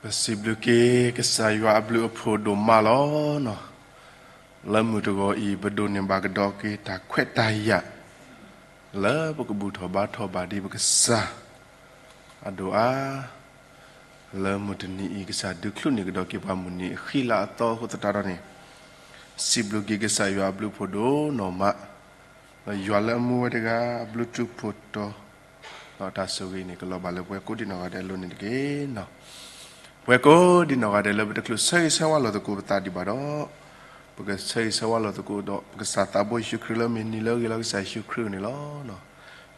ပစံးဘျုးက့ၤကစၢ်ယွၤအဘျုးအဖှိၣ်ဒိၣ်မးလီၤ. လၢမုၢ်တဂီၤအံၤ ပဒိးန့ၢ်ဘၣ်ကဒီးက့ၤတၢ်ခွဲးတၢ်ယာ် လၢပကဘူၣ်ထီၣ်ဘါထီၣ်ဘၣ်ဒ်ပကစၢ်အဒိၣ်အါ လၢမုၢ်တနံၤအံၤ ကစၢ်ဒုးချုးန့ၢ်ကဒီးက့ၤပှၤမုၢ်နံၤအဃံလၤအသီအဃိသတးဒီးန့ၣ်, စံးဘျုးက့ၤကစၢ်ယွၤအဘျုးအဖှိၣ်ဒိၣ်နီၢ်မး, ဒီးယွၤလၢအမူဝဲတဂၤအဘျုးတူၢ်ဖှိၣ်တီၤ, ဒီးတၢ်ဆိၣ်ဂ့ၤန့ၣ် ကလီၤဘၣ်လၢပှၤကိးဒံးနီၢ်ဂၤဒဲးအလိၤန့ၣ်တက့ၢ်. ပှၤကိးဒံးနီၢ်ဂၤဒဲးလၢပတချုးဆၢဂ့ၤဆၢဝါလိာ်သကိးပသးဒံးဘၣ်ဒီး, ပကဆၢဂ့ၤဆၢဝါလိာ်သကိးဒီး ပကစၢ်သးဘိယ့ၣ်ၡူးခရံာ်လၢမ့ၢ်နံၤလၢအဂ့ၤလီၤ ကစၢ်ယ့ၣ်ၡူးခရံာ်အအိၣ်န့ၣ်လီၤ.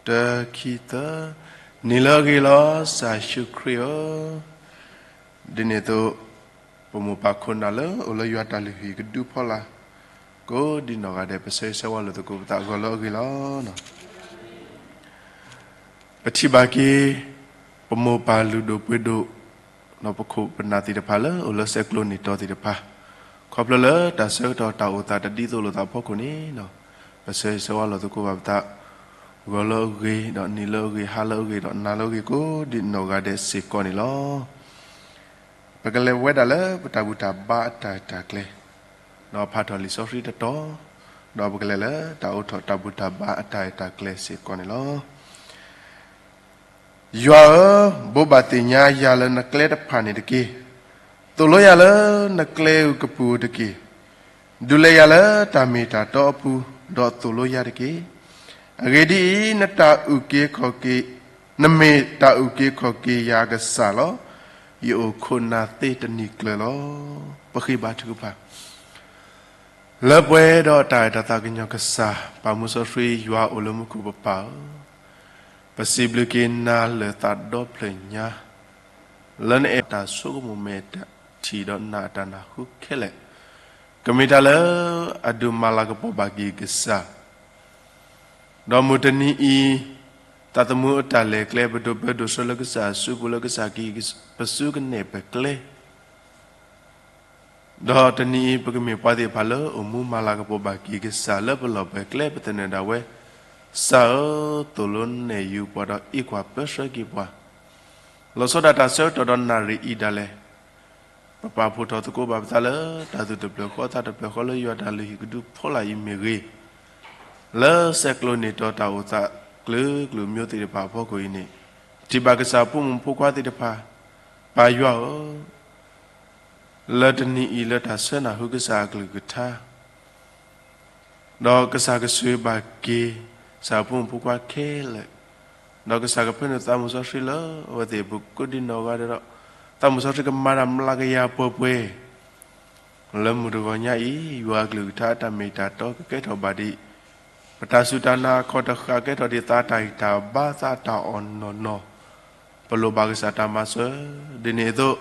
တၢ ခံ သၢ, နံၤလၢအဂ့ၤလီၤ ကစၢ်ယ့ၣ်ၡူးခရံာ်ဧၢ, ဒ်န့ၣ်အသိး ပမိၢ်ပၢ်ခိၣ်နၢ်လၢအိၣ်လၢယွၤတၢ်လုၢ်ဟံၣ်ကဒုဖီလာ် ကိးဒံးနီၢ်ဂၤဒဲး ပဆၢဂ့ၤဆၢဝါလိာ်သကိးပသးဂီၤလၢအဂ့ၤလီၤ. ပထံၣ်ဘၣ်က့ၤ ပမိၢ်ပၢ်လုၢ်ဒိၣ်ပှ့ၤဒိၣ် ဒီးပခိၣ်ပနၢ်သ့ၣ်တဖၣ်လၢအိၣ်လၢဆဲးကျိးန့ၢ်တီၤသ့ၣ်တဖၣ်, ခီဖျိလၢတၢ်ဆၢကတီၢ်တၢ်အိၣ်သးတဒ်သိးလိာ်သးအဖီခိၣ်န့ၣ်, ပဆၢဂ့ၤဆၢဝါလိာ်သကိးဘၣ်ပသး ဂီၤလၢအဂ့ၤ, ဒီးနံၤလၢအဂ့ၤ, ဟါလၢအဂ့ၤ, ဒီးနၤလၢအဂ့ၤ ကိးဒံးနီၢ်ဂၤဒဲးစ့ၢ်ကီးန့ၣ်လီၤ. ပကလဲၤဝဲဒၣ်လၢပတၢ်ဘူၣ်တၢ်ဘါအတၢ်ရဲၣ်တၢ်ကျဲၤ, ဒီးဖးထီၣ်လံာ်စီဆှံတတီၤ, ဒီးပကလဲၤလၢတၢ်အိးထီၣ်တၢ်ဘူၣ်တၢ်ဘါအတၢ်ရဲၣ်တၢ်ကျဲၤစ့ၢ်ကီးန့ၣ်လီၤ. ယွၤဧၢ, ဘိးဘၣ်သ့ၣ်ညါယၤလၢနကျဲတဖၣ်န့ၣ်တက့ၢ်. သိၣ်လိယၤလၢနကျဲအကပူၤတက့ၢ်. ဒုးလဲၤယၤလၢတၢ်မ့ၢ်တၢ်တီအပူၤ, ဒီးသိၣ်လိယၤတက့ၢ်. အဂ့ၢ်ဒ်အံၤ, နတၢ်အုၣ်က့ၤခီၣ်က့ၤ, နမ့ၢ်တၢ်အုၣ်က့ၤခီၣ်က့ၤယၤအကစၢ်လီၤ. ယအိၣ်ခိၣ်နၢ်သ့တနံၤကျၢၤလီၤ. ပဃ့ဘါထုကဖၣ် လၢပှဲၤဒီးတၢ်အဲၣ်တၢ်သးကညီၤကစၢ်, ပၢ်မူစီဆှံယွၤအိၣ်လၢမူခိၣ်ပပၢ်ဧၢ, ပစံးဘျုးက့ၤနၤလၢာ်သးဒီဖျၢၣ်ညါ, လၢနအဲၣ်တၢ်ဆိကမိၣ်မဲာ်ထံၣ်ဒီးနၤအတၢ်နၢ်ဟူခဲလၢာ်, ကမ့ၢ်တၢ်လၢအဒုးမၤလၤကပီၤဘၣ်က့ၤကစၢ် ဒီးမုၢ်တနံၤအံၤ, သးသမူအတၢ်လဲၤကျဲ ပဒိးပၢဒိးဆှၢလၢကစၢ်အစုပူၤ လၢကစၢ်ကဟံးပစုကနဲၣ်ပကျဲ, ဒီးတနံၤအံၤ ပကမ့ၢ်ပှၤသ့ၣ်တဖၣ်လၢအိၣ်မူမၤလၤကပီၤဘၣ်က့ၤကစၢ်လၢပလီၢ်ပှဲၤကျဲ ပသန့ၤဒၣ်ဝဲ, ကစၢ်ဧၢ, သိၣ်လိနဲၣ်ယုာ်ပှၤဒီးအ့ၣ်ကွၢ်ပၢဆှၢက့ၤပှၤ, လီၤဆီဒၣ်တၢ်ဆၢကတီၢ်ဒီးနၣ်ရံၣ်အံၤဒၣ်လဲာ် ပပာ်ဖှိၣ်ထီၣ်သကိးဘၣ်ပသးလၢ တၢ်သူၣ်တဖျၢၣ်ဃီသးတဖျၢၣ်ဃီလၢယွၤတၢ်လုၢ်ဟံၣ်ကဒုဖီလာ်အံၤမ့ၢ်ဂ့ၤ, လၢဆဲးကျိးန့ၢ်တီၤတၢ်အိၣ်သးကျၢၤကျၢၤမျိုးသ့ၣ်တဖၣ်အဖီခိၣ်အံၤန့ၣ်, ထံၣ်ဘၣ်ကစၢ်အဖိမုၣ်ဖိခွါသ့ၣ်တဖၣ်, ပၢ်ယွၤဧၢ, လၢတနံၤအံၤလၢတၢ်ဆှၢနၢ်ဟူကစၢ်အကလုၢ်ကထါ ဒီးကစၢ်ကဆိၣ်ဂ့ၤဘၣ်က့ၤ ကစၢ်အဖိမုၣ်ဖိခွါခဲလၢာ်, ဒီးကစၢ်ကဖၢနုာ်သးမုၢ်စီဆှံလၢအဝဲသ့ၣ်အပူၤကိးဒံးနီၢ်ဂၤဒဲးဒီး, သးမုၢ်စီဆှံကမၤတၢ်မျးကယၤပှဲၤပှဲၤ, လၢမုၢ်တဂီၤညါအံၤ ယွၤအကလုၢ်ကထါအတၢ်မ့ၢ်တၢ်တီကကဲထီၣ်ဘၣ်ဒံး, ပတၢ်စူၢ်တၢ်နာ်အခီၣ်တဃၣ်ကဲထီၣ်ဒံးသးတၢ်ဂံၢ်တၢ်ဘါသးတၢ်အီၣ်နီၢ်နီၢ်, ပလိၣ်ဘၣ်ကစၢ်တၢ်မၤစၢၤ, ဒ်န့ၣ်အသိး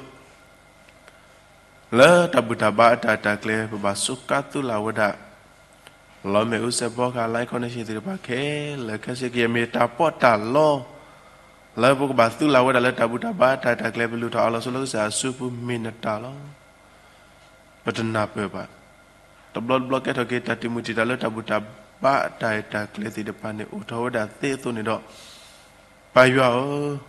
လၢတၢ်ဘူၣ်တၢ်ဘါအတၢ်ရဲၣ်တၢ်ကျဲၤ ပဘၣ်စူးကါသုးလၢ်ဝဲဒၣ် လီမ့ၣ်အူစဲးဖီကဟၣ် Lion Connection သ့ၣ်တဖၣ်ခဲလၢာ်ခဲဆ့ ကယဲၢ်မ့ၢ်တၢ်ပီးတၢ်လီ လၢပကဘၣ်သုးလၢ်ဝဲဒၣ်လၢတၢ်ဘူၣ်တၢ်ဘါအတၢ်ရဲၣ်တၢ်ကျဲၤ ပလုၢ်ထီၣ်အးလီၤဆိလၢကစၢ်အစုပူၤမ့ၢ်နတၢ်လီၤ. ပတနၢ်ပၢၢ်ဘၣ်. တဘျီတဘျီကဲထီၣ်က့ၤတၢ်တံာ်မုၢ်တံာ်တာ်လၢတၢ်ဘူၣ်တၢ်ဘါအတၢ်ရဲၣ်တၢ်ကျဲၤသ့ၣ်တဖၣ်န့ၣ် အိၣ်ထီၣ်ဝဲဒၣ်သ့အသိးန့ၣ်ဒီး, ပၢ်ယွၤဧၢ,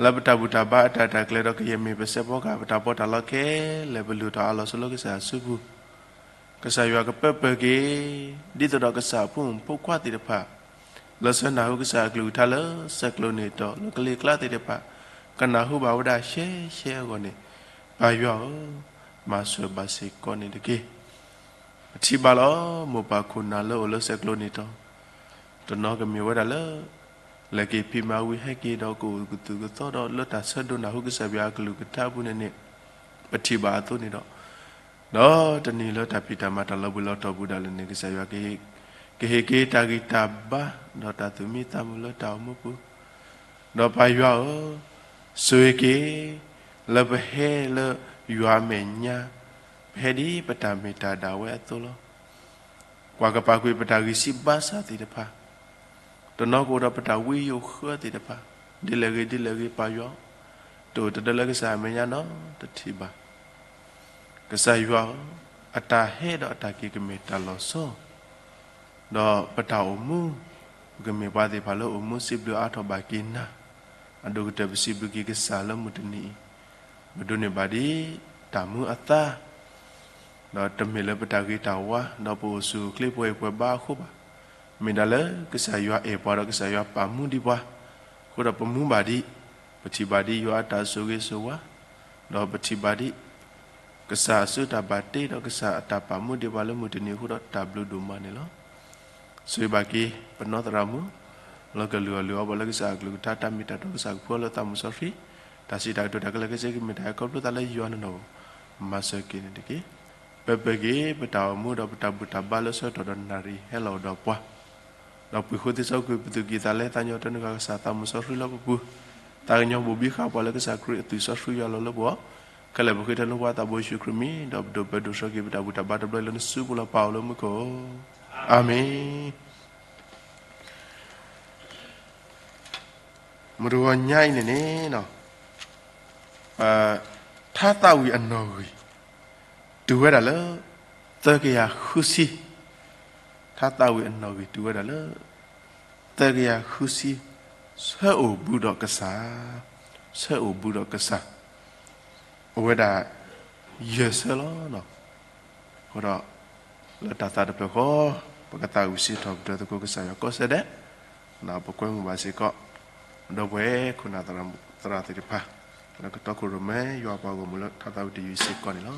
လၢပတၢ်ဘူၣ်တၢ်ဘါအတၢ်ရဲၣ်တၢ်ကျဲၤဒီး ကယဲၢ်မ့ၢ်ပစဲးဖီကဟၣ် ပတၢ်ပီးတၢ်လီခဲလၢာ် ပလုၢ်ထီၣ်အးလီၤဆိလၢကစၢ်အစုပူၤ ကစၢ်ယွၤကပၢပၢၢ်က့ၤ, ဒ်သိးဒီးကစၢ်အဖိမုၣ်ဖိခွါသ့ၣ်တဖၣ် လၢဆှၢနၢ်ဟူကစၢ်အကလုၢ်ကထါလၢဆဲးကျိးန့ၢ်တီၤလၢကလ့ကျါသ့ၣ်တဖၣ် ကနၢ်ဟူဘၣ်ဝဲဒၣ်ရှဲရှဲအဂီၢ်န့ၣ်, ပၢ်ယွၤဧၢ, မၤစၢၤဘၣ်စ့ၢ်ကီးန့ၣ်တက့ၢ်. ပထံၣ်ဘၣ်လီၤ မိၢ်ပၢ်ခိၣ်နၢ်လၢအိၣ်လၢဆဲးကျိးန့ၢ်တီၤ တနီၤကမ့ၢ်ဝဲဒၣ်လၢ လဲၤက့ၤဖံးမၤဝံၤဟဲက့ၤဒီးကအိၣ်ကသူၣ်ကသီဒီးလၢတၢ်ဆၢဒိးနၢ်ဟူကစၢ်ယွၤအကလုၢ်ကထါအပူၤန့ၣ်န့ၣ်, ပထံၣ်ဘၣ်အသိးန့ၣ်ဒီး, ဒီးတနံၤလၢတၢ်ဖံးတၢ်မၤတၢ်လီၤဘှံးလီၤတီၤပူၤဒၣ်လဲာ်န့ၣ် ကစၢ်ယွၤကဟ့ၣ်က့ၤတၢ်ဂံၢ်တၢ်ဘါ ဒီးတၢ်သူၣ်မံသးမုာ်လၢတၢ်အိၣ်မူပူၤ ဒီးပၢ်ယွၤဧၢ, ဆိၣ်ဂ့ၤက့ၤ လၢပဟဲလၢယွၤအမဲာ်ညါ, ပဟဲဒ်ပတၢ်မ့ၢ်တၢ်ဒၣ်ဝဲအသိးလီၤ. ကွၢ်ကပာ်ကွံာ်ပတၢ်ဂံၢ်စၢ်ဘါစၢ်သ့ၣ်တဖၣ်, တနီၤကအိၣ်ဒီးပတၢ်ဝံယိာ်ဃၢသ့ၣ်တဖၣ်, ဒ်လဲၣ်ဂ့ၤဒ်လဲၣ်ဂ့ၤပၢ်ယွၤ, တအိၣ်တဒၢလၢကစၢ်အမဲာ်ညါနီတထံၣ်ဘၣ်. ကစၢ်ယွၤဧၢ, အတၢ်ဟဲဒီးအတၢ်က့ၤကမ့ၢ်တၢ်လီၤဆီ ဒီးပတၢ်အိၣ်မူ, ပကမ့ၢ်ပှၤသ့ၣ်တဖၣ်လၢအိၣ်မူစံးဘျုးအါထီၣ်ဘၣ်က့ၤနၤ, အဒိၣ်ကတၢၢ်ပစံးဘျုးက့ၤကစၢ်လၢမုၢ်တနံၤအံၤ, ပဒိးန့ၢ်ဘၣ်ဒ်တၢ်မူအသါ, ဒီးတမ့ၢ်လၢပတၢ်ဂ့ၤတၢ်ဝါ ဒီးပအိၣ်ဆူၣ်အိၣ်ချ့ပှဲၤပှဲၤဘါအဃိဘၣ်. မ့ၢ်ဒၣ်လၢကစၢ်ယွၤအဲၣ်ပှၤဒီးကစၢ်ယွၤပာ်မူဒံးပှၤ, အဃိဒီးပမူဘၣ်ဒံး, ပထံၣ်ဘၣ်ဒံးယွၤအတၢ်ဆိၣ်ဂ့ၤဆိၣ်ဝါ, ဒီးပထံၣ်ဘၣ်ဒံး ကစၢ်အစုတၢ်ဘၣ်တ့ဒီးကစၢ်အတၢ်ပာ်မူဒံးပှၤလၢမုၢ်တနံၤအဃိဒီးတၢ်ဘျုးဒိၣ်မးန့ၣ်လီၤ. ဆိၣ်ဂ့ၤဘၣ်က့ၤ ပနီၢ်သရၣ်မုၣ် လၢကလုၢ်အီၣ်လုၢ်အီပှၤလၢကစၢ်အကလုၢ်ကထါ တၢ်မ့ၢ်တၢ်တီကစၢ်ကဖှူလၢသးမုၢ်စီဆှံ, တၢ်စံးတၢ်ကတိၤတၢ်ခဲလၢာ်ခဲဆ့ကမ့ၢ်တၢ်အဲၣ်ခီဖျိသးလၢယွၤနနီၢ်ဧိၤ, မၤစၢၤက့ၤန့ၣ်တက့ၢ်. ပၢပၢက့ၤ ပတၢ်အိၣ်မူဒီးပတၢ်ဘူၣ်တၢ်ဘါလၢဆၢကတီၢ်ဒီးနၣ်ရံၣ်ဟဲလီၤဒီးပှၤ ဒီးပှ့ၤဃိသ့စီကွံာ်ပသူၣ်ကံၢ်သးလဲ သးကညီၤတၢ်နုာ်ဃာ်ကစၢ်သးမုၢ်စီဆှံလၢပပူၤ, သးကညီၤဘိၣ်ဘံဃာ်ပှၤလၢကစၢ်ခရံာ်အသွံၣ်စီဆှံယွၤလီၤလၢပဂီၢ်, ခဲလၢာ်ပဃ့ထီၣ်လၢပှၤသးဘိယ့ၣ်ၡူးခရံာ်မံၤ, ဒီးပဒိးပၢဒိးဆှၢက့ၤပတၢ်ဘူၣ်တၢ်ဘါတဘျီအံၤလၢနစုပူၤလီၤ ပၢ်အိၣ်လၢမူခိၣ်, အၤမ့ၣ်. မုၢ်တဂီၤညါအံၤန့ၣ်န့ၣ် ထါသးဝံၣ်အနီၣ်ဂံၢ် တုၤဝဲဒၣ်လၢ သၢကယၤဃုဆံ, ထါသးဝံၣ်အနီၣ်ဂံၢ်တုၤဝဲဒၣ်လၢ သၢကယၤဃုဆံ, ဆၢအိၣ်ဘူးဒီးကစၢ်, ဆၢအိၣ်ဘူးဒီးကစၢ်, အိၣ်ဝဲဒၣ် ယဲၢ်ဆၢလီၤ. အဃိဒီး လၢတၢ်သးတဖျၢၣ်ဃီ ပကသးဝံၣ်စံးထီၣ်ပတြၢၤသကိးကစၢ်ယွၤကိးဆၢဒဲး, ပကွဲမုာ်ဘၣ်စ့ၢ်ကီး ဒီပုၢ်ဝဲၢ်ခိၣ်နၢ်သရၣ်သ့ၣ်တဖၣ် လၢကတီခိၣ်ရိၣ်မဲ ယွၤအပှၤဂီၢ်မုၢ်လၢထါသးဝံၣ်တယုၢ်စ့ၢ်ကီးန့ၣ်လီၤ.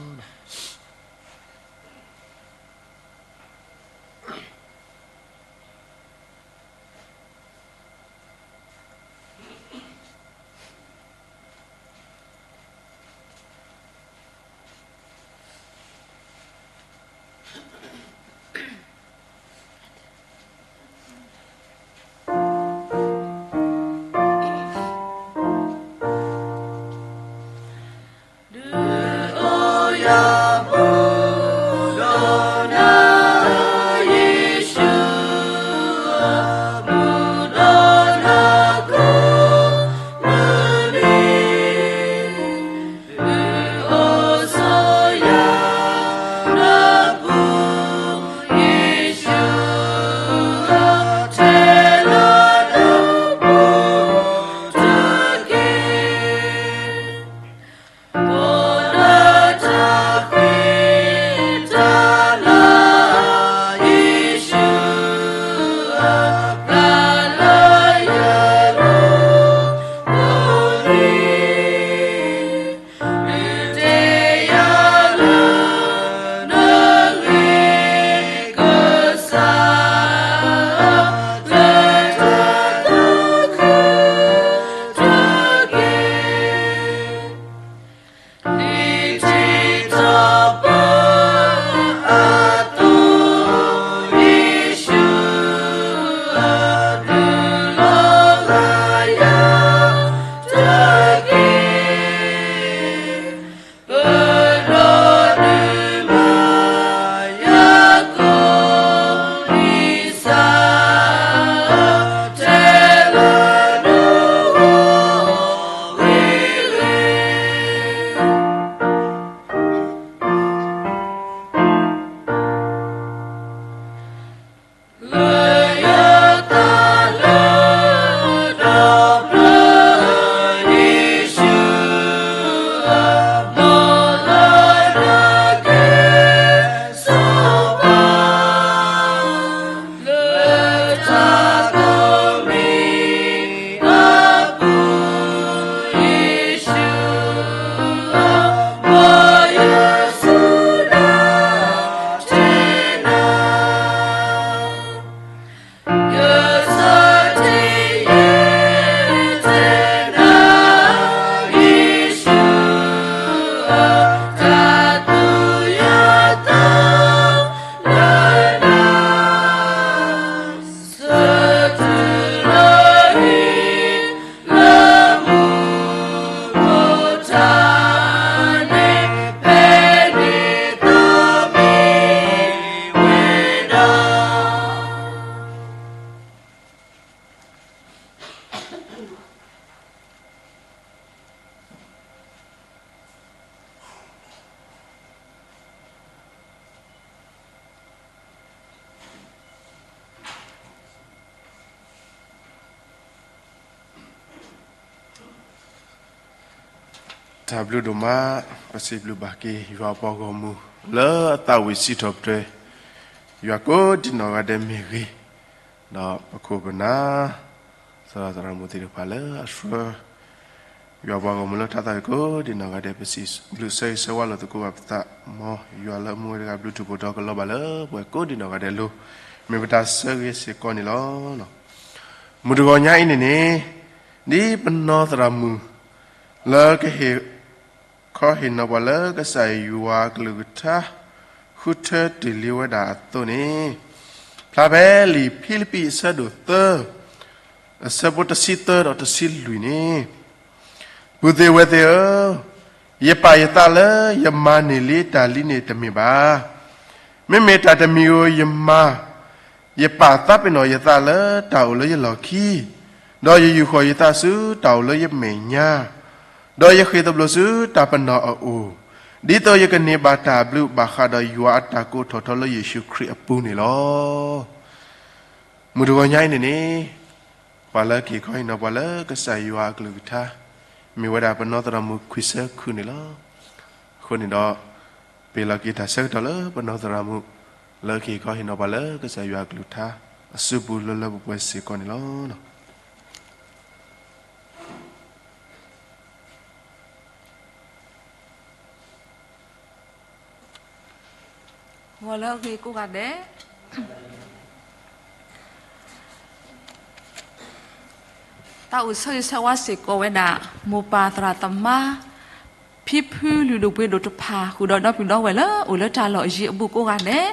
တၢ်ဘျုးဒိၣ်မး, ပစံးဘျုးဘၣ်က့ၤယွၤပှၤဂီၢ်မုၢ် လၢအသးဝံၣ်စံးထီၣ်ပတြၢၤ ယွၤကိးဒံးနီၢ်ဂၤဒဲးမ့ၢ်ဂ့ၤ, ဒီးပခိၣ်ပနၢ် သရၣ်သရၣ်မုၣ်သ့ၣ်တဖၣ်လၢအဆှၢ ယွၤပှၤဂီၢ်မုၢ်လၢတၢ်သးဝံၣ်ကိးဒံးနီၢ်ဂၤဒဲး ပစံးဘျုးဆၢဂ့ၤဆၢဝါလိာ်သကိးဘၣ်ပသး, မ်ယွၤလၢအမူဝဲတဂၤဘျုးထူၣ်ဖှိၣ်ဒီးကလီၤဘၣ်လၢပှၤကိးဒံးနီၢ်ဂၤဒဲးအလိၤ, မ့ၢ်ပတၢ်ဆၢဂ့ၤစ့ၢ်ကီးန့ၣ်လီၤ. မုၢ်တဂီၤညါအံၤန့ၣ်န့ၣ်, ဒ်ပနီၢ်သရၣ်မုၣ် လၢကဟ့ၣ်ခီဟ့ၣ်နီၤပှၤလၢကစၢ်ယွၤအကလုၢ်ကထါ ဃုထၢတ့ၢ်လံဝဲဒၣ်အသိးန့ၣ်, ဖျါဖဲလံာ်ဖံလံးပံးအဆၢဒိၣ်သၢ အဆၢဖိတဆံသၢဒီးတဆံလွံၢ်န့ၣ်, ပုၢ်သ့ၣ်ဝဲၢ်သ့ၣ်ဧၢ, ယပာ်ယသးလၢယမၤန့ၢ်လံတၢ်လံန့ၣ်တမ့ၢ်ဘၣ်. မ့မ့ၢ်တၢ်တမံၤဧိၤယမၤ ယပာ်သးပ့ၤနီၣ်ယသးလၢတၢ်အိၣ်လၢယလီၢ်ခံ, ဒီးယယူာ်ဃီၣ်ယသးဆူတၢ်အိၣ်လၢယမဲာ်ညါ, ဒီးယဃ့ၢ်သဘျိးဆူတၢ်ပနီၣ်အအိၣ်, ဒ်သိးယကန့ၢ်ဘၣ်တၢ်ဘျုးဘၣ်ဃးဒီးယွၤအတၢ်ကိးထီၣ်ထီလၢယ့ၣ်ၡူးခရံာ်အပူၤန့ၣ်လီၤ. မုၢ်တဂီၤညါအံၤန့ၣ်န့ၣ်, ပှၤလၢကဟ့ၣ်ခီဟ့ၣ်နီၤပှၤလၢကစၢ်ယွၤအကလုၢ်ကထါ, မ့ၢ်ဝဲဒၣ်ပနီၢ်သရၣ်မုၣ်ခွံဆၢခုန့ၣ်လီၤ. အဃိန့ၣ်ဒီး, ပ့ၤလီၤက့ၤတၢ်ဆၢကတီၢ်လၢပနီၢ်သရၣ်မုၣ် လၢကဟ့ၣ်ခီဟ့ၣ်နီၤပှၤလၢကစၢ်ယွၤအကလုၢ်ကထါ အစုပူၤလၢလၢပှဲၤပှဲၤစ့ၢ်ကီးန့ၣ်လီၤ. ဂီၤလၢအဂ့ၤကိးဂၤဒဲး, သးအိၣ်ဆၢဂ့ၤဆၢဝါစ့ၢ်ကီးဝဲဒၣ် မိၢ်ပၢ်သရၣ်သမါ ဖံဖုလုၢ်ဒိၣ်ပှ့ၤဒိၣ်တဖၣ် ဃုာ်ဒီးဒီပုၢ်ဒီဝဲၢ်လၢအိၣ်လၢတၢ်လီၢ်အယံၤအဘူးကိးဂၤဒဲး,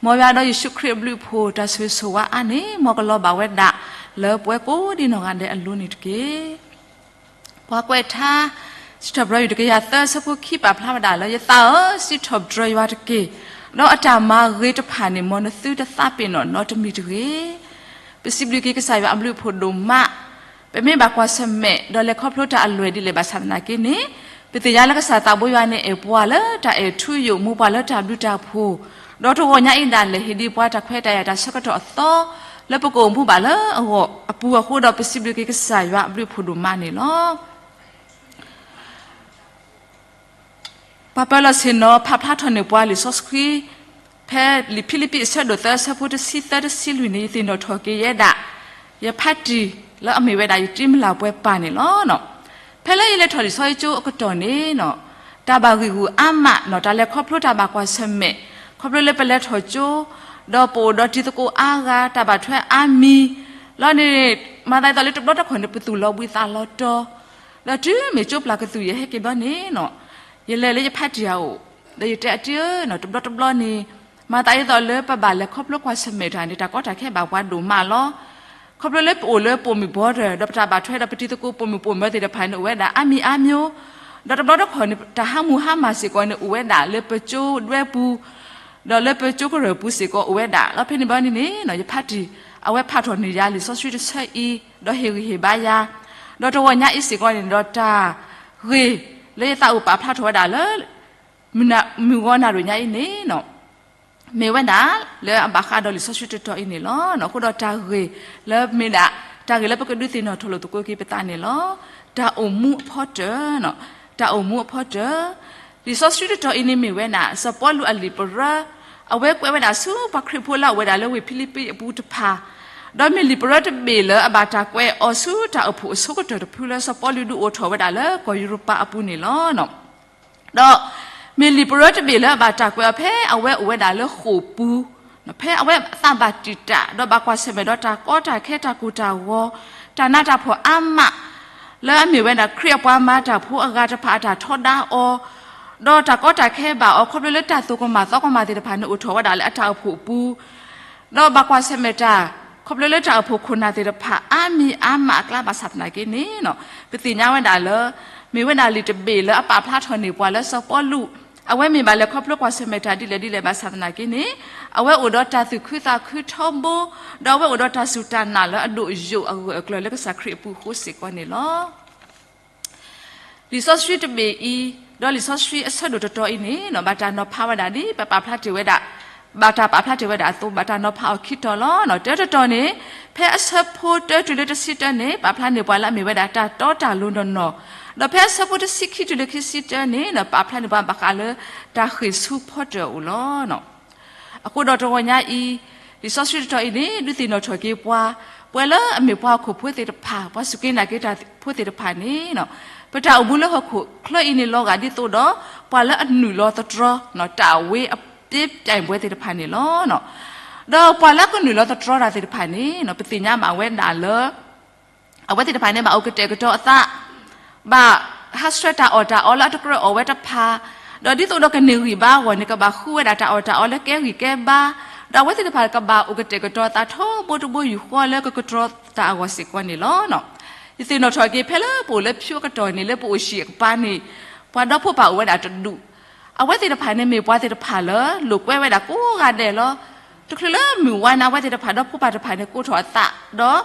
မ်ယွၤဒီးယ့ၣ်ၡူးခရံာ်အဘျုးအဖှိၣ် တၢ်ဆိၣ်ဂ့ၤဆိၣ်ဝါအါန့ၣ် မ်ကလီၤဘၣ်ဝဲဒၣ်လၢပဝဲကိးဒံးနီၢ်ဂၤဒဲးအလိၤန့ၣ်တက့ၢ်. ပှၤကွဲးထါ စံးထီၣ်ပတြၢၤ ယူၢ်တကယၤသၢ အဆၢဖိခံ ပာ်ဖျါဝဲဒၣ်လၢ ယသးဧၢ, စံးထီၣ်ပတြၢၤယွၤတက့ၢ်, ဒီးအတၢ်မၤဂ့ၤတဖၣ်န့ၣ် မ်နသုတသးပ့ၤနီၣ်နီတမံၤတဂ့ၤ. ပစံးဘျုးက့ၤကစၢ်ယွၤအဘျုးအဖှိၣ်ဒိၣ်မး, ပမ့ၢ်ဘၣ်ကွၢ်ဆၢၣ်မဲာ် ဒီးလဲၤခီဖျိတၢ်အလွဲၢ်ဒ်လဲၣ်ဘၣ်ဆၣ်သနာ်က့န့ၣ်, ပသ့ၣ်ညါလၢကစၢ်သးဘိယွၤန့ၣ် အဲၣ်ပှၤလၢတၢ်အဲၣ်ထူယိာ် မူပှၤလၢတၢ်ဘျုးတၢ်ဖှိၣ်, ဒီးတဂီၤညါအံၤဒၣ်လဲာ် ဟ့ၣ်ဒံးပှၤတၢ်ခွဲးတၢ်ယာ်တၢ်ဆၢကတီၢ်အသီ လၢပကအိၣ်မူဘၣ်လၢအဂီၢ်အပူၤအဃိဒီး ပစံးဘျုးက့ၤကစၢ်ယွၤအဘျုးအဖှိၣ်ဒိၣ်မးန့ၣ်လီၤ. ပှၤပၢၤလီၢ်ဆ့ၣ်နီၤ ဖးဖျါထီၣ်န့ၢ်ပှၤလံာ်စီဆှံ ဖဲလံာ်ဖံလံးပံးအဆၢဒိၣ်သၢ အဆၢဖိတဆံသၢ တဆံလွံၢ်န့ၣ် ယသ့ၣ်နီၣ်ထီၣ်က့ၤယဲဒၣ် ယဖးတံၢ်လၢအမ့ၢ်ဝဲဒၣ် ယတံမုၢ်လၢ်ပှဲၤပၢ်န့ၣ်လီၤ. ဖဲလၢယလဲၤထီၣ်လံာ်စီဆှံကၠိအကတီၢ်န့ၣ် တၢ်ဘၣ်ဂံာ်ဂူာ်အါမး တၢ်လဲၤခီဖျိတၢ်ဘၣ်ကွၢ်ဆၢၣ်မဲာ် ခီဖျိလၢပလဲၤထီၣ်ကၠိ ဒီးပအိၣ်ဒီးတံၤသကိးအါဂၤ တၢ်ဘၣ်ထွဲအါမံၤ လီၤန့ၣ် မၤသးဒ်သိးလၢတဘျီတခီၣ်န့ၣ် ပသူၣ်လီၤဘှံးသးလီၤတီၤ ဒီးတုၤမ့ၢ်ကၠိပျၢ်ကသူၣ်ယဲဟဲက့ၤဘျီန့ၣ် ယလဲၤလၢယဖးတံၢ်အအိၣ် ဒီးယတဲအတံၢ်ဧၢ, တဘျီတဘျီန့ၣ် မၤသးဒ်သိးလၢပဘၣ်လဲၤခီဖျိကွၢ်ဆၢၣ်မဲာ်တၢ်န့ၣ် တၢ်ကီတၢ်ခဲဘၣ်ပှၤဒိၣ်မးလီၤ. ခီဖျိလၢပအိၣ်လၢပိာ်မုၣ်ဘီတၢၢ် ဒီးပတၢ်ဘၣ်ထွဲဒီးပတံၤသကိးပိာ်မုၣ်ပိာ်မၢၤသ့ၣ်တဖၣ်န့ၣ် အိၣ်ဝဲဒၣ်အါမံၤအါမျိုး ဒီးတဘျီတခီၣ်န့ၣ် တၢ်ဟါမူဟါမၢ်စ့ၢ်ကီးန့ၣ် အိၣ်ဝဲဒၣ်လၢပကၠိဒွဲပူၤ ဒီးလၢပကၠိကရၢၢ်ပူၤစ့ၢ်ကီးအိၣ်ဝဲဒၣ်. လီၤဖဲန့ၣ်ဘျီန့ၣ်န့ၣ် ယဖးတံၢ် အဝဲဖးထီၣ်န့ၢ်ယၤလံာ်စီဆှံတဆၢအံၤ ဒီးဟ့ၣ်ဂံၢ်ဟ့ၣ်ဘါယၤ ဒီးတဂီၤညါအံၤစ့ၢ်ကီးန့ၣ်ဒီး တၢ်ဂ့ၢ်လၢယသးအိၣ်ပာ်ဖျါထီၣ်ဝဲဒၣ်လၢ မုၢ်ဂီၤနၣ်ရံၣ်ညါအံၤန့ၣ် မ့ၢ်ဝဲဒၣ်လၢအဘၣ်ဃးဒီးလံာ်စီဆှံတတီၤအံၤန့ၣ်လီၤ. အဃိဒီးတၢ်ဂ့ၢ်လၢမ့ၢ်ဒၣ် တၢ်ဂ့ၢ်လၢပကဒုးသ့ၣ်နီၣ်ထီၣ်လိာ်သကိးက့ၤပသးန့ၣ်လီၤ. တၢ်အိၣ်မူအဖီတၢၣ်, တၢ်အိၣ်မူအဖီတၢၣ်, လံာ်စီဆှံတတီၤအံၤန့ၣ်မ့ၢ်ဝဲဒၣ် စီၤပီလူးအလံာ်ပရၢ အဝဲကွဲးဝဲဒၣ်ဆူပှၤခရံာ်ဖိလၢအအိၣ်ဝဲဒၣ်လၢဝ့ၢ်ဖံလံးပံးအပူၤတဖၣ်, ဒီးမ့ၢ်လံာ်ပရၢတဘ့ၣ်လၢအဘၣ်တၢ်ကွဲးအီၤဆူတၢ်အိၣ်ဖှိၣ်အဆိကတၢၢ်တဖုလၢစီၤပီလူးဒုးအိၣ်ထီၣ်ဝဲဒၣ်လၢကီၢ်ယူရပၤအပူၤန့ၣ်လီၤ. ဒီးမ့ၢ်လံာ်ပရၢတဘ့ၣ်လၢအဘၣ်တၢ်ကွဲးအီၤဖဲအဝဲအိၣ်ဝဲဒၣ်လၢဃိာ်ပူၤ, ဖဲအဝဲအသးဘၣ်တံာ်တာ် ဒီးဘၣ်ကွၢ်ဆၢၣ်မဲာ်ဒီးတၢ်ကီတၢ်ခဲတၢ်ကိၢ်တၢ်ဂီၤ, တၢ်နးတၢ်ဖှီၣ်အါမး လၢအမ့ၢ်ဝဲဒၣ်ခရံာ်အပှၤမၤတၢ်ဖိအဂၤတဖၣ်အတၢ်ထီဒါအီၤ, ဒီးတၢ်ကီတၢ်ခဲဘၣ်အီၤ ခီဖျိလၢတၢ်သိၣ်ကမၣ်သီကမၣ်သ့ၣ်တဖၣ်န့ၣ်အိၣ်ထီၣ်ဝဲဒၣ်လၢအတၢ်အိၣ်ဖှိၣ်အပူၤ ဒီးဘၣ်ကွၢ်ဆၢၣ်မဲာ်တၢ် ခီဖျိလၢတၢ်အိၣ်ဖှိၣ်ခိၣ်နၢ်သ့ၣ်တဖၣ် အါမံၤအါမးအကျါဘၣ်ဆၣ်သနာ်က့န့ၣ် ပသ့ၣ်ညါဝဲဒၣ်လၢ မ့ၢ်ဝဲဒၣ်လံာ်တဘ့ၣ်လၢအပာ်ဖျါထီၣ်န့ၢ်ပှၤလၢစီၤပီလူး အဝဲမ့ၢ်ဘၣ်လဲၤခီဖျိကွၢ်ဆၢၣ်မဲာ်တၢ်ဒ်လဲၣ်ဒ်လဲၣ်ဘၣ်ဆၣ်သနာ်က့န့ၣ် အဝဲအိၣ်ဒီးတၢ်သူၣ်ခုသးခုထီဘိ ဒီးအဝဲအိၣ်ဒီးတၢ်စူၢ်တၢ်နာ်လၢအဒိၣ်ယိာ်အဂၢၢ်အကျၢၤလၢကစၢ်ခရံာ်အပူၤအဃိစ့ၢ်ကီးန့ၣ်လီၤ. လံာ်စီဆှံတဘ့ၣ်အံၤ ဒီးလံာ်စီဆှံအဆၢဒိၣ်တတီၤအံၤန့ၣ် ဘၣ်တၢ်နီၤဖးဝဲဒၣ်ဒ်ပပာ်ဖျါတ့ၢ်ဝဲဒၣ် ဘၣ်တၢ်ပာ်ဖျါတ့ၢ်ဝဲဒၣ်အသိး ဘၣ်တၢ်နီၤဖးအီၤခံတီၤလီၤ. တၢတတီၤန့ၣ် ဖဲအဆၢဖိတၢတုၤလၢတဆံတၢန့ၣ် ပာ်ဖျါန့ၢ်ပှၤလၢအမ့ၢ်ဝဲဒၣ်တၢ်တီတၢ်လိၤနီၢ်နီၢ်, ဒီးဖဲအဆၢဖိတဆံခံတုၤလၢခံဆံတၢန့ၣ် ပာ်ဖျါန့ၢ်ပှၤဘၣ်ဃးလၢတၢ်ဃ့ၢ်ဆူဖီတၢၣ်အအိၣ်လီၤ. အဃိဒီးတဂီၤညါအံၤ လံာ်စီဆှံတတီၤအံၤန့ၣ် ဒုးသ့ၣ်နီၣ်ထီၣ်က့ၤပှၤ ပဝဲလၢအမ့ၢ်ပှၤဟီၣ်ခိၣ်ဖိသ့ၣ်တဖၣ်, ပှၤစူၢ်က့ၤနာ်က့ၤတၢ်ဖိသ့ၣ်တဖၣ်န့ၣ် ပတၢ်အိၣ်မူလၢဟီၣ်ခိၣ်ချၢအံၤန့ၣ် လီၤဂာ်ဒ်သိးဒီး ပှၤလၢအနုာ်လီၤသတြီ တၢ်ဝ့အပျ့ပျဲၣ်ဘှဲသ့ၣ်တဖၣ်န့ၣ်လီၤ. ဒီးပှၤလၢကနုာ်လီၤသတြီတၢ်သ့ၣ်တဖၣ်န့ၣ် ပသ့ၣ်ညါဘၣ်ဝဲဒၣ်လၢ အဝဲသ့ၣ်တဖၣ်န့ၣ် ဘၣ်အိၣ်ကတဲာ်ကတီၤအသး, ဘၣ်ဟးဆှဲးတၢ်အီၣ်တၢ်အီလၢအတကြၢးအီၣ်ဝဲတဖၣ်, ဒီးဒ်သိးဒီးကန့ၢ်ဂံၢ်ဘါအဂီၢ်န့ၣ် ကဘၣ်ဃုဝဲဒၣ်တၢ်အီၣ်တၢ်အီလၢကဲဂံၢ်ကဲဘါ, ဒီးအဝဲသ့ၣ်တဖၣ်ကဘၣ်အိၣ်ကတဲာ်ကတီၤအသးထီဘိတဘိယူၢ်ဃီလၢ ကကတြီသးအဂီၢ်စ့ၢ်ကီးန့ၣ်လီၤ. ယသ့ၣ်နီၣ်ထီၣ်က့ၤ ဖဲလၢပအိၣ်လၢဖၠိအကတီၢ်န့ၣ် လၢပအိၣ်ဆံးအကပၤန့ၣ် ပှၤဒီဖိပၢ်အိၣ်ဝဲဒၣ်တဒူၣ်, အဝဲသ့ၣ်တဖၣ်န့ၣ် မ့ၢ်ပှၤသ့ၣ်တဖၣ်လၢ လိာ်ကွဲဝဲဒၣ်ကိးဂၤဒဲးလီၤ. တချုးလၢမုၢ်ဝါန့ၣ် အဝဲသ့ၣ်တဖၣ်ဒီဖိပၢ်တဖၣ်န့ၣ် ကိးထီၣ်အသး ဒီး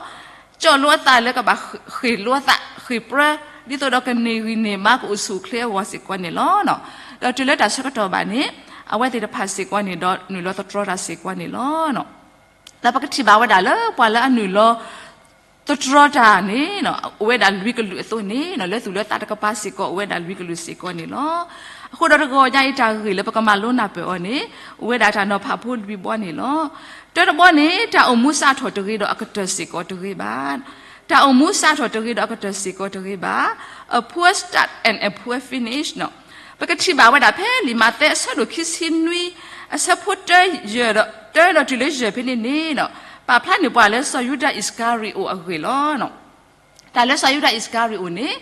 ကၠီၣ်လိအသးလၢကဘၣ်ဃ့ၢ်လိအသး ဃ့ၢ်ပြၢ ဒ်သိးဒီးကန့ၢ်ဂံၢ်န့ၢ်ဘါ ကအိၣ်ဆူၣ်အိၣ်ချ့အဂီၢ်စ့ၢ်ကီးန့ၣ်လီၤ. ဒီးတုၤလၢတၢ်ဆၢကတီၢ်ဘၣ်န့ၣ် အဝဲသ့ၣ်တဖၣ်စ့ၢ်ကီးန့ၣ်ဒီး နုာ်လီၤသတြီတၢ်စ့ၢ်ကီးန့ၣ်လီၤ. ဒီးပကထံၣ်ဘၣ်ဝဲဒၣ်လၢ ပှၤလၢအနုာ်လီၤသတြီတၢ်န့ၣ် အိၣ်ဝဲဒၣ်လွံၢ်ကလုာ်အသိးန့ၣ် လၢသူၣ်လၢသးတကပၤစ့ၢ်ကီး အိၣ်ဝဲဒၣ်လွံၢ်ကလုာ်စ့ၢ်ကီးန့ၣ်လီၤ. အဃိဒီးတဂီၤညါအံၤ တၢ်ဂ့ၢ်လၢပကမၤလိနၢ်ပၢၢ်အီၤန့ၣ် အိၣ်ဝဲဒၣ်တၢ်နီၤဖးဖိလွံၢ်ဘီန့ၣ်လီၤ. တၢတဘီန့ၣ် တၢ်အိၣ်မူစးထီၣ်တဂ့ၤဒီးအကတၢၢ်စ့ၢ်ကီးတဂ့ၤဘၣ်. တၢ်အိၣ်မူစးထီၣ်တဂ့ၤဒီးအကတၢၢ်စ့ၢ်ကီးတဂ့ၤဘၣ်. A poor start and a poor finish န့ၣ် ပကထံၣ်ဘၣ်ဝဲဒၣ်ဖဲလံာ်မးသဲအဆၢဒိၣ်ခံဆံနွံ အဆၢဖိတၢယဲၢ်ဒီး တၢဒီးတုၤလၢယဲၢ်ဖဲန့ၣ်န့ၣ် ပာ်ဖျါန့ၢ်ပှၤလၢစီၤယူဒၤအံၣ်စကၤရံၤအိၣ်အဂ့ၢ်လီၤ. တၢ်လၢစီၤယူဒၤအံၣ်စကၤရံၤအိၣ်န့ၣ်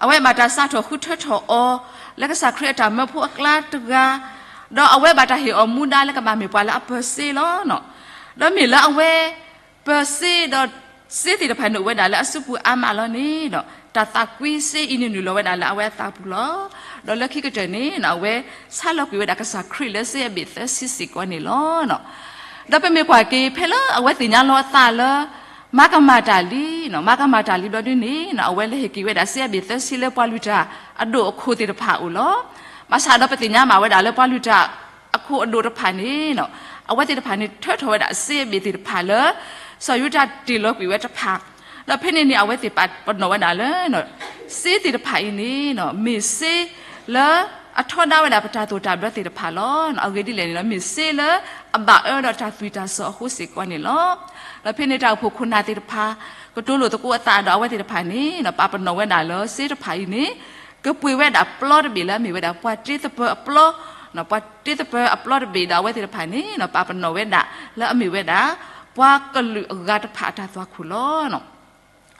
အဝဲဘၣ်တၢ်စးထီၣ်ဃုထၢထီၣ်အီၤ လၢကစၢ်ခရံာ်အတၢ်မၢဖိအကျါတဂၤ, ဒီးအဝဲဘၣ်တၢ်ဟ့ၣ်အီၤမူဒါလၢကဘၣ်မ့ၢ်ပှၤလၢအပၢၤစ့လီၤ. ဒီးမ့ၢ်လၢအဝဲ ပၢၤစ့ဒီး စ့သ့ၣ်တဖၣ်န့ၣ်အိၣ်ဝဲဒၣ်လၢအစုပူၤအါမးလီၤန့ၣ်ဒီး တၢ်သးကွံစ့အံၤန့ၣ် နုာ်လီၤဝဲဒၣ်လၢအဝဲအသးပူၤလီၤ. ဒီးလၢခံကတၢၢ်န့ၣ် အဝဲဆါလီၤကွံာ်ဝဲဒၣ်ကစၢ်ခရံာ်လၢစ့အဘ့ၣ်သၢဆံစ့ၢ်ကီးန့ၣ်လီၤ. ဒီးပမ့ၢ်ကွၢ်က့ၤ ဖဲလၢအဝဲသ့ၣ်ညါလီၤအသးလၢ မၤကမၣ်တၢ်လံ, မၤကမၣ်တၢ်လံဘျီဒ်န့ၣ် အဝဲလဲၤဟ့ၣ်က့ၤဝဲဒၣ်စ့အဘ့ၣ်သၢဆံလၢပှၤလုၢ်တၢ်အဒိၣ်အခိၣ်သ့ၣ်တဖၣ်အအိၣ်လီၤ. ဘၣ်ဆၣ်ဒီးပသ့ၣ်ညါမးဝဲဒၣ်လၢပှၤလုၢ်တၢ်အခိၣ်အဒိၣ်တဖၣ်န့ၣ် အဝဲသ့ၣ်တဖၣ်န့ၣ် ထၢထီၣ်ဝဲဒၣ်စ့အဘ့ၣ်သ့ၣ်တဖၣ်လၢ စီၤယူဒၤတ့ၢ်လီၤကွံာ်ဝဲတဖၣ်, ဒီးဖဲန့ၣ်န့ၣ် အဝဲသ့ၣ်ပာ်ပနီၣ်ဝဲဒၣ်လၢ စ့သ့ၣ်တဖၣ်အံၤန့ၣ် မ့ၢ်စ့လၢအထီဒါဝဲဒၣ်ပတၢ်သိၣ်တၢ်ဘျၢသ့ၣ်တဖၣ်လီၤ. အဂ့ၢ်ဒ်လဲၣ်န့ၣ်ဒီး မ့ၢ်စ့လၢအဘၣ်အၢဒီးတၢ်သွံၣ်တၢ်စီၤအဃိစ့ၢ်ကီးန့ၣ်လီၤ. ဒီးဖဲန့ၣ်တၢ်အိၣ်ဖှိၣ်ခိၣ်နၢ်သ့ၣ်တဖၣ် ကတိၤလိာ်သကိးအသးဒီးအဝဲသ့ၣ်တဖၣ်န့ၣ် ပာ်ပနီၣ်ဝဲဒၣ်လၢစ့တဖၣ်အံၤန့ၣ် ကပှ့ၤဝဲဒၣ်ပျီတဘ့ၣ်လၢအမ့ၢ်ဝဲဒၣ်ပှၤတ့သပၢၤအပျီ, ပှၤတ့သပၢၤအပျီတဘ့ၣ်ဒီးအဝဲသ့ၣ်တဖၣ်န့ၣ် ပာ်ပနီၣ်ဝဲဒၣ်လၢအမ့ၢ်ဝဲဒၣ် ပှၤကလုာ်အဂၤတဖၣ်အတၢ်သွၣ်ခိၣ်လီၤ.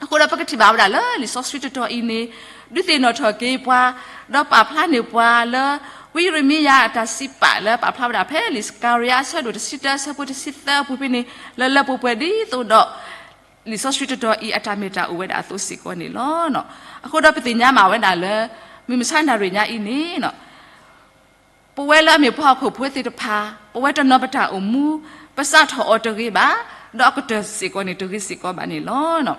အဃိဒီးပကထံၣ်ဘၣ်ဝဲဒၣ်လၢလံာ်စီဆှံတတီၤအံၤန့ၣ် ဒုးသ့ၣ်နီၣ်ထီၣ်က့ၤပှၤ, ဒီးပာ်ဖျါန့ၢ်ပှၤလၢ ဝံယံးရမံယၤအတၢ်စံးပာ်လၢပာ်ဖျါဝဲဒၣ်ဖဲလံာ်စကၤရယၤအဆၢဒိၣ်တဆံတၢ အဆၢဖိတဆံသၢအပူၤဖဲန့ၣ် လၢလၢပှဲၤပှဲၤဒ်သိးဒီး လံာ်စီဆှံတတီၤအံၤအတၢ်မ့ၢ်တၢ်အိၣ်ဝဲဒၣ်အသိးစ့ၢ်ကီးန့ၣ်လီၤ. အဃိဒီးပသ့ၣ်ညါမးဝဲဒၣ်လၢ မုၢ်မဆါနၣ်ရံၣ်ညါအံၤန့ၣ် ပဝဲလၢအမ့ၢ်ပှၤဟီၣ်ခိၣ်ဖိသ့ၣ်တဖၣ် ပဝဲတနီၤပတၢ်အိၣ်မူ ပစးထီၣ်အီၤတဂ့ၤဘၣ်, ဒီးအကတၢၢ်စ့ၢ်ကီးန့ၣ်တဂ့ၤစ့ၢ်ကီးဘၣ်န့ၣ်လီၤ.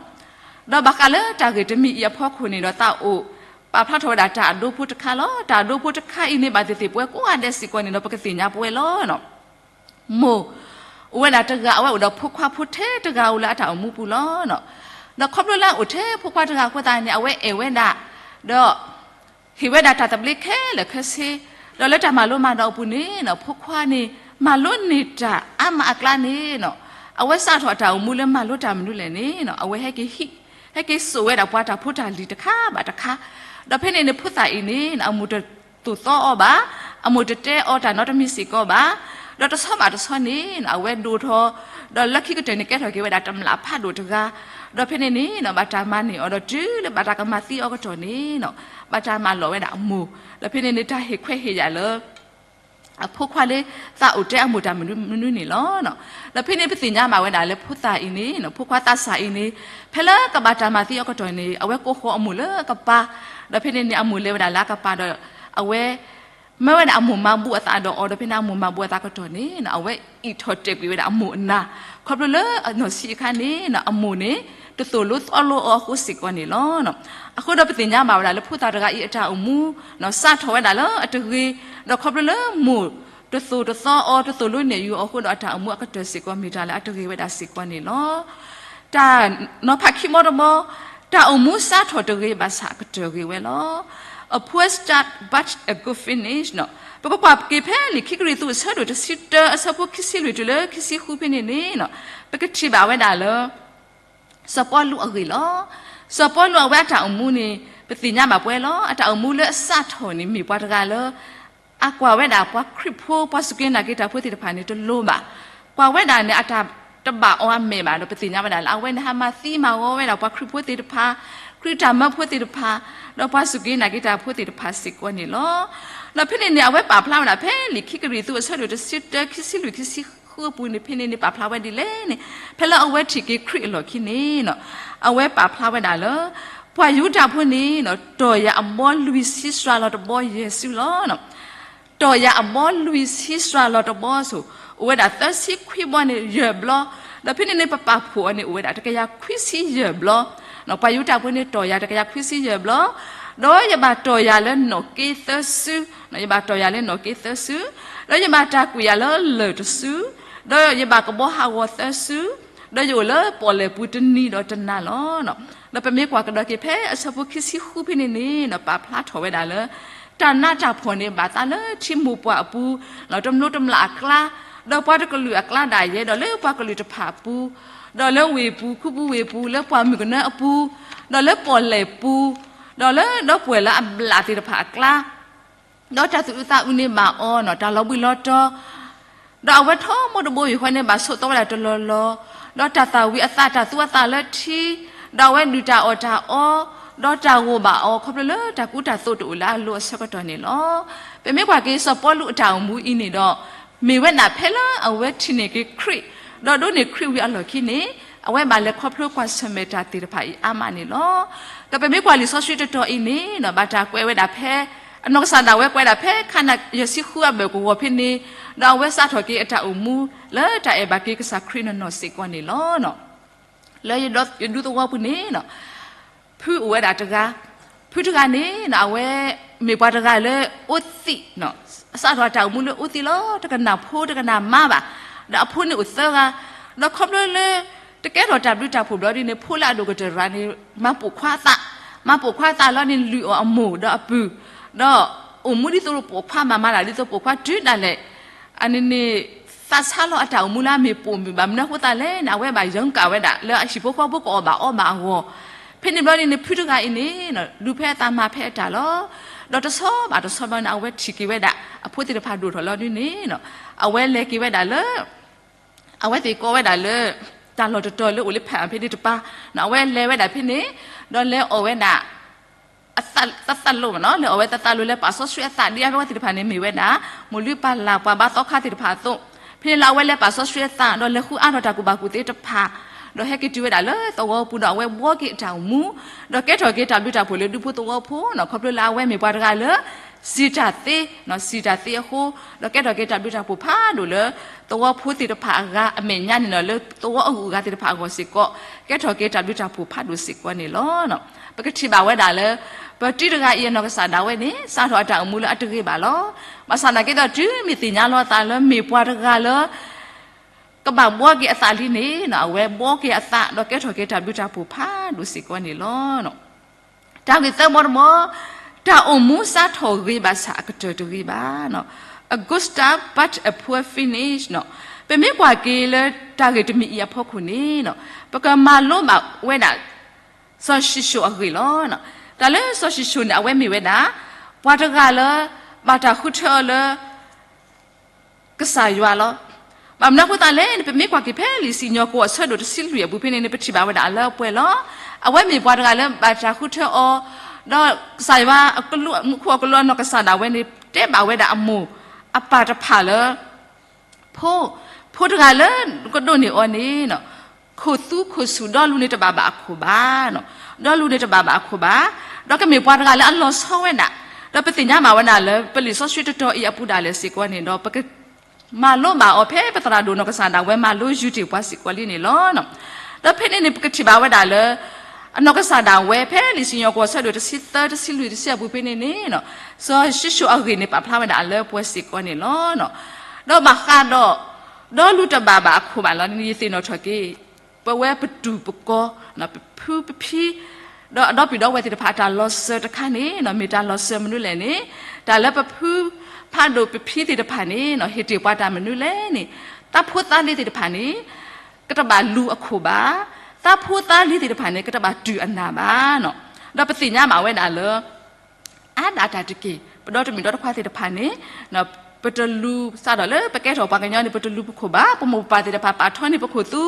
ဒီးဘၣ်ဃးလၢတၢ်ဂ့ၢ်တမံၤအံၤအဖီခိၣ်န့ၣ်ဒီး သးအိၣ်ပာ်ဖျါထီၣ်ဝဲဒၣ်တၢ်အဒိဖိတခါလီၤ. တၢ်အဒိဖိတခါအံၤန့ၣ် ဘၣ်သ့ၣ်သ့ၣ်ပဝဲကိးဂၤဒဲးစ့ၢ်ကီးန့ၣ်ဒီး ပကသ့ၣ်ညါပဝဲလီၤ. မိၢ်အိၣ်ဝဲဒၣ်တဂၤ အဝဲအိၣ်ဒီးဖိခွါဖိထဲတဂၤဧိၤလၢအတၢ်အိၣ်မူပူၤလီၤ. ဒီးခီဖျိလၢအအိၣ်ထဲဖိခွါတဂၤအဃိသတးန့ၣ် အဝဲအဲၣ်ဝဲဒၣ်, ဒီး ဟ့ၣ်ဝဲဒၣ်တၢ်သဘျ့ခဲလၢာ်ခဲဆ့, ဒီးလၢတၢ်မၤလိမၤဒိးအပူၤန့ၣ် ဖိခွါန့ၣ် မၤလိန့ၢ်တၢ်အါမးအကျါန့ၣ် အဝဲစးထီၣ်အတၢ်အိၣ်မူလၢမၤလိတၢ်မနုၤလဲၣ်န့ၣ် အဝဲဟဲက့ၤဟံး, ဟဲက့ၤစိာ်ဝဲဒၣ်ပှၤတၢ်ဖိတၢ်လံၤတခါဘၣ်တခါ, ဒီးဖဲန့ၣ်န့ၣ် ဖိသၣ်အံၤန့ၣ် အမိၢ်တသိၣ်သီအီၤဘၣ်, အမိၢ်တတဲအီၤတၢ်နီတမံၤစ့ၢ်ကီးဘၣ်, ဒီးတဆီဘၣ်တဆီန့ၣ် အဝဲဒိၣ်ထီၣ်, ဒီးလၢခံကတၢၢ်န့ၣ် ကဲထီၣ်က့ၤဝဲဒၣ်တမျာ်ဖးဒိၣ်တဂၤ, ဒီးဖဲန့ၣ်န့ၣ် ဘၣ်တၢ်မၤန့ၢ်အီၤဒီးတုၤလၢဘၣ်တၢ်ကမၤသံအီၤကတီၢ်န့ၣ် ဘၣ်တၢ်မၤလီၤဝဲဒၣ်အမိၢ်, ဒီးဖဲန့ၣ်န့ၣ် တၢ်ဟ့ၣ်ခွဲးဟ့ၣ်ယာ်လၢ အဖိခွါလၢ သးအိၣ်တဲအမိၢ်တၢ်မနုၤမနုၤန့ၣ်လီၤ. ဒီးဖဲန့ၣ်ပသ့ၣ်ညါမးဝဲဒၣ်လၢဖိသၣ်အံၤန့ၣ် ဖိခွါသးစၢ်အံၤန့ၣ် ဖဲလၢကဘၣ်တၢ်မၤသံအီၤကတီၢ်န့ၣ် အဝဲကိးဃီၤအမိၢ်လၢအကပၤ, ဒီးဖဲန့ၣ်န့ၣ် အမိၢ်လဲၤဝဲဒၣ်လၢအကပၤဒီး အဝဲ မၢဝဲဒၣ်အမိၢ်မၤဘူးအသးဒီးအီၤ, ဒီးဖဲန့ၣ်အမိၢ်မၤဘူးအသးကတီၢ်န့ၣ် အဝဲအံးထီၣ်တဲာ်ကွံာ်ဝဲဒၣ်အမိၢ်အနၢ်, ခီဖျိလၢအနီၢ်ဆံးအခါန့ၣ် အမိၢ်န့ၣ် တသိၣ်လိသီလိအီၤအဃိစ့ၢ်ကီးန့ၣ်လီၤ. အဃိဒီးပသ့ၣ်ညါမးဝဲဒၣ်လၢဖိသၣ်တဂၤအံၤအတၢ်အိၣ်မူ စးထီၣ်ဝဲဒၣ်လၢအတဂ့ၤ, ဒီးခီဖျိလၢမိၢ် တသိၣ်တသီအီၤ တသိၣ်လိနဲၣ်ယုာ်အီၤအဃိဒီး အတၢ်အိၣ်မူအကတၢၢ်စ့ၢ်ကီး မ့ၢ်တၢ်လၢအတဂ့ၤဝဲဒၣ်စ့ၢ်ကီးန့ၣ်လီၤ. တၢ်နီၤဖးခံဘီတဘီ, တၢ်အိၣ်မူစးထီၣ်တဂ့ၤဘၣ်ဆၣ်အကတၢၢ်ဂ့ၤဝဲလီၤ. A poor start but a good finish န့ၣ်. ပကကွၢ်က့ၤဖဲလံာ်ခံကရံၣ်သူးအဆၢဒိၣ်တဆံတၢ အဆၢဖိခံဆံလွံၢ်တုၤလၢခံဆံဃုဖဲန့ၣ်န့ၣ်, ပကထံၣ်ဘၣ်ဝဲဒၣ်လၢ စီၤပီလူးအဂ့ၢ်လီၤ. စီၤပီလူးအဝဲအတၢ်အိၣ်မူန့ၣ် ပသ့ၣ်ညါဘၣ်ပှဲၤလီၤ. အတၢ်အိၣ်မူလၢအစးထီၣ်န့ၣ် မ့ၢ်ပှၤတဂၤလၢ အကွၢ်ဝဲဒၣ်ပှၤခရံာ်ဖိ ပှၤစူၢ်က့ၤနာ်က့ၤတၢ်ဖိသ့ၣ်တဖၣ်န့ၣ် တလိၤဘၣ်. ကွၢ်ဝဲဒၣ်န့ၣ် အတၢ်တဘၣ်အီၤအမဲာ်ဘၣ်ဒီး ပသ့ၣ်ညါဝဲဒၣ်လၢ အဝဲန့ၣ်ဟးမၤသံမၤဂီၤဝဲဒၣ်ပှၤခရံာ်ဖိသ့ၣ်တဖၣ်, ခရံာ်တၢ်မၢဖိသ့ၣ်တဖၣ်, ဒီးပှၤစူၢ်က့ၤနာ်က့ၤတၢ်ဖိသ့ၣ်တဖၣ်စ့ၢ်ကီးန့ၣ်လီၤ. ဒီးဖဲန့ၣ်န့ၣ် အဝဲပာ်ဖျါဝဲဒၣ်ဖဲလံာ်ခံကရံၣ်သူးအဆၢဒိၣ်တဆံတၢ ခံဆံလွံၢ် ခံဆံဃုအပူၤန့ၣ် ဖဲန့ၣ်န့ၣ် ပာ်ဖျါဝဲဒ်လဲၣ်န့ၣ်, ဖဲလၢအဝဲထံၣ်က့ၤခရံာ်အလီၢ်ခံန့ၣ်, အဝဲပာ်ဖျါဝဲဒၣ်လၢ ပှၤယူဒၤဖိန့ၣ် တီၢ်ယၤအဘီလွံၢ်ဆံစှၤလီၤတဘီယဲၢ်စုလီၤ. တီၢ်ယၤအဘီလွံၢ်ဆံစှၤလီၤတဘီဆိၣ်, အိၣ်ဝဲဒၣ်သၢဆံခွံဘီန့ၣ်ယဲၢ်ဘျီ, ဒီးဖဲန့ၣ်န့ၣ် ပပာ်ဖှိၣ်အီၤန့ၣ် အိၣ်ဝဲဒၣ်တကယၤခွံဆံယဲၢ်ဘျီ. ပှၤယူဒၤဖိန့ၣ် တီၢ်ယၤတကယၤခွံဆံယဲၢ်ဘျီ, ဒီးယဘၣ်တီၢ်ယၤလၢနီၣ်က့သၢစု, ယဘၣ်တီၢ်ယၤလၢနီၣ်က့သၢစု, ဒီးယဘၣ်တၢ်ကွံာ်ယၤလၢလၢၢ်တစု, ဒီးယဘၣ်ကဘီဟးဂီၤသၢစု, ဒီးယအိၣ်လၢပီၣ်လဲၣ်ပူၤတနံၤဒီးတနၤလီၤ. ဒီးပမ့ၢ်ကွၢ်ကဒီးက့ၤဖဲအဆၢဖိခံဆံဃုဖဲန့ၣ်န့ၣ် ပာ်ဖျါထီၣ်ဝဲဒၣ်လၢ တၢ်နးတၢ်ဖှီၣ်န့ၣ် ဘၣ်သးလၢထံမိၢ်ပှၢ်အပူၤ, တမျိၢ်တမျာ်အကျါ, ဒီးပှၤတကလုာ်အကျါဒၣ်ယဲ, ဒီးလၢပှၤကလုာ်တဖၣ်အပူၤ, ဒီးလၢဝ့ၢ်ပူၤ, ခူပူၤဝ့ၢ်ပူၤ, လၢပှၢ်မုၢ်ကနၢအပူၤ, ဒီးလၢပီၣ်လဲၣ်ပူၤ, ဒီးလၢဒီပုၢ်ဝဲၢ်လၢအဘျၣ်သ့ၣ်တဖၣ်အကျါ, ဒီးတၢ်သူၣ်အုးသးအုးန့ၣ်ဘၣ်အီၤ, တၢ်လီၤဘှံးလီၤတီၤ, ဒီးအဝဲထီဘိတဘိယူၢ်ဃီန့ၣ် ဘၣ်ဆိးသီဝဲဒၣ်တလီၢ်လီၢ်, ဒီးတၢ်သၣ်ဝံၤအသး တၢ်သူအသးလၢထံ, ဒီးအဝဲဒုၣ်တၢ်အီၣ်တၢ်အီ, ဒီးတၢ်ဂိၢ်ဘၣ်အီၤ ခီဖျိလၢတၢ်ကူတၢ်သိးတအိၣ်လၢအလိၤအဆၢကတီၢ်န့ၣ်လီၤ. ပမ့ၢ်ကွၢ်က့ၤစီၤပီလူးအတၢ်အိၣ်မူအံၤန့ၣ်ဒီး, မ့ၢ်ဝဲဒၣ်ဖဲလၢအဝဲထံၣ်န့ၢ်က့ၤခရံာ်, ဒီးဒိးန့ၢ်ခရံာ်ဝံၤအလီၢ်ခံန့ၣ်, အဝဲဘၣ်လဲၤခီဖျိကွၢ်ဆၢၣ်မဲာ်တၢ်သ့ၣ်တဖၣ်အံၤအါမးန့ၣ်လီၤ. ဒီးပမ့ၢ်ကွၢ်လံာ်စီဆှံတတီၤအံၤန့ၣ် ဘၣ်တၢ်ကွဲးဝဲဒၣ်ဖဲ အနီၢ်ကစၢ်ဒၣ်ဝဲကွဲးဒၣ်ဖဲခါနၤယဲၢ်ဆံဃုအဘၢၣ်ကဝီၤဖဲန့ၣ်, ဒီးအဝဲစးထီၣ်က့ၤအတၢ်အိၣ်မူလၢတၢ်အဲၣ်ဘၣ်က့ၤကစၢ်ခရံာ်နီၢ်နီၢ်စ့ၢ်ကီးန့ၣ်လီၤ. လၢယဒူသဝီပူၤန့ၣ် ဖုအိၣ်ဝဲဒၣ်တဂၤ, ဖုတဂၤန့ၣ် အဝဲမ့ၢ်ပှၤတဂၤလၢအိၣ်သံး, စးထီၣ်တၢ်အိၣ်မူလၢအိၣ်သံးလီၤ, တကနၣ်ဖိတကနၣ်မါဘၣ်, ဒီးအဖိန့ၣ်အိၣ်သၢဂၤ, ဒီးခီဖျိလၢ တကဲထီၣ်တၢ်ဘျုးတၢ်ဖှိၣ်ဘျီဒ်န့ၣ် ဖိလၢအဒိၣ်ကတၢၢ်တဂၤန့ၣ် မၤပိာ်ခွါအသး, မၤပိာ်ခွါအသးလီၤန့ၣ် လုၢ်အီၣ်အမိၢ်ဒီးအပုၢ်, ဒီးအိၣ်မူဒ်သိးပိာ်ခွါမၤမၤတၢ်ဒ်သိးပိာ်ခွါတုၤဒၣ်လဲာ်, အန့ၣ်န့ၣ် သးဆါလီၤအတၢ်အိၣ်မူလၢအမ့ၢ်ပိာ်မုၣ်ဘၣ်မနုၤအဃိသတးလဲၣ်န့ၣ် အဝဲဘၣ်ယၢၤကၣ်ဝဲဒၣ်လၢအဟံၣ်ဖိဃီဖိကအီၣ်ဘၣ်အီဘၣ်အဂီၢ်, ဖဲန့ၣ်ဘျီဒ်န့ၣ် ဖုတဂၤအံၤန့ၣ် ဒုးဖဲအသးမၤဖဲအတၢ်လီၤ. ဒီးတဆီဘၣ်တဆီဘၣ်န့ၣ် အဝဲထံၣ်က့ၤဝဲဒၣ် အဖိသ့ၣ်တဖၣ်ဒိၣ်ထီၣ်လီၤဒ်န့ၣ် အဝဲလဲၤက့ၤဝဲဒၣ်လၢ အဝဲသ့ၣ်ကိးဝဲဒၣ်လၢ တၢ်လီၢ်တတီၤလၢအိၣ်လၢဖးအဖဲန့ၣ်တပၤ, အဝဲလဲၤဝဲဒၣ်ဖဲန့ၣ် ဒီးလဲၤအီၣ်ဝဲဒၣ် သးသးလိာ်မနီၤ, လဲၤအီၣ်ဝဲသးသးလိာ် လဲၤပာ်စီဆှံအသးဒ်အဝဲသ့ၣ်တဖၣ်န့ၣ်မ့ၢ်ဝဲဒၣ် မိၢ်လုၢ်ပၢ်လၢ်ပှၤဘါသီခါသ့ၣ်တဖၣ်အသိး, ဖဲန့ၣ်လၢအဝဲလဲၤပာ်စီဆှံအသး ဒီးလဲၤဃုအါထီၣ်တၢ်ကူၣ်ဘၣ်ကူၣ်သ့တဖၣ်, ဒီးဟဲက့ၤတုၤဝဲဒၣ်လၢသဝီပူၤဒီးအဝဲဘှီက့ၤအတၢ်အိၣ်မူ, ဒီးကဲထီၣ်က့ၤတၢ်ဘျုးတၢ်ဖှိၣ်လၢဒူဖိသဝီဖိနီၤ, ခီဖျိလၢအဝဲမ့ၢ်ပှၤတဂၤလၢ စံးတၢ်သ့, စံးတၢ်သ့အဃိ, ဒီးကဲထီၣ်က့ၤတၢ်ဘျုးတၢ်ဖှိၣ်ဖးဒိၣ်လၢ သဝီဖိသ့ၣ်တဖၣ်အဂၤအမဲာ်ညါန့ၣ်ဒီး လၢသဝီအဂုၤအဂၤသ့ၣ်တဖၣ်အဂီၢ်စ့ၢ်ကီး, ကဲထီၣ်က့ၤတၢ်ဘျုးတၢ်ဖှိၣ်ဖးဒိၣ်စ့ၢ်ကီးန့ၣ်လီၤ. ပကထံၣ်ဘၣ်ဝဲဒၣ်လၢ ပတံၤတဂၤအံၤအနီၢ်ကစၢ်ဒၣ်ဝဲန့ၣ် စးထီၣ်အတၢ်အိၣ်မူလၢအတဂ့ၤဘၣ်လီၤ. ဘၣ်ဆၣ်သနာ်က့ဒီး တုၤမ့ၢ်သ့ၣ်ညါလီၤအသးလၢမ့ၢ်ပှၤတဂၤလၢ ကဘၣ်ဘှီက့ၤအသးလံန့ၣ် အဝဲဘှီက့ၤအသး ဒီးကဲထီၣ်က့ၤတၢ်ဘျုးတၢ်ဖှိၣ်ဖးဒိၣ်စ့ၢ်ကီးန့ၣ်လီၤ. တၢ်ဂ့ၢ်သၢဘီတဘီ, တၢ်အိၣ်မူစးထီၣ်ဂ့ၤဘၣ်ဆၣ်အကတၢၢ်တဂ့ၤဘၣ်. A good start but a poor finish. ပမ့ၢ်ကွၢ်က့ၤလၢတၢ်ဂ့ၢ်တမံၤအံၤအဖီခိၣ်န့ၣ် ပကမၤလိဘၣ်ဝဲဒၣ် စီၤၡံၣ်ၡိၣ်အဂ့ၢ်လီၤ. တၢ်လၢစီၤၡံၣ်ၡိၣ်န့ၣ် အဝဲမ့ၢ်ဝဲဒၣ် ပှၤတဂၤလၢ ဘၣ်တၢ်ဃုထၢအီၤလၢ ကစၢ်ယွၤလီၤ. ဘၣ်မနုၤအဃိသတးလဲၣ်န့ၣ် ပမ့ၢ်ကွၢ်က့ၤဖဲလံာ်စံၣ်ညီၣ်ကွီၢ်အဆၢဒိၣ်တဆံလွံၢ်အပူၤဖဲန့ၣ်န့ၣ် ပထံၣ်ဘၣ်ဝဲဒၣ်အလၢအပှဲၤလီၤ. အဝဲမ့ၢ်ပှၤတဂၤလၢဘၣ်တၢ်ဃုထၢအီၤ, ဒီးကစၢ်ယွၤအကလူး မူခိၣ်အကလူးအနီၢ်ကစၢ်ဒၣ်ဝဲန့ၣ် တဲဘၣ်ဝဲဒၣ်အမိၢ်အပၢ်တဖၣ်လၢ ဖိ, ဖိတဂၤလၢကဒိးန့ၢ်အီၤန့ၣ် ခိၣ်သူခိၣ်ဆူၣ်ဒီလူန့ၣ်တဘၣ်ဘၣ်အခိၣ်ဘၣ်, ဒီလူန့ၣ်တဘၣ်ဘၣ်အခိၣ်ဘၣ်, ဒီးကမ့ၢ်ပှၤတဂၤလၢအလီၤဆီဝဲဒၣ်, ဒီးပသ့ၣ်ညါဘၣ်ဝဲဒၣ်လၢ ပလံာ်စီဆှံတတီၤအံၤအပူၤဒၣ်လဲာ်စ့ၢ်ကီးန့ၣ်ဒီး ပက မၤလိဘၣ်အီၤဖဲပသရၣ်ဒိၣ်နီၢ်ကစၢ်ဒၣ်ဝဲမၤလိယုၢ်တ့ၢ်ပှၤစ့ၢ်ကီးလံန့ၣ်လီၤ. ဒီးဖဲန့ၣ်န့ၣ် ပကထံၣ်ဘၣ်ဝဲဒၣ်လၢ အနီၢ်ကစၢ်ဒၣ်ဝဲ ဖဲလံာ်စံၣ်ညီၣ်ကွီၢ်အဆၢဒိၣ်တဆံသၢ တဆံလွံၢ် တဆံအပူၤဖဲန့ၣ်န့ၣ် စီၤၡံၣ်ၡိၣ်အဂ့ၢ်န့ၣ် ပာ်ဖျါဝဲဒၣ်အလၢပှဲၤစ့ၢ်ကီးန့ၣ်လီၤ. ဒီးဘၣ်ဃးဒီး ဒီလူၤတဘၣ်ဘၣ်အခိၣ်ဘၣ်လီၤန့ၣ် ယသ့ၣ်နီၣ်ထီၣ်က့ၤ ပဝဲပတူၢ်ပကီၢ် ပဖုပဖံ ဒီးအဒီပုၢ်ဒီဝဲၢ်သ့ၣ်တဖၣ်အတၢ်လီၤစၢၤတခါန့ၣ် မ့ၢ်တၢ်လီၤစၢၤမနုၤလဲၣ်န့ၣ် တၢ်လၢပဖုဖးဒိၣ်ပဖံသ့ၣ်တဖၣ်န့ၣ် ဟ့ၣ်တ့ၢ်ပှၤတၢ်မနုၤလဲၣ်န့ၣ် တၢ်ဖိသၣ်လံၤသ့ၣ်တဖၣ်န့ၣ် ကတဘၣ်လူၤအခိၣ်ဘၣ်, တၢ်ဖိသၣ်လံၤသ့ၣ်တဖၣ်န့ၣ် ကတဘၣ်တုၤအနၢ်ဘၣ်. ဒီးပသ့ၣ်ညါဘၣ်ဝဲဒၣ်လၢ အါဒၣ်တၢ်တက့ၢ် ပဒီတမံၤဒီတခွါသ့ၣ်တဖၣ်န့ၣ် ပတလူၤစးထီၣ်လၢပကဲထီၣ်ပှၤကညီန့ၣ် ပတလူၤပခိၣ်ဘၣ်, ပမိၢ်ပပၢ်သ့ၣ်တဖၣ်ပာ်ထီန့ၢ်ပခိၣ်သူ,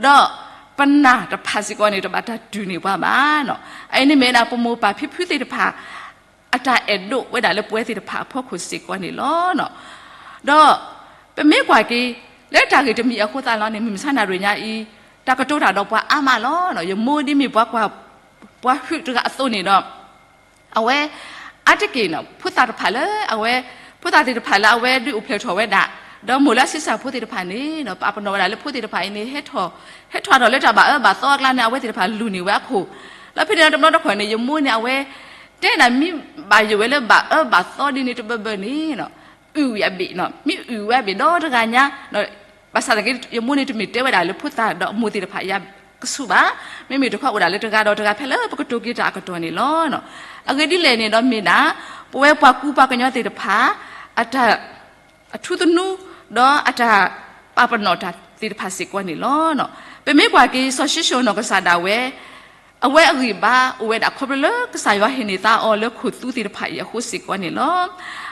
ဒီးပနၢ်တဖၣ်စ့ၢ်ကီးန့ၣ် တဘၣ်တၢ်တုၤန့ၢ်ပှၤဘၣ်. အအံၤန့ၣ်မ့ၢ်ဝဲဒၣ် ပမိၢ်ပၢ်ဖံဖုသ့ၣ်တဖၣ် အတၢ်အဲၣ်ဒိးဝဲဒၣ်လၢပဝဲသ့ၣ်တဖၣ်အဖီခိၣ်စ့ၢ်ကီးန့ၣ်လီၤ. ဒီးပမ့ၢ်ကွၢ်က့ၤ လၢတၢ်ဂ့ၢ်တမံၤအဃိသတးလီၤန့ၣ် မုၢ်မဆါနၣ်ရံၣ်ညါအံၤ တၢ်ကတိၤတၢ်ဒီးပှၤအါမးလီၤ. ယမိၢ်ဒ်မ့ၢ်ပှၤကွၢ် ပှၤဟုးတဂၤအသိးန့ၣ်ဒီး အဝဲ အါတက့ၢ် ဖိသၣ်တဖၣ်လၢအဝဲ ဖိသၣ်သ့ၣ်တဖၣ်လၢအဝဲဒုးအိၣ်ဖျဲၣ်ထီၣ်ဝဲဒၣ် ဒီးမိၢ်လၢအဆံးစၢ်ဖိသ့ၣ်တဖၣ်န့ၣ် ပာ်ပနီၣ်ဝဲဒၣ်လၢဖိသ့ၣ်တဖၣ်အံၤန့ၣ် ဟဲထီၣ် ဟဲထီၣ်ထီၣ်လၢတၢ်ဘၣ်အၢဘၣ်သီအကျါန့ၣ် အဝဲသ့ၣ်တဖၣ်လူၤန့ၢ်ဝဲအခိၣ်, လၢဖဲန့ၣ်တဘျီတခီၣ်န့ၣ် ယမိၢ်န့ၣ် အဝဲ တဲဒၣ်မ့ၢ်ဘၣ်ယိၣ်ဝဲလၢဘၣ်အၢဘၣ်သီဒ်န့ၣ်တဘၢဘၢန့ၣ် အုၣ်ဝံၤအဘ့ၣ်, မ့ၢ်အုၣ်ဝဲအဘ့ၣ်ဒီတဂၤညါ, ဘၣ်ဆၣ်သနာ်က့ ယမိၢ်န့ၣ်တမ့ၢ်တဲဝဲဒၣ်လၢဖိသၣ်ဒီးအမိၢ်သ့ၣ်တဖၣ်အံၤကဆူၣ်ဘၣ်, မ့မ့ၢ်တခီအိၣ်ဒၣ်လၢတဂၤဒီးတဂၤဖဲလၢပကတိၤက့ၤတၢ်အကတီၢ်န့ၣ်လီၤ. အဂ့ၢ်ဒ်လဲၣ်န့ၣ်ဒီးမ့ၢ်ဒၣ် ပဝဲပှၤကူပှၤကညီသ့ၣ်တဖၣ် အတၢ် အထူသနူ ဒီးအတၢ်ပာ်ပနီၣ်တၢ်သ့ၣ်တဖၣ်စ့ၢ်ကီးန့ၣ်လီၤ. ပမ့ၢ်ကွၢ်က့ၤစီၤၡံၣ်စိၣ်နီၢ်ကစၢ်ဒၣ်ဝဲ အဝဲအဂံၢ်ဘါအိၣ်ဝဲဒၣ်ခီဖျိလၢကစၢ်ယွၤဟ့ၣ်န့ၢ်သါအီၤလၢခိၣ်သူသ့ၣ်တဖၣ်အံၤအဃိစ့ၢ်ကီးန့ၣ်လီၤ.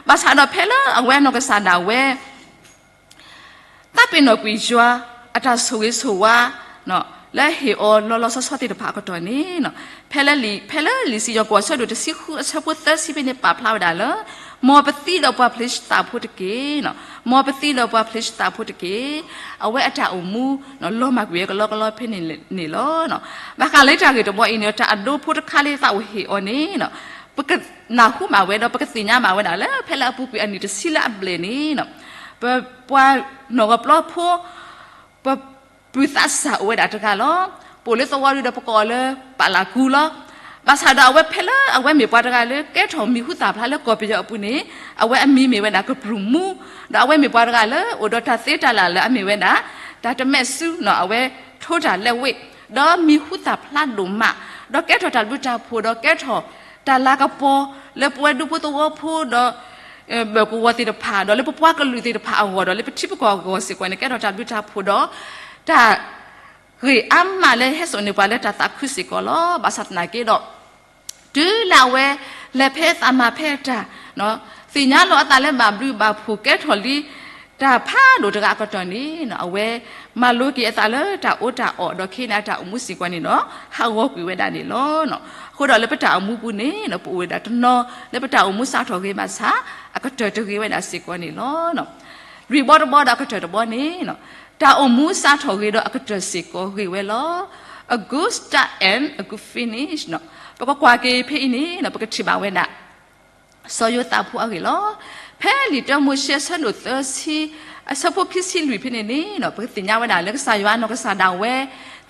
ဘၣ်ဆၣ်ဒီးဖဲလၢအဝဲနီၢ်ကစၢ်ဒၣ်ဝဲ သးပ့ၤနီၣ်ကွံာ်ယွၤအတၢ်ဆိၣ်ဂ့ၤဆိၣ်ဝါ လၢဟ့ၣ်အီၤလီၤလီၤဆီဆီသ့ၣ်တဖၣ်အကတီၢ်န့ၣ် ဖဲလၢလံာ်စံၣ်ညီၣ်ကွီၢ်အဆၢဒိၣ်တဆံဃုအဆၢဖိသၢဆံဖဲန့ၣ် ပာ်ဖျါဝဲဒၣ်လၢ မ်ပသံဒီးပှၤဖလ့ၡသးဖိတက့ၢ်, မ်ပသံဒီးပှၤဖလ့ၡသးဖိတက့ၢ်. အဝဲအတၢ်အိၣ်မူ လီၤမၢ်ကွံာ်ဝဲကလီကလီဖဲန့ၣ်န့ၣ်လီၤ. ဘၣ်ဃးလၢတၢ်ဂ့ၢ်တဘီအံၤန့ၣ် တၢ်အဒိဖိတခါလၢသးအိၣ်ဟ့ၣ်အီၤန့ၣ် ပကနၢ်ဟူမးဝဲဒီး ပကသ့ၣ်ညါမးဝဲဒၣ်လၢ ဖဲလၢအပူၤကွံာ်အနံၣ်တဆံလၢအဘျဲၣ်န့ၣ် ပပှၤနီၣ်ဂီၤပျီဖိ ပပုၢ်သးစၢ်အိၣ်ဝဲဒၣ်တဂၤလီၤ. ပအိၣ်လၢသဝီဒုဒီးပကိးအီၤလၢပၣ်လၢ်ကူလီၤ. ဘၣ်ဆၣ်ဒီးအဝဲဖဲလၢအဝဲမ့ၢ်ပှၤတဂၤလၢကဲထီၣ်မံၤဟူသၣ်ဖျါလၢကီၢ်ပယီၤအပူၤန့ၣ် အဝဲအမံၤမ့ၢ်ဝဲဒၣ်ကပြုၢ်မူ, ဒီးအဝဲမ့ၢ်ပှၤတဂၤလၢအိၣ်ဒီးတၢ်သ့တၢ်လၢ်လၢအမ့ၢ်ဝဲဒၣ် တၢ်တမဲာ်ဆူ အဝဲထိတၢ်လဲဝ့ၣ်, ဒီးမံၤဟူသၣ်ဖျါဒိၣ်မး, ဒီးကဲထီၣ်တၢ်ဘျုးတၢ်ဖှိၣ် ဒီးကဲထီၣ်တၢ်လၤကပီၤ လၢပဝဲဒူဖိသဝီဖိဒီး ဘၢၣ်ကဝီၤသ့ၣ်တဖၣ် ဒီးလၢပပှၤကလုာ်သ့ၣ်တဖၣ်အဂီၢ် ဒီးလၢပထံပကီၢ်အဂီၢ်စ့ၢ်ကီးန့ၣ် ကဲထီၣ်တၢ်ဘျုးတၢ်ဖှိၣ်ဒီး တၢ်ဂ့ၢ်အါမးလၢဟဲစိာ်န့ၢ်ပှၤလၢတၢ်သးခုစ့ၢ်ကီးလီၤ. ဘၣ်ဆၣ်သနာ်က့ဒီး တုၤလၢအဝဲလဲၤဖဲသးမၤဖဲအတၢ် သ့ၣ်ညါလီၤအသးလၢဘၣ်ဘျုးဘၣ်ဖှိၣ် ကဲထီၣ်လံ တၢ်ဖးဒိၣ်တဂၤအကတီၢ်န့ၣ် အဝဲမၤလိက့ၤအသးလၢတၢ်အီၣ်တၢ်အီ ဒီးခဲအံၤန့ၣ်အတၢ်အိၣ်မူစ့ၢ်ကီးန့ၣ်ဒီး ဟးဂီၤကွံာ်ဝဲဒၣ်န့ၣ်လီၤ. အဃိဒီးလၢပတၢ်အိၣ်မူပူၤန့ၣ် ပအိၣ်ဝဲဒၣ်တနီၤလၢပတၢ်အိၣ်မူစးထီၣ်ဂ့ၤဘၣ်ဆၣ် အကတၢၢ်တဂ့ၤဝဲဒၣ်စ့ၢ်ကီးန့ၣ်လီၤ. လွံၢ်ဘီတဘီဒီးအကတၢၢ်တဘီန့ၣ် တၢ်အိၣ်မူစးထီၣ်ဂ့ၤဒီးအကတၢၢ်စ့ၢ်ကီးဂ့ၤဝဲလီၤ. A good start and a good finish ပကကွၢ်က့ၤဖဲအံၤန့ၣ် ပကထံၣ်ဘၣ်ဝဲဒၣ် စီၤယိၤသးဖိအဂ့ၢ်လီၤ. ဖဲလံာ်တၢမိၤၡ့အဆၢဒိၣ်သၢဆံ အဆၢဖိခံဆံလွံၢ်ဖဲန့ၣ်န့ၣ် ပကသ့ၣ်ညါဝဲဒၣ်လၢကစၢ်ယွၤနီၢ်ကစၢ်ဒၣ်ဝဲ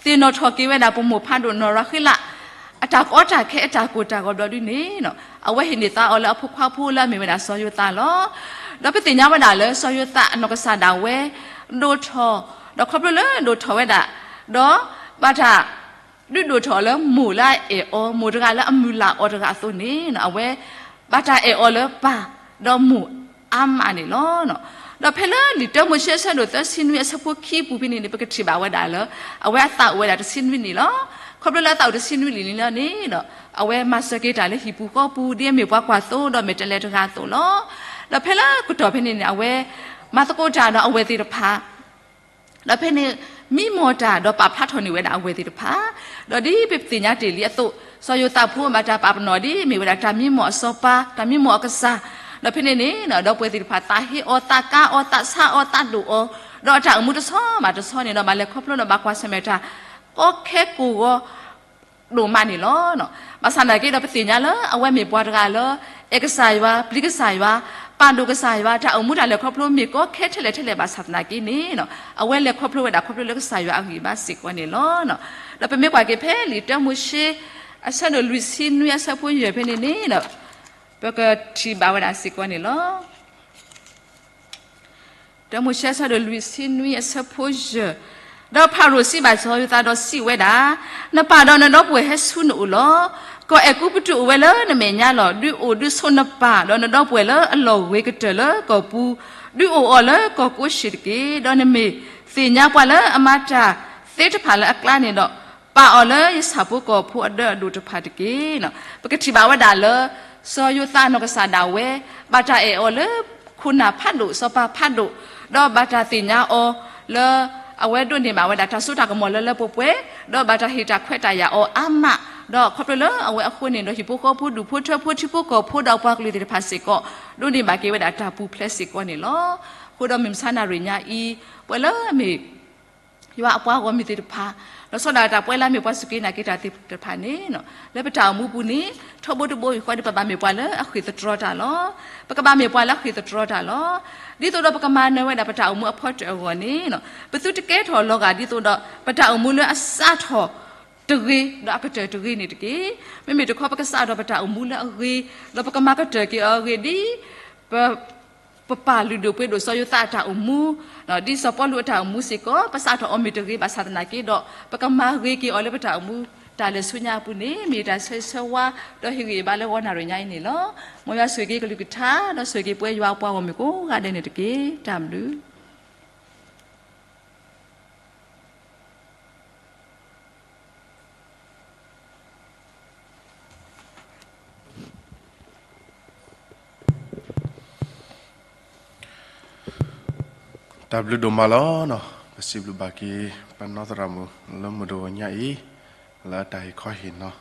သ့ၣ်နီၣ်ထီၣ်က့ၤဝဲဒၣ်ပမိၢ်ဖးဒိၣ်နီၢ်ရၤဃ့လး အတၢ်ကီတၢ်ခဲအတၢ်ကိၢ်တၢ်ဂီၤဘျီဒ်န့ၣ် အဝဲဟ့ၣ်န့ၢ်သါအီၤလၢအဖိခွါဖိလၢအမ့ၢ်ဝဲဒၣ်စီၤယိၤသးလီၤ. ဒီးပသ့ၣ်ညါဝဲဒၣ်လၢစီၤယိၤသးအနီၢ်ကစၢ်ဒၣ်ဝဲ ဒိၣ်ထီၣ်, ဒီးခီဖျိလၢဒိၣ်ထီၣ်ဝဲဒၣ်, ဒီးဘၣ်တၢ် ဒုးဒိၣ်ထီၣ်လၢမိၢ်လၢအအဲၣ်အီၤ, မိၢ်တဂၤလၢအမုၢ်လၢ်အီၤတဂၤအသိးန့ၣ် အဝဲဘၣ်တၢ်အဲၣ်အီၤလၢပၢ်ဒီးမိၢ်အါမးန့ၣ်လီၤ. ဒီးဖဲလၢလံာ်တၢမိၤၡ့အဆၢဒိၣ်သၢဆံနွံအဆၢဖိခံပူၤဖဲန့ၣ်န့ၣ် ပကထံၣ်ဘၣ်ဝဲဒၣ်လၢ အဝဲအသးအိၣ်ဝဲဒၣ်တဆံနွံနံၣ်လီၤ. ခီဖျိလၢအသးအိၣ်တဆံနွံနံၣ်န့ၣ်လီၤန့ၣ်ဒီး အဝဲမၤစၢၤက့ၤတၢ်လၢဟံၣ်ပူၤဃီပူၤ ဒ်အမ့ၢ်ပှၤကွၢ်သိဒီးမဲာ်တဲးလဲးတဂၤအသိးလီၤ. ဒီးဖဲလၢကတီၢ်ဖဲန့ၣ်န့ၣ် အဝဲမၤသကိးတၢ်ဒီးအဝဲၢ်သ့ၣ်တဖၣ် ဒီးဖဲန့ၣ် မံမီၢ်တၢ်ဒီးပာ်ဖျါထီၣ်န့ၢ်ဝဲဒၣ်အဝဲၢ်သ့ၣ်တဖၣ်, ဒီးဒ်ပသ့ၣ်ညါတ့ၢ်လံအသိး စီၤယိၤသးဖိဘၣ်တၢ်ပာ်ပနီၣ်ဒ်မ့ၢ်ဝဲဒၣ်တၢ်မံမီၢ်အစီၤပၤ တၢ်မံမီၢ်အကစၢ်, ဒီးဖဲန့ၣ်န့ၣ် ဒီပုၢ်ဝဲၢ်သ့ၣ်တဖၣ် သးဟ့အီၤသးကါအီၤသးဆါအီၤသးဒိၣ်အီၤ, ဒီးအတၢ်အိၣ်မူတဆီဘၣ်တဆီန့ၣ်ဒီး ဘၣ်လဲၤခီဖျိဒီးဘၣ်ကွၢ်ဆၢၣ်မဲာ်တၢ် ကီခဲကိၢ်ဂီၤ ဒိၣ်မးန့ၣ်လီၤ. ဘၣ်ဆၣ်သနာ်က့ဒီး ပသ့ၣ်ညါလၢအဝဲမ့ၢ်ပှၤတဂၤလၢ အဲၣ်ကစၢ်ယွၤ ပျံၤကစၢ်ယွၤ ပာ်ဒိၣ်ကစၢ်ယွၤ တၢ်အိၣ်မူတၢ်လဲၤခီဖျိမ့ၢ်ကီခဲထဲလဲၣ်ထဲလဲၣ်ဘၣ်ဆၣ်သနာ်က့န့ၣ် အဝဲလဲၤခီဖျိဝဲဒၣ်ခီဖျိလၢကစၢ်ယွၤအဂံၢ်ဘါစ့ၢ်ကီးန့ၣ်လီၤ. ဒီးပမ့ၢ်ကွၢ်က့ၤဖဲလံာ်တၢမိၤၡ့ အဆၢဒိၣ်လွံၢ်ဆံနွံအဆၢဖိယဲၢ်ဖဲန့ၣ်န့ၣ် ပကထံၣ်ဘၣ်ဝဲဒၣ်စ့ၢ်ကီးန့ၣ်လီၤ. တၢမိၤၡ့ အဆၢဒိၣ်လွံၢ်ဆံနွံ အဆၢဖိယဲၢ်, ဒီးဖၤရိၤစံးဘၣ်စီၤယိၤသးဒီးစံးဝဲဒၣ်, နပၢ်ဒီးနဒီပုၢ်ဝဲၢ်ဟဲဆူနအိၣ်လီၤ. ကီၢ်အဲၤကူပတူးအိၣ်ဝဲလၢနမဲာ်ညါလီၤ. ဒုးအိၣ်ဒုးဆိးနပၢ်ဒီးနဒီပုၢ်ဝဲၢ်လၢအလီၢ်ဝ့ၤကတၢၢ်လၢကီၢ်ပူၤ, ဒုးအိၣ်အီၤလၢကီၢ်ကိးၡ့ၣ်တက့ၢ်. ဒီးနမ့ၢ်သ့ၣ်ညါပှၤလၢအမၤတၢ်သ့တဖၣ်လၢအကျါန့ၣ်ဒီး, ပာ်အီၤလၢယဆၣ်ဖိကီၢ်ဖိအဒၢအဒိၣ်တဖၣ်တက့ၢ်. ပကထံၣ်ဘၣ်ဝဲဒၣ်လၢ စီၤယိၤသးအနီၢ်ကစၢ်ဒၣ်ဝဲ ဘၣ်တၢ်အဲၣ်အီၤလၢ ခိၣ်နၢ်ဖးဒိၣ် စီၤပၤဖးဒိၣ်, ဒီးဘၣ်တၢ်သ့ၣ်ညါအီၤလၢ အဝဲဒိးန့ၢ်ဘၣ်ဝဲဒၣ်တၢ်စိတၢ်ကမီၤလၢလၢပှဲၤပှဲၤ, ဒီးဘၣ်တၢ်ဟ့ၣ်တၢ်ခွဲးတၢ်ယာ်အီၤအါမး, ဒီးခီဖျိလၢအဝဲအဃိန့ၣ်ဒီး ဟံၣ်ဖိဃီဖိဒူၣ်ဖိထၢဖိထံဖိကီၢ်ဖိဒီးပှၤကလုာ်သ့ၣ်တဖၣ်စ့ၢ်ကီး ဒိးန့ၢ်ဘၣ်က့ၤဝဲဒၣ်တၢ်ပူၤဖျဲးစ့ၢ်ကီးန့ၣ်လီၤ. အဃိဒီးမုၢ်မဆါနၣ်ရံၣ်ညါအံၤ ပှၤလၢအမ့ၢ် ယွၤအပှၤဂီၢ်မုၢ်သ့ၣ်တဖၣ်, ဒီးဆီဒၣ်တၢ်ပှဲၤလၢအမ့ၢ်ပှၤစူၢ်က့ၤနာ်က့ၤတၢ်သ့ၣ်တဖၣ်န့ၣ်, လၢပတၢ်အိၣ်မူပူၤန့ၣ် ထီဘိတဘိအံၤဃီဒီး ပဘၣ်မ့ၢ်ပှၤလၢအဃ့ၢ်သတြီတၢ်လီၤ. ပကဘၣ်မ့ၢ်ပှၤလၢအဃ့ၢ်သတြီတၢ်လီၤ. ဒ်သိးဒီးပကမၤနၢၤဝဲဒၣ်ပတၢ်အိၣ်မူအဖီတၢၣ်အဂီၢ်န့ၣ်, ပသုတကဲထီၣ်လီၤဂာ်ဒ်သိးဒီး ပတၢ်အိၣ်မူလၢအစးထီၣ်တဂ့ၤ ဒီးအကတၢၢ်တဂ့ၤန့ၣ်တက့ၢ်. မ့မ့ၢ်တခီပကစးထီၣ်ပတၢ်အိၣ်မူလၢအဂ့ၤ, ဒီးပကမၤကတၢၢ်က့ၤအီၤအဂ့ၤဒ် ပ ပပၢ်လုၢ်ဒိၣ်ပှ့ၤဒိၣ်စီၤယိၤသးအတၢ်အိၣ်မူ, ဒ်စီၤပီလူးအတၢ်အိၣ်မူစ့ၢ်ကီး ပစးထီၣ်အီၤမ့ၢ်တဂ့ၤဘၣ်ဆၣ်သနာ်က့ဒီး ပကမၤဂ့ၤက့ၤအီၤလၢပတၢ်အိၣ်မူ တၢ်လဲၤဆူညါအပူၤန့ၣ် မ့ၢ်တၢ်ဆၢဂ့ၤဆၢဝါ ဒီးဟ့ၣ်ဂံၢ်ဟ့ၣ်ဘါလၢဂီၤနၣ်ရံၣ်ညါအံၤန့ၣ်လီၤ. မ်ယွၤဆိၣ်ဂ့ၤက့ၤကလုၢ်ကထါ ဒီးဆိၣ်ဂ့ၤက့ၤပဝဲယွၤအပှၤဂီၢ်မုၢ်ကိးဂၤဒဲးန့ၣ်တက့ၢ်. တၢ်ဘျုး တၢ်ဘျုးဒိၣ်မးလီၤ. ပစံးဘျုးဘၣ်က့ၤ ပနီၢ်သရၣ်မုၣ်လၢမုၢ်တဂီၤညါအံၤ လၢအတၢ်ဟ့ၣ်ခီဟ့ၣ်နီၤ,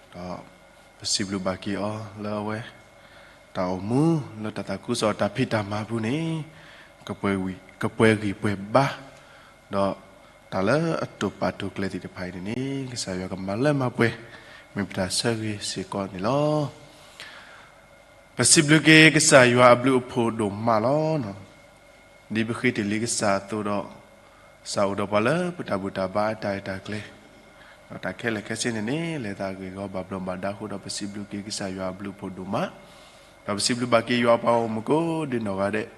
ဒီးပစံးဘျုးဘၣ်က့ၤအီၤလၢအဝဲ တၢ်အိၣ်မူလၢတၢ်သးခုကစီၣ်တၢ်ဖံးတၢ်မၤအပူၤန့ၣ် ကပှဲၤဂံၢ်ပှဲၤဘါ, ဒီးတၢ်လၢအတိာ်ပာ်တိာ်ကျဲၤသ့ၣ်တဖၣ်အံၤန့ၣ်န့ၣ် ကစၢ်ယွၤကမၤလၢမၤပှဲၤ မ့ၢ်ပတၢ်ဆၢဂ့ၤစ့ၢ်ကီးန့ၣ်လီၤ. ပစံးဘျုးက့ၤကစၢ်ယွၤအဘျုးအဖှိၣ်ဒိၣ်မးလီၤ. ဒ်ပဃ့တ့ၢ်လံကစၢ်အသိးဒီး ကစၢ်အိၣ်ဒီးပှၤလၢပတၢ်ဘူၣ်တၢ်ဘါအတၢ်အဲၣ်တၢ်ကျဲ, ဒီးတၢ်ခဲလၢာ်ခဲဆ့န့ၣ်န့ၣ် လဲၤသးဂ့ၢ်ဂီၤဘၣ်ဘျီးဘၣ်ဒါအဃိဒီး ပစံးဘျုးက့ၤကစၢ်ယွၤအဘျုးအဖှိၣ်ဒိၣ်မး, ဒီးပစံးဘျုးဘၣ်က့ၤယွၤအပှၤဂီၢ်မုၢ်ကိးဒ်နီၢ်ဂၤဒဲး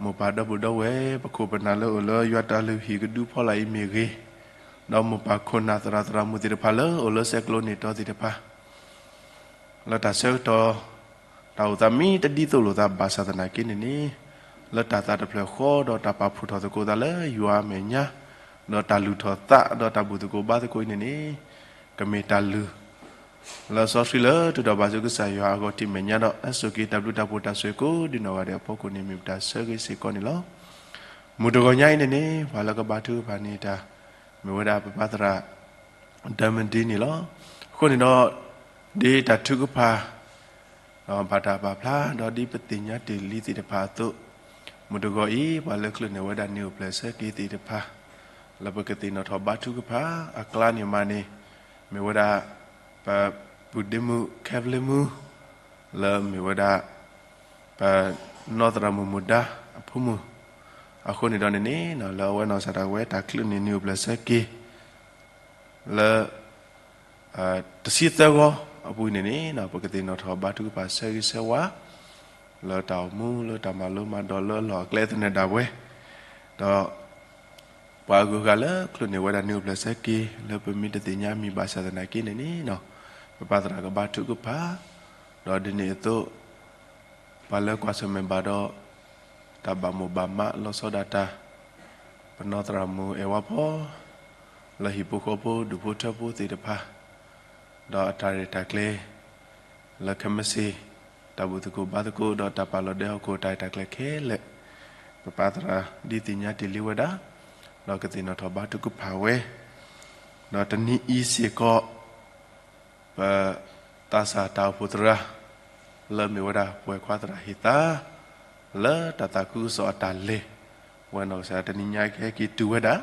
မိၢ်ပၢ်ဒီပုၢ်ဒီဝဲၢ် ပခိၣ်ပနၢ်လၢအိၣ်လၢယွၤတၢ်လုၢ်ဟံၣ်ကဒုဖီလာ်အံၤမ့ၢ်ဂ့ၤ, ဒီးမိၢ်ပၢ်ခိၣ်နၢ်သရၣ်သရၣ်မုၣ်သ့ၣ်တဖၣ်လၢအိၣ်လၢဆဲးကျိးန့ၢ်တီသ့ၣ်တဖၣ် လၢတၢ်ဆၢကတီၢ် တၢ်အိၣ်သးမ့ၢ်တဒ်သိးလိာ်သးဘၣ်ဆၣ်သနာ်က့န့ၣ်န့ၣ်, လၢတၢ်သးတဖျၢၣ်ဃီဒီးတၢ်ပာ်ဖှိၣ်ထီၣ်သကိးသးလၢယွၤအမဲာ်ညါ, ဒီးတၢ်လုၢ်ထီၣ်သးဒီးတၢ်ဘူၣ်သကိးဘါသကိးအံၤန့ၣ်န့ၣ်, ကမ့ၢ်တၢ်လုၢ် လၢစီဆှံလၢထုးထီၣ်ဘၣ်ဆူကစၢ်ယွၤအဂီၢ်ထံးမဲာ်ညါဒီး ဟဲစိာ်က့ၤတၢ်ဘျုးတၢ်ဖှိၣ်တၢ်ဆိၣ်ဂ့ၤကိးဒ်နီၢ်ဂၤဒဲးအဖီခိၣ်န့ၣ် မ့ၢ်ပတၢ်ဆၢဂ့ၤစ့ၢ်ကီးန့ၣ်လီၤ. မုၢ်တဂီၤညါအံၤန့ၣ်န့ၣ် ပှၤလၢကဘါထုကဖၣ်န့ၢ်တၢ် မ့ၢ်ဝဲဒၣ်ပပၢ်သရၣ် ဒၢမဒံန့ၣ်လီၤ. အဃိန့ၣ်ဒီး ဒ်တၢ်ထုကဖၣ် ဒီးဘၣ်တၢ်ပာ်ဖျါ ဒီးဒ်ပသ့ၣ်ညါတ့ၢ်လံသ့ၣ်တဖၣ်အသိး, မုၢ်တဂီၤအံၤ ပှၤလၢချုးန့ၢ်ဝဲဒၣ်နံၣ်အိၣ်ဖျဲၣ်ဆၢက့ၤသ့ၣ်တဖၣ် လၢပကသ့ၣ်နီၣ်ထီၣ်ဘါထုကဖၣ်အကျါန့ၣ်မးန့ၣ်, မ့ၢ်ဝဲဒၣ် ပပုၢ်ဒ့မုၣ် ခဲပလ့မူ လၢမ့ၢ်ဝဲဒၣ် ပနီၢ်သရၣ်မုၣ်မူဒါအဖိမုၣ်, အဃိန့ၣ်ဒီးန့ၣ်န့ၣ် လၢအဝဲနီၢ်ကစၢ်ဒၣ်ဝဲတၢ်ချုးန့ၢ်နံၣ်အိၣ်ဖျဲၣ်ဆၢက့ၤ လၢ တဆံသၢဂီၤအပူၤန့ၣ်န့ၣ် ပကသ့ၣ်နီၣ်ထီၣ်ဘါထုကဖၣ်ဆၢဂ့ၤဆၢဝါ လၢတၢ်အိၣ်မူလၢတၢ်မၤလိမၤဒိးလၢအလီၢ်အကျဲသနၢၣ်ဒၣ်ဝဲ, ဒီး ပှၤအဂုၤအဂၤလၢချုးန့ၢ်ဝဲဒၣ်နံၣ်အိၣ်ဖျဲၣ်ဆၢက့ၤ လၢပမ့ၢ်တသ့ၣ်ညါမံၤဘၣ်ဆၣ်သနာ်က့န့ၣ်န့ၣ်, ပပၢ်သရၣ်ကဘါထုကဖၣ်, ဒီးဒ်န့ၣ်အသိး ပှၤလၢကွၢ်ဆၢၣ်မဲာ်ဘၣ်ဒီး တၢ်ဘၣ်မိၣ်ဘၣ်မးလီၤဆီဒၣ်တၢ်, ပနီၢ်သရၣ်မုၣ်အဲၣ်ဝါဖီ လၢဟံၣ်ဖိဃီဖိဒူၣ်ဖိထၢဖိသ့ၣ်တဖၣ်, ဒီးအတၢ်ရဲၣ်တၢ်ကျဲၤ လၢခဲမုၢ်ဆ့ၣ် တၢ်ဘူၣ်သကိးဘါသကိး ဒီးတၢ်ပာ်လီၤဒဲဟီၣ်ခိၣ်တၢ်ရဲၣ်တၢ်ကျဲၤခဲလၢာ်, ပပၢ်သရၣ်ဒ်သ့ၣ်ညါတ့ၢ်လံဝဲဒၣ်, ဒီးကသ့ၣ်နီၣ်ထီၣ်ဘါထုကဖၣ်ဝဲ, ဒီးတနံၤအံၤစ့ၢ်ကီး ပသးစၢ်တၢ်အိၣ်ဖှိၣ်သရၣ် လၢမ့ၢ်ဝဲဒၣ်ပှၤခွါသရၣ်ဟ့ၣ်သါ လၢတၢ်သးခုကစီၣ်အတၢ်လဲၤ, ဝဲနီၢ်ကစၢ်တနံၤညါကဟဲက့ၤတုၤဝဲဒၣ်,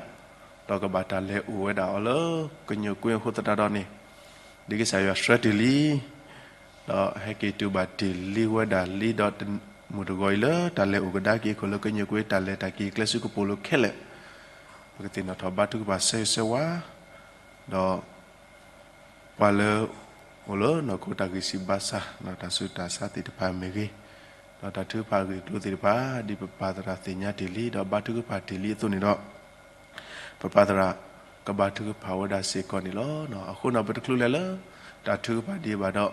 ဒီးကဘၣ်တၢ်လဲၤအိၣ်ဝဲဒၣ်အီၤလၢကညိၣ်ကွ့အဃိသတးဒီးန့ၣ်, ဒ်ကစၢ်ယွၤဆှၢတ့ၢ်လံ, ဒီးဟဲက့ၤတုၤဘၣ်တ့ၢ်လံဝဲဒၣ်လံဒီး မုၢ်တဂီၤအံၤလၢတၢ်လဲၤအိၣ်ကဒါက့ၤအခိၣ်လၢကညိၣ်ကွ့တၢ်လဲၤတၢ်က့ၤကျဲဆူကပိာ်လိၤခဲလၢာ်, ပကသ့ၣ်နီၣ်ထီၣ်ဘါထုကဖၣ်ဆၢဂ့ၤဆၢဝါ, ဒီး ပှၤလၢ အိၣ်လၢနီၢ်ခိတၢ်ဂံၢ်စၢ်ဘါစၢ် တၢ်ဆူးတၢ်ဆါသ့ၣ်တဖၣ်မ့ၢ်ဂ့ၤ, ဒီးတၢ်ထုကဖၣ်အဂ့ၢ်အကျိၤသ့ၣ်တဖၣ် ဒ်ပပၢ်သရၣ်သ့ၣ်ညါတ့ၢ်လံ ဒီးဘါထုကဖၣ်တ့ၢ်လံအသိးန့ၣ်ဒီး ပပၢ်သရၣ်ကဘါထုကဖၣ်ဝဲဒၣ်စ့ၢ်ကီးန့ၣ်လီၤ. အဃိန့ၣ် ပတချုးလဲၤလၢ တၢ်ထုကဖၣ်ဒံးဘၣ်ဒီး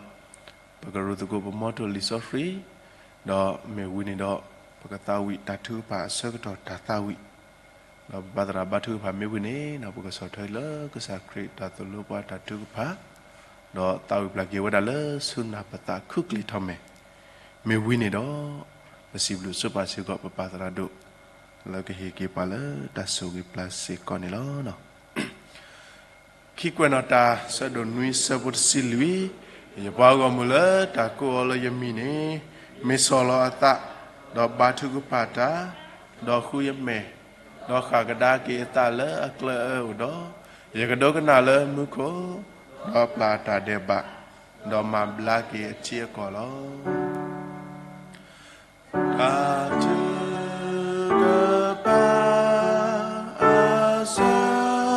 ပကရူၢ်သကိးပမီထိၣ်လံာ်စီဆှံ, ဒီးမ့ၢ်ဝံၤန့ၣ်ဒီး ပကသးဝံၣ်တၢ်ထုကဖၣ်အဆၢကတီၢ်တၢ်သးဝံၣ်, ဒီးပပၢ်သရၣ်ဘါထုကဖၣ်မ့ၢ်ဝံၤန့ၣ် ဒီးပကဆီၣ်ထွဲလၢကစၢ်ခရံာ်တၢ်သိၣ်လိပှၤတၢ်ထုကဖၣ်, ဒီးသးဝံၣ်ပျၢ်က့ၤဝဲဒၣ်လၢဆူနၢ်ပသးခုကျ့ထီၣ်မဲာ်, မ့ၢ်ဝံၤန့ၣ်ဒီး ပစံးဘျုးဆိပာ်စ့ၢ်ကီးပပၢ်သရၣ်ဒိၣ် လၢကဟ့ၣ်က့ၤပှၤလၢတၢ်ဆိၣ်ဂ့ၤပျၢ်စ့ၢ်ကီးန့ၣ်လီၤ. ခံကွဲးနီၣ်တၢ် ဆၢဒိၣ်နွံ ဆၢဖိတဆံလွံၢ်, ယပှၤဂီၢ်မုၢ်လၢတၢ်ကိးအီၤလၢယမံၤန့ၣ် မ့ၢ်ဆီၣ်လီၤအသး, ဒီးဘါထုကဖၣ်တၢ်, ဒီးဃုယမဲာ်, ဒီးဃၣ်ကဒါက့ၤအသးလၢအကျၢၢ်အၢအိၣ်ဒီး, ယကဒိကနၣ်လၢမူခိၣ်, ဒီးပျၢ်တၢ်ဒဲးဘး, ဒီးမၤဘျါက့ၤအထံအကီၢ်လီၤ. တၢ်ထုကဖၣ်အဆၢက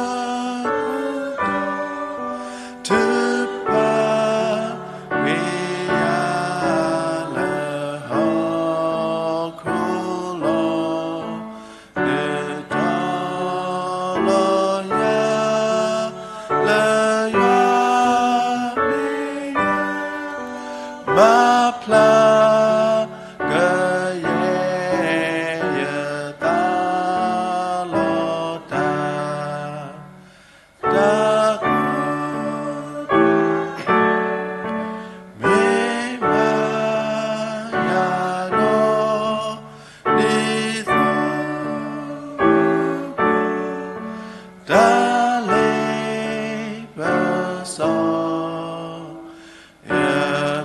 တီၢ် ထုကဖၣ်က့ၤယၤလၢဟီၣ်ခိၣ်လီၤ. ဒုးတီၤလီၤယၤလၢယွၤမ့ၢ်ယွၤ, မၤဖျါကယဲၢ်ယသးလီၤတၢ် တၢ်ကိၢ် မ့ၢ်မၤယၤဒီး ဒ်သိး တၢ်လ့ပစီ ယ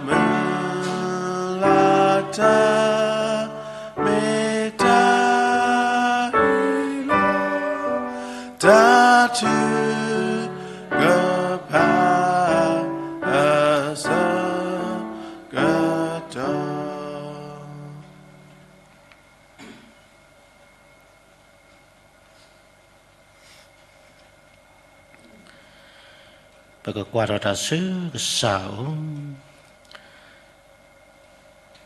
မုၢ်လၢ်တၢ် မ့ၢ်တၢ်အၢၣ်လီၤ တၢ်ထုကဖၣ်အဆၢကတီၢ် ပကကွၢ်ထီၣ်တၢ်ဆူကစၢ်အအိၣ်,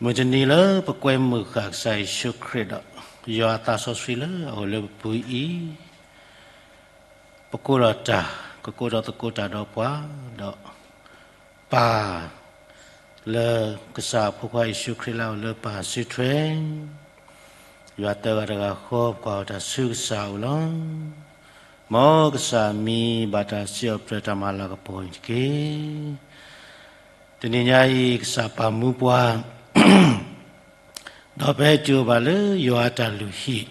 မုၢ်တနံၤလၢပကွဲမုာ်ဃာ်ကစၢ်ယ့ၣ်ၡူးခရံာ်ဒီး ယွၤအသးစီဆှံလၢအအိၣ်လၢပပူၤအံၤ, ပကိးထီၣ်တၢ်, ကကိးထီၣ်သကိးတၢ်ဒီးပှၤ, ဒီး ပၢ်လၢကစၢ်အဖိခွါယ့ၣ်ၡူးခရံာ်လၢအအိၣ်လၢပၢ်စုထွဲ, ယွၤသၢဂၤတဂၤဃီ ပကွၢ်အီၤတၢ်ဆူကစၢ်အအိၣ်လီၤ. မ်ကစၢ်မံၤဘၣ်တၢ်စံးအီၤပတြၢၤတၢ်မၤလၤကပီၤအံၤတက့ၢ်. တနံၤညါအံၤ ကစၢ်ပာ်မူပှၤ ဒီးပဟဲတုၤအိၣ်ဘၣ်လၢယွၤအတၢ်လုၢ်ဟံၣ်,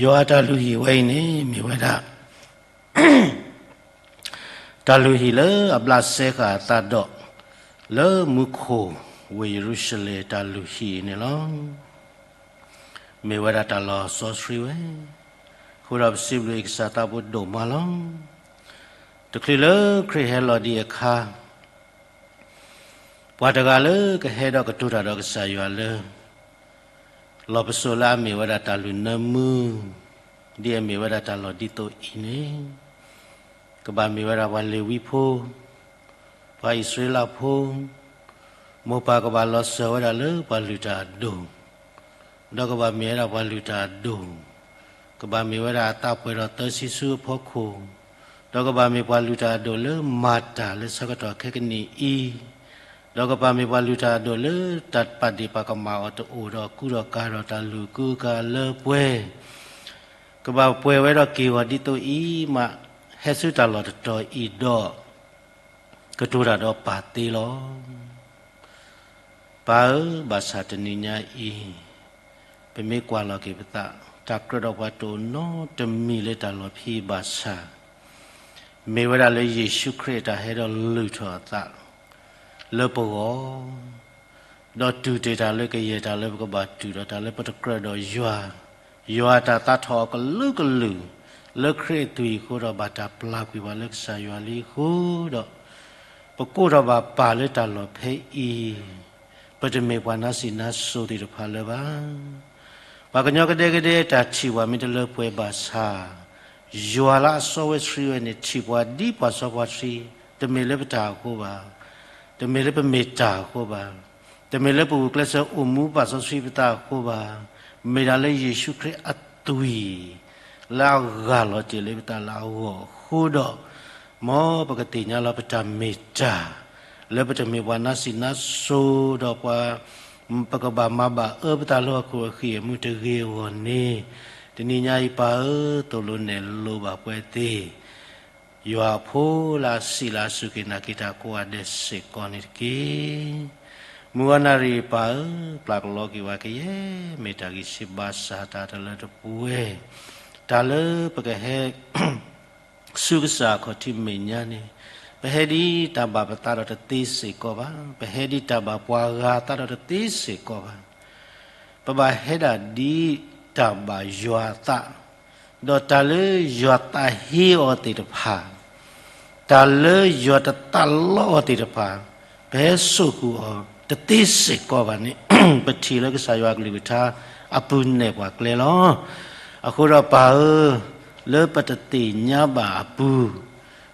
ယွၤအတၢ်လုၢ်ဟံၣ်ဝဲအံၤန့ၣ် မ့ၢ်ဝဲဒၣ် တၢ်လုၢ်ဟံၣ်လၢအဘျးစဲဃာ်အသးဒီး လၢမူခိၣ်ဝ့ၢ်ယရူၤၡလ့ၣ်တၢ်လုၢ်ဟံၣ်အံၤန့ၣ်လီၤ. မ့ၢ်ဝဲဒၣ်တၢ်လီၤစီဆှံဝဲ, အဃိဒီးပစံးဘျုးအံၤကစၢ်သးဘိဒိၣ်မးလီၤ. တချုးလၢခရံာ်ဟဲလီၤဒံးအခါ ပှၤတဂၤလၢကဟဲဒီးကတိၤတၢ်ဒီးကစၢ်ယွၤလၢ လီၢ်ပစိာ်လၢအမ့ၢ်ဝဲဒၣ်တၢ်လုၢ်နၢမူ ဒ်အမ့ၢ်ဝဲဒၣ်တၢ်လီၢ်ဒ်သိးအံၤန့ၣ် ကဘၣ်မ့ၢ်ဝဲဒၣ်ပှၤလ့ၤဝံဖိ, ပှၤအံၣ်စရ့လးဖိ, မိၢ်ပၢ်ကဘၣ်လီၤစၢၤဝဲဒၣ်လၢပှၤလုၢ်တၢ်အဒိၣ်, ဒီးကဘၣ်မ့ၢ်ဝဲဒၣ်ပှၤလုၢ်တၢ်အဒိၣ်, ကဘၣ်မ့ၢ်ဝဲဒၣ်အသးပှဲၤဒီးသၢဆံဆူအဖီခိၣ်, ဒီးကဘၣ်မ့ၢ်ပှၤလုၢ်တၢ်အဒိၣ်လၢမၤတၢ်လၢဆၢကတီၢ်ခဲကနံၣ်အံၤ, ဒီးကဘၣ်မ့ၢ်ပှၤလုၢ်တၢ်အဒိၣ်လၢတၢ်ပာ်ဒ့ၣ်ပာ်ကမၣ်အီၤတအိၣ်ဒီးကူဒီးကၤဒီးတၢ်လုၢ်ကူကၤလၢပှဲၤ ကဘၣ်ပှဲၤဝဲဒီးက့ၤဂီၤဒ်သိးအံၤမး ဟဲဆူတၢ်လီၢ်တတီၤအံၤဒီး ကတိၤတၢ်ဒီးပၢ်သ့လီၤ. ပၢ်ဧၢ, ဘၣ်ဆၣ်တနံၤညါအံၤ ပမ့ၢ်ကွၢ်လီၤက့ၤပသး တၢ်ကြၢးဒီးပှၤတအိၣ်နီတမံၤလၢတၢ်လီၢ်ဖဲအံၤဘၣ်ဆၣ် မ့ၢ်ဝဲဒၣ်လၢယ့ၣ်ၡူးခရံာ်အတၢ်ဟဲဒီးလုၢ်ထီၣ်အသး လၢပဂီၢ် ဒီးတူၢ်တ့ၢ်တၢ်လၢကယဲၢ်တၢ်လၢပကဘၣ်တူၢ်ဒီးတၢ်လၢပတကြၢးဒီးယွၤ, ယွၤအတၢ်သးထီၣ်အီၤကလုာ်ကလုာ် လၢခရံာ်အသွံၣ်အဃိဒီး ဘၣ်တၢ်ပျၢ်ကွံာ်ပှၤလၢကစၢ်ယွၤလံအဃိဒီး ပကိးထီၣ်ဘၣ်ပၢ်လၢတၢ်လီၢ်ဖဲအံၤ, ပတမ့ၢ်ပှၤနါစံးနါစိၤသ့ၣ်တဖၣ်လၢၤဘၣ်. ပှၤကညီကဒဲကဒဲတၢ်ထံၣ်ပှၤမ့ၢ်တလၢပှဲၤဘၣ်ဆၣ်, ယွၤလၢအစီဝဲဆှံဝဲန့ၣ် ထံၣ်ပှၤဒ်ပှၤစီပှၤဆှံ, တမ့ၢ်လၢပတၢ်အဃိဘၣ်, တမ့ၢ်လၢပမ့ၢ်တၢ်အဃိဘၣ်, တမ့ၢ်လၢပဂုာ်ကျဲးစၢးအိၣ်မူပာ်စီဆှံပသးအဃိဘၣ်, မ့ၢ်ဒၣ်လၢယ့ၣ်ၡူးခရံာ်အသွံၣ် လၢအဂၢ်လီၤတ့ၢ်လၢပသးလၢအဂီၢ်အဃိဒီး, မ်ပကသ့ၣ်ညါလီၤပတၢ်မ့ၢ်တၢ်, လၢပတမ့ၢ်ပှၤနါစံးနါစိၤဒီးပှၤ ပကဘၣ်မၤဘၣ်အၢပသးလၢဟီၣ်ခိၣ်အဃံၢ်အမူတဂ့ၤအဂီၢ်န့ၣ်, တနံၤညါအံၤပၢ်ဧၢ, သိၣ်လိနဲၣ်လိဘၣ်ပှၤသ့ၣ် ယွၤအဖိလၢအစံးလၢအစူၢ်က့ၤနာ်က့ၤတၢ်ကိးဂၤဒဲးစ့ၢ်ကီးန့ၣ်တက့ၢ်. မုၢ်ဂီၤနၣ်ရံၣ်ပၢ်ဧၢ, ပျၢ်ကလီကွံာ်ဝဲကယဲၢ် မ့ၢ်တၢ်ဂံၢ်ဆံးဘါစၢ်တၢ်တလၢတပှဲၤ, တၢ်လၢပကဟဲ ဆူကစၢ်အခီၣ်ထံးမဲာ်ညါန့ၣ်, ပဟဲဒ်တၢ်ဘၣ်ပသးဒီးတသ့စ့ၢ်ကီးဘၣ်, ပဟဲဒ်တၢ်ဘၣ်ပှၤဂၤသးဒီးတသ့စ့ၢ်ကီးဘၣ်. ပဘၣ်ဟဲဒၣ်ဒ်တၢ်ဘၣ်ယွၤအသး, ဒီးတၢ်လၢယွၤသးဟ့အီၤသ့ၣ်တဖၣ်, တၢ်လၢယွၤတသးလီအီၤသ့ၣ်တဖၣ်, ပဟဲစိာ်ဃုာ်အီၤတသ့စ့ၢ်ကီးဘၣ်န့ၣ်, ပထံၣ်လၢကစၢ်ယွၤအကလုၢ်ကထါအပူၤနဲၣ်ပှၤကျဲလီၤ. အဃိဒီးပၢ်ဧၢ, လၢပတသ့ၣ်ညါဘၣ်အပူၤ,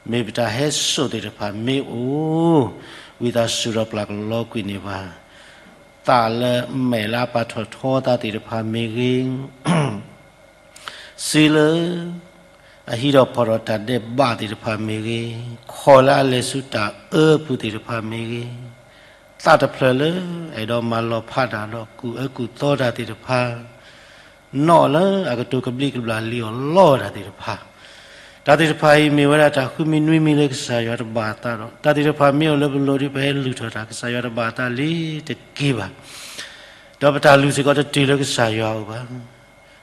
မ့ၢ်ပတၢ်ဟဲစိာ်သ့ၣ်တဖၣ်မ့ၢ်အိၣ်, ဝံသးစူၤဒီးပျၢ်ကလီကွံာ်န့ၢ်ဘၣ်, သးလၢမဲာ်လၢအပာ်ထီၣ်ထီသးသ့ၣ်တဖၣ်မ့ၢ်ဂ့ၤ, စုလၢအဟံးထီၣ်ဖီၣ်ထီၣ်တၢ်ဒဲးဘးသ့ၣ်တဖၣ်မ့ၢ်ဂ့ၤ, ခီၣ်လၢအလဲၤဆူတၢ်အၢပူၤသ့ၣ်တဖၣ်မ့ၢ်ဂ့ၤ, သးတဖျၢၣ်လၢအဲၣ်ဒိးမၤလီၤဖးတၢ်ဒီးကူၣ်အၢကူၣ်သီတၢ်သ့ၣ်တဖၣ်, နီၣ်လၢအကတိၤကဘျံးကဘျၣ်လံအီၤလီအီၤတၢ်သ့ၣ်တဖၣ်, တၢ်သ့ၣ်တဖၣ်အံၤ မ့ၢ်ဝဲဒၣ်တၢ်ဃုမံၤနွံမံၤလၢကစၢ်ယွၤတဘၣ်အသးဒီး တၢ်သ့ၣ်တဖၣ်မ့ၢ်အိၣ်လၢပလိၤဒီး ပဟဲလုၢ်ထီၣ်တၢ် ကစၢ်ယွၤတဘၣ်အသးလံတက့ၢ်ဘၣ်. ဒီးပတၢ်လုၢ်စ့ၢ်ကီးတတုၤလၢကစၢ်ယွၤအအိၣ်ဘၣ်.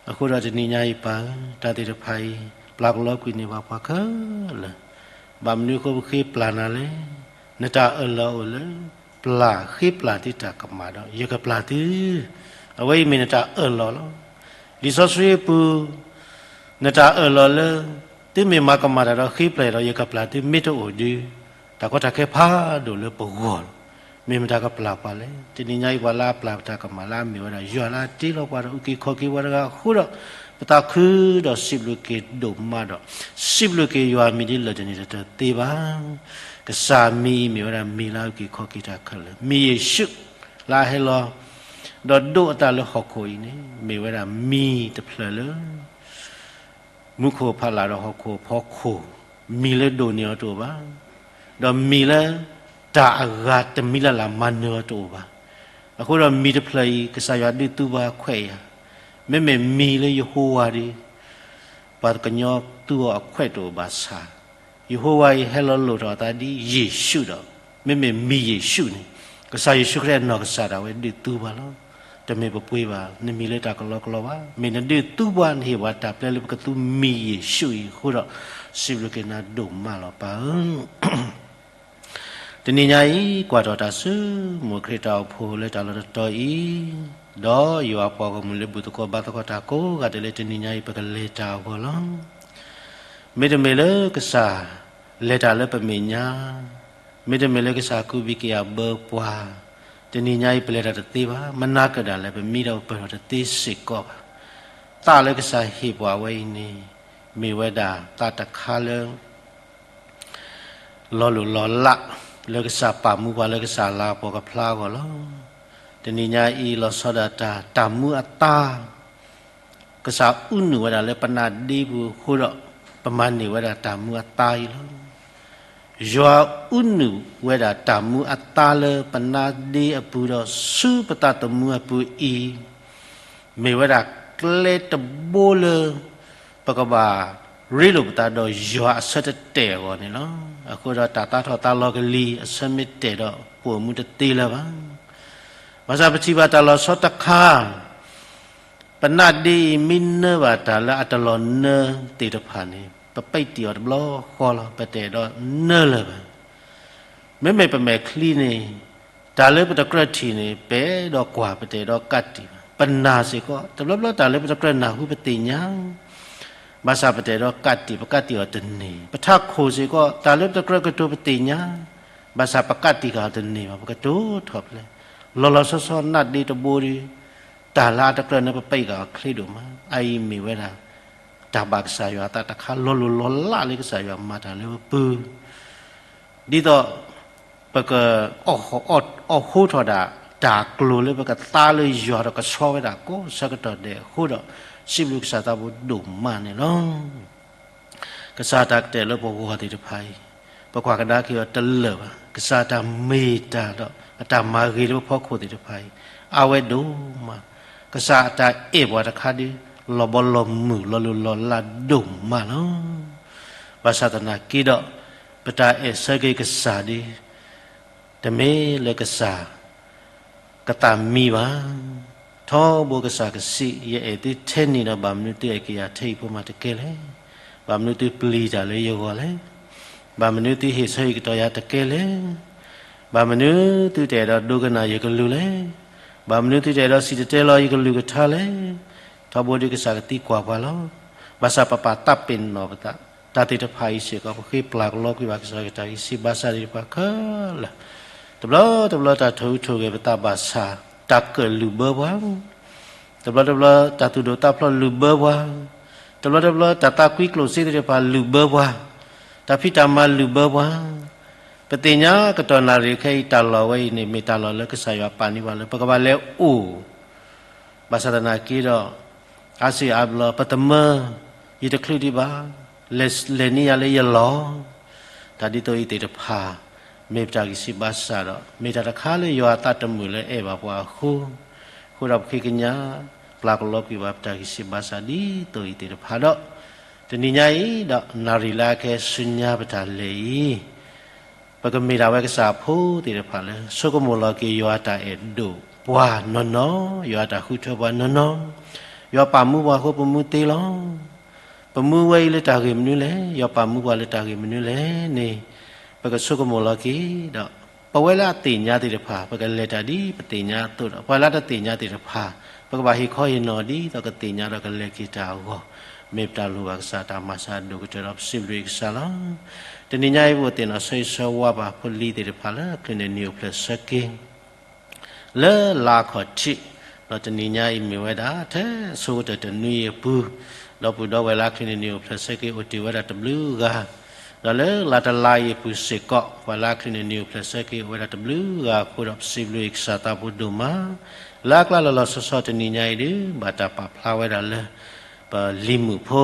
အဃိဒီးတနံၤညါအံၤပၢ်ဧၢ, တၢ်သ့ၣ်တဖၣ်အံၤ ပျၢ်ကလီကွံာ်န့ၢ်ဘၣ်ပှၤခဲလၢာ်, ဘၣ်မနုၤအဃိပဃ့ပျၢ်နၤလဲၣ်. နတၢ်အၢၣ်လီၤအိၣ်လၢ ပျၢ်ဃ့ပျၢ်သုတၢ်ကမၣ်ဒီး ယကပျၢ်သု, အဝဲအံၤမ့ၢ်နတၢ်အၢၣ်လီၤလီၤ. လံာ်စီဆှံအပူၤ နတၢ်အၢၣ်လီၤလၢ သုမ့ၢ်မၤကမၣ်တၢ်ဒီးဃ့ပျၢ်ဒီး ယကပျၢ်သုမ့ၢ်တအိၣ်ဒီး တၢ်ကီတၢ်ခဲဖးဒိၣ်လၢပဂီၢ်လီၤ. မ့ၢ်မတၤကပျၢ်ပှၤလဲၣ်. တနံၤညါအံၤပှၤလၢအပျၢ်ပတၢ်ကမၣ်လၢအမ့ၢ်ဝဲဒၣ် ယွၤလၢအတ့လီၤပှၤဒီးအုၣ်က့ၤခီၣ်က့ၤပှၤတဂၤအဃိဒီး ပသးခုဒီးစံးဘျုးက့ၤဒိၣ်မးဒီး စံးဘျုးက့ၤယွၤအမံၤဒ်လၢာ်တန့ၢ်တတၢၢ်သ့ဘၣ်. ကစၢ်အမံၤအံၤမ့ၢ်ဝဲဒၣ်မံၤလၢအုၣ်က့ၤခီၣ်က့ၤတၢ်ခဲလၢာ်, မံၤယ့ၣ်ၡူးလၢအဟဲလီၤ ဒီးဒိးအသးလၢဟီၣ်ခိၣ်အံၤန့ၣ် မ့ၢ်ဝဲဒၣ်မံၤတဖျၢၣ်လၢ မူခိၣ်ဖးလာ်ဒီးဟီၣ်ခိၣ်ဖီခိၣ်, မံၤလၢဒိၣ်န့ၢ်အီၤတအိၣ်ဘၣ်, ဒီးမံၤလၢတၢ်အဂၤတမံၤလၢ်လၢ်မၤနၢၤအီၤတအိၣ်ဘၣ်. အဃိဒီးမံၤတဖျၢၣ်အံၤ ကစၢ်ယွၤဒုးသူပှၤခွဲးယာ်, မ့မ့ၢ်မံၤလၢယဟိဝၤဒီး ပှၤကညီသူအီၤအခွဲးတအိၣ်ဘၣ်ဆၣ် ယဟိဝၤအံၤဟဲလီၤလိၣ်ထီၣ်အသးဒ်ယ့ၣ်ၡူးဒီး မ့မ့ၢ်မံၤယ့ၣ်ၡူးန့ၣ် ကစၢ်ယ့ၣ်ၡူးခရံာ်အနီၢ်ကစၢ်ဒၣ်ဝဲဒုးသူပှၤလီၤ. တမ့ၢ်ပပှ့ၤဘၣ် နမံၤလၢတၢ်ကလီကလီဘၣ်. မ့ၢ်နဒုးသူပှၤ နဟ့ၣ်ပှၤတၢ်ပျဲလၢပကသူမံၤယ့ၣ်ၡူးအံၤအဃိဒီး စံးဘျုးက့ၤနၤဒိၣ်မးလီၤပၢ်ဧၢ. တနံၤညါအံၤ ကွၢ်ထီၣ်တၢ်ဆူ မိၢ်ခရံာ်တၢ်အိၣ်ဖှိၣ်လၢတၢ်လီၢ်တတီၤအံၤ, ဒီးယွၤပှၤဂီၢ်မုၢ်လၢဘူၣ်သကိးဘါသကိးတၢ်ကိးဂၤဒဲးလၢတနံၤညါအံၤ ပကလဲၤတၢ်အဂီၢ်လီၤ. မ့တမ့ၢ်လၢကစၢ်လဲၤတၢ်လၢပမဲာ်ညါ, မ့တမ့ၢ်လၢကစၢ်ကူးဘံၣ်က့ၤအဘၢပှၤ, တနံၤညါအံၤပလဲၤတၢ်တသ့ဘၣ်. မနၤက့ၤဒၣ်လဲာ် ပမံဒီးပပၢၢ်ထီၣ်တသ့စ့ၢ်ကီးဘၣ်. သးလၢကစၢ်ဟ့ၣ်ပှၤဝဲအံၤန့ၣ် မ့ၢ်ဝဲဒၣ်သးတခါလၢ လီၤလိၢ်လီၤလး လၢကစၢ်ပာ်မူပှၤလၢကစၢ်လၤကပီၤကဖျါအဂီၢ်လီၤ. တနံၤညါအံၤ လီၤဆီဒၣ်တၢ် တၢ်မူအသါ ကစၢ်အူနုာ်ဝဲဒၣ်လၢပနါဒ့ပူၤအဃိဒီး ပမၤန့ၢ်ဝဲဒၣ်တၢ်မူအသါအံၤလီၤ. ယွၤအူနုာ်ဝဲဒၣ်တၢ်မူအသါလၢပနါဒ့အပူၤဒီးဆူပသးသမူအပူၤအံၤ မ့ၢ်ဝဲဒၣ်ကျဲတဘိလၢ ပကဘၣ်ရ့လိာ်ပသးဒီးယွၤအဆၢတတဲာ်အဂီၢ်န့ၣ်လီၤ. အဃိဒီးတၢ်သါထီၣ်သါလီၤကလံၤ အဆၢမ့ၢ်တဲာ်ဒီး ပအိၣ်မူတသ့လၢၤဘၣ်. ဘၣ်ဆၣ်ပထံၣ်ဘၣ်တၢ်လီၤဆီတခါ ပနါဒ့အံၤမ့ၢ်နၢဘၣ်တၢ်လၢအတလီၤနၢသ့ၣ်တဖၣ်န့ၣ် ပပံးတံၢ်အီၤတဘျီဃီလီၤ. ပတအဲၣ်ဒိးနၢလၢၤဘၣ်. မ့မ့ၢ်ပမဲာ်ချံန့ၣ် တၢ်လၢပတကြၢးထံၣ်န့ၣ် ပအဲၣ်ဒိးကွၢ် ပတအဲၣ်ဒိးကးတံာ်ဘၣ်. ပနၢ်စ့ၢ်ကီး တဘျီဘျီတၢ်လၢပတကြၢးနၢ်ဟူပသ့ၣ်ညါ ဘၣ်ဆၣ်ပတအဲၣ်ဒိးကးတံာ် ပကးတံာ်အီၤတန့ၢ်. ပထးခိၣ်စ့ၢ်ကီး တၢ်လၢပတကြၢးကတိၤပသ့ၣ်ညါ ဘၣ်ဆၣ်ပကးတံာ်ဃာ်အီၤတန့ၢ်ဘၣ် ပကတိၤထီၣ်ဖျဲး. လီၤလီၤဆီဆီနါဒ့တဘိဒီး တၢ်လၢအတကြၢးနၢပပံးဃာ်အီၤချ့ဒိၣ်မး. အအံၤမ့ၢ်ဝဲဒၣ် တၢ်ဘၣ်ကစၢ်ယွၤအသးတခါ လီၤလိၢ်လီၤလးလၢကစၢ်ယွၤမၤတၢ်လၢပပူၤ ဒ်သိး ပက အီၣ်ဟိထီၣ်ဒၣ် တၢ်ကျိၤလၢပကသါလၢယွၤဒီးကဆှီဝဲဒၣ်ကိးဆၢကတီၢ်ဒဲးအဃိဒီး စံးဘျုးကစၢ်သးဘိဒိၣ်မးန့ၣ်လီၤ. ကစၢ်အတၢ်ကတဲာ်လၢပဂီၢ်သ့ၣ်တဖၣ်အံၤ ပကွၢ်ကဒါက့ၤအီၤတလၢာ်ဘၣ်. ကစၢ်အတၢ်မ့ၢ်တၢ်ဒီးအတၢ်မၤဂ့ၤလၢပဖီခိၣ်သ့ၣ်တဖၣ်အံၤ အါဝဲဒိၣ်မး. ကစၢ်အတၢ်အဲၣ်ပှၤတခါဒု လီၤဘီလီၤမုၢ်လီၤလိၤလီၤလးဒိၣ်မးလီၤ. ဘၣ်ဆၣ်သနာ်က့ဒီး ပတၢ်အဲၣ်ဆၢက့ၤကစၢ်ဒု တမ့ၢ်လၢကစၢ် ကသးမံဘၣ်. ထီဘိကစၢ်ကစံး, ယအဲၣ်သုထဲန့ၣ်ဒီး ဘၣ်မနုၤသုအဲၣ်က့ၤယၤထဲအံၤဖိမးတကဲလဲၣ်. ဘၣ်မနုၤသုပျံၤတၢ်လၢယဂီၢ်လဲၣ်. ဘၣ်မနုၤသုဟ့ၣ်ဆၢဟ့ၣ်ကတီၤယၤတကဲလဲၣ်. ဘၣ်မနုၤသုတအဲၣ်ဒိးဒိကနၣ်ယကလုၢ်လဲၣ်. ဘၣ်မနုၤသုတအဲၣ်ဒိးစံၣ်တဲၤတဲလီၤယကလုၢ်ကထါလဲၣ်. ထီဘိဒုကစၢ်ကသံကွၢ်ပှၤလီၤ. ဘၣ်ဆၣ်ပပာ်သးပ့ၤနီၣ်ပသး တၢ်သ့ၣ်တဖၣ်အံၤစ့ၢ်ကီး ပဃ့ပျၢ်ကလီကွံာ်ဘၣ်ကစၢ်ယွၤတၢ်ဂံၢ်စၢ်ဘါစၢ်သ့ၣ်တဖၣ်ခဲလၢာ်, တဘျီတဘျီတၢ်ထိၣ်ဟူးထိၣ်ဂဲၤပသးဘၣ်ဆၣ် တၢ်ကၢၣ်လုၢ်ဘၢပှၤ, တဘျီတဘျီတၢ်သူၣ်ဒိၣ်သးဖျိးလုၢ်ဘၢပှၤ, တဘျီတဘျီတၢ်သးကွံကျိၣ်စ့သ့ၣ်တဖၣ်လုၢ်ဘၢပှၤ, တၢ်ဖံးတၢ်မၤလုၢ်ဘၢပှၤ, ပသ့ၣ်ညါကတီၢ်နၣ်ရံၣ်ခဲအံၤ တၢ်လီၢ်ဝဲအံၤန့ၣ် မ့ၢ်တၢ်လီၢ်လၢကစၢ်ယွၤပာ်န့ၢ်ပှၤလၢ ပကဘၣ်လဲၤအိၣ် ဘၣ်ဆၣ်သနာ်က့ဒီး အါစုအါဘျီ ပသမၢ ယတချုးဒံးဘၣ်, လဲၤ လဲၤန့ၢ်ယၤလၢယလီၢ်, တၢ်ဒ်သိးအံၤသ့ၣ်တဖၣ် မ့ၢ်ပတၢ်ဂံၢ်စၢ်ဘါစၢ်ဒီး မ့ၢ်တၢ်တခါလၢယွၤအသးတမုာ်လၢအဲၣ်ဘၣ်ပှၤအဃိ, အဃိဒီးပဃ့ကညး ပျၢ်ကလီကွံာ်ဘၣ်ပတၢ်ဂံၢ်စၢ်ဘါစၢ်ဒ်သိးအံၤသ့ၣ်တဖၣ်ဒီး တနံၤညါအံၤဒီး နၣ်ရံၣ်လၢအကဲဆူညါပတၢ်လဲၤအံၤ ပကမ့ၢ်ဒၣ်ဝဲကစၢ်အဖိသ့ၣ်တဖၣ်လၢ ဆိကမိၣ်လီၤက့ၤယွၤအတၢ်အဲၣ်ဒိၣ်ပှၤနီၢ်နီၢ်, ယွၤအတၢ်ဃုထၢပှၤနီၢ်နီၢ်, ယွၤပာ်မူပှၤအဃိပမူသ့လီၤ. ပမူဝဲအံၤလၢတၢ်ဂ့ၢ်မနုၤလဲၣ်, ယွၤပာ်မူပှၤလၢတၢ်ဂ့ၢ်မနုၤလဲၣ်န့ၣ် ပကဆိကမိၣ်လီၤက့ၤဒီး ပဝဲလၢအသ့ၣ်ညါသ့ၣ်တဖၣ် ပကလဲၤတၢ်ဒ်ပသ့ၣ်ညါအသိးဒီး ပှၤလၢတသ့ၣ်ညါသ့ၣ်တဖၣ် ပကဘၣ်ဟ့ၣ်ခီဟ့ၣ်နီၤဒ်သိးကသ့ၣ်ညါဒီးကလဲၤက့ၤတၢ်အဂီၢ်, မ့ၢ်ပတၢ်လိၣ်ဘၣ်ကစၢ်တၢ်မၤစၢၤဒိၣ်ကတၢၢ်ဒီး ပစံးဘျုးကစၢ်လီၤ. တနံၤညါအံၤ ပသ့ၣ်နီၣ်ဆၢဂ့ၤဆၢဝါဘၣ်ဖိလံၤသ့ၣ်တဖၣ်လၢ အချုးန့ၣ်နံၣ်အိၣ်ဖျဲၣ်ဆၢက့ၤ လၢလါခီၣ်ထံး, ဒီးတနံၤညါအံၤမ့ၢ်ဝဲဒၣ် ထဲဆိကတၢၢ်တနွံအံၤအပူၤ, ဒီပုၢ်ဒီဝဲၢ်လၢအချုးန့ၣ်နံၣ်အိၣ်ဖျဲၣ်ဆၢက့ၤအိၣ်တ့ၢ်ဝဲဒၣ်တဘျုးဂၤ, ဒီးလၢလါတလါအံၤအပူၤစ့ၢ်ကီး ပှၤလၢအချုးန့ၣ်နံၣ်အိၣ်ဖျဲၣ်ဆၢက့ၤအိၣ်ဝဲဒၣ်တဘျုးဂၤအဃိဒီး ပစံးဘျုးကစၢ်သးဘိဒိၣ်မး, လၢအကျါလီၤလီၤဆီဆီတနံၤညါအံၤဒုး ဘၣ်တၢ်ပာ်ဖျါဝဲဒၣ်လၢ ပလံၤမုၣ်ဖိ,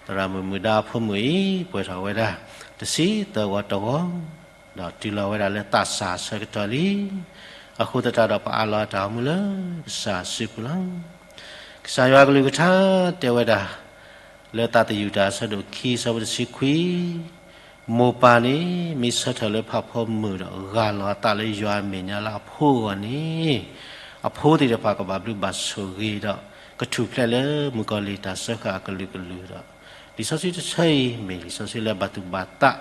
သရၣ်မုၣ်မုၣ်ဒါအဖိမုၣ်အံၤ ပှဲၤထီၣ်ဝဲဒၣ် တဆံသၢဝီတဝီ, ဒီးတုၤလီၤဝဲဒၣ်လၢသးစၢ်အဆၢကတီၢ်လံ. အဃိသတးဒီးပအးလီၤတၢ်အိၣ်မူလၢကစၢ်စုပူၤလီၤ. ကစၢ်ယွၤအကလုၢ်ကထါတဲဝဲဒၣ် လၢသးသယုၢ်တၢ်အဆၢဒိၣ်ခံအဆၢဖိတဆံခွံ, မိၢ်ပၢ်န့ၣ် မ့ၢ်ဆၢထၢၣ်လၢဖးဖီမုၢ်ဒီး ဂၢ်လီၤအသးလၢယွၤအမဲာ်ညါလၢအဖိအဂီၢ်န့ၣ်, အဖိသ့ၣ်တဖၣ်ကဘၣ်ဘျုးဘၣ်ဆိၣ်ဂ့ၤဒီး ကထူၣ်ဖျဲးလၢမုၣ်ကီၤလံၢ်တၢ်စၢဃာ်အကလုာ်ကလုာ်ဒီး လံာ်စီဆှံတဆၢအံၤ မ့ၢ်လံာ်စီဆှံလၢဘၣ်သူၣ်ဘၣ်သး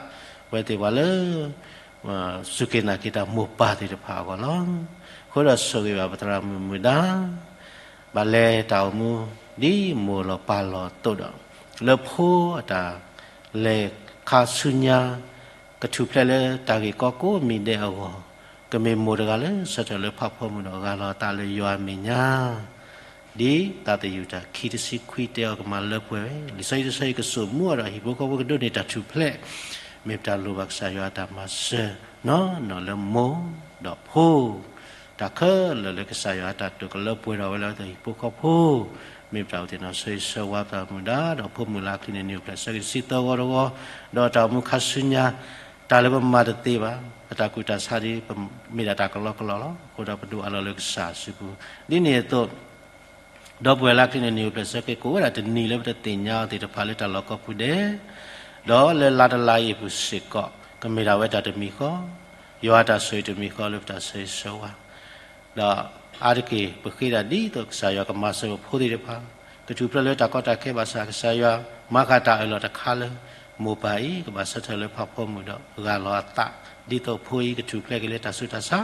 ဝဲသ့ၣ်ပှၤလၢ စူၢ်က့ၤနာ်က့ၤတၢ်မိၢ်ပၢ်သ့ၣ်တဖၣ်အဂီၢ်လီၤ. အဃိဒီးဆိၣ်ဂ့ၤဘၣ်ပသရၣ်မုၣ်မုၣ်ဒါ ဘၣ်လဲၤတၢ်အိၣ်မူဒ်မိၢ်လီၤပၢ်လီၤအသိးဒီး လၢဖိအတၢ်လဲၤခါဆူညါ ကထူၣ်ဖျဲးလၢတၢ်ဂ့ၢ်ကီကိးမံၤဒဲးအဂီၢ်, ကမ့ၢ်မိၢ်တဂၤလၢဆၢထၢၣ်လၢဖးဖီမုၢ်ဒီးဂၢ်လီၤအသးလၢယွၤအမဲာ်ညါ ဒ်သးသယုၢ်တၢ်ခံတဆံခွံတဲအီၤကမၤလၢပှဲၤဝဲ, လံာ်စီဆှံတဆၢအံၤကစိာ်မူအီၤဒီးဟံၣ်ဖိဃီဖိကဒိးန့ၢ်တၢ်ထူၣ်ဖျဲး, မ့ၢ်ပတၢ်လိၣ်ဘၣ်ကစၢ်ယွၤအတၢ်မၤစၢၤနီၢ်နီၢ်လၢမိၢ်ဒီးဖိ, တၢ်ခဲလၢာ်လၢကစၢ်ယွၤအတၢ်တိာ်ကလၢပှဲၤထီၣ်ဝဲလၢအဝဲသ့ၣ်ဟံၣ်ဖိဃီဖိ, မ့ၢ်ပတၢ်အိၣ်သ့ၣ်နီၣ်ဆၢဂ့ၤဆၢဝါပသရၣ်မုၣ်ဒါ ဒီးဖိမုၣ်လၢအချုးန့ၣ်နံၣ်အိၣ်ဖျဲၣ်ဆၢက့ၤတဆံသၢဂီၤတဂီၤ, ဒီးတၢ်အိၣ်မူခါဆူညါ တၢ်လၢပမၤတသ့ဘၣ်, ပတၢ်ကူၣ်တၢ်ဆးဒ် ပမ့ၢ်ဒၣ်တၢ်ကလီကလီလီၤ. အဃိဒီးပဒိးအးလီၤလၢကစၢ်စုပူၤ, ဒ်န့ၣ်အသိး ဒီပုၢ်ဝဲၢ်လၢအချုးန့ၣ်နံၣ်အိၣ်ဖျဲၣ်ဆၢက့ၤ ကအိၣ်ဝဲဒၣ်တနံၤလၢပတသ့ၣ်ညါအီၤသ့ၣ်တဖၣ်လၢတၢ်လီၢ်ကိးပူၤဒဲး, ဒီးလၢလါတလါအံၤအပူၤစ့ၢ်ကီး ကမ့ၢ်ဒၣ်ဝဲတၢ်တမံၤဃီ, ယွၤအတၢ်ဆိၣ်ဂ့ၤတမံၤဃီလၢပတၢ်ဆၢဂ့ၤဆၢဝါ ဒီးအါတက့ၢ်ပဃ့ဒၣ်ဒ်သိးကစၢ်ယွၤကမၤစၢၤပဖိသ့ၣ်တဖၣ်, ကထူၣ်ဖျဲးလၢတၢ်ကီတၢ်ခဲဘၣ်ဆၣ် ကစၢ်ယွၤမၤဃာ်တၢ်အၢၣ်လီၤတခါလၢ မိၢ်ပၢ်အံၤ ကဘၣ်ဆၢထၢၣ်လၢဖးဖီမုၢ်ဒီးဂၢ်လီၤအသး, ဒ်သိးဖိအံၤကထူၣ်ဖျဲးက့ၤလၢတၢ်ဆူးတၢ်ဆါ,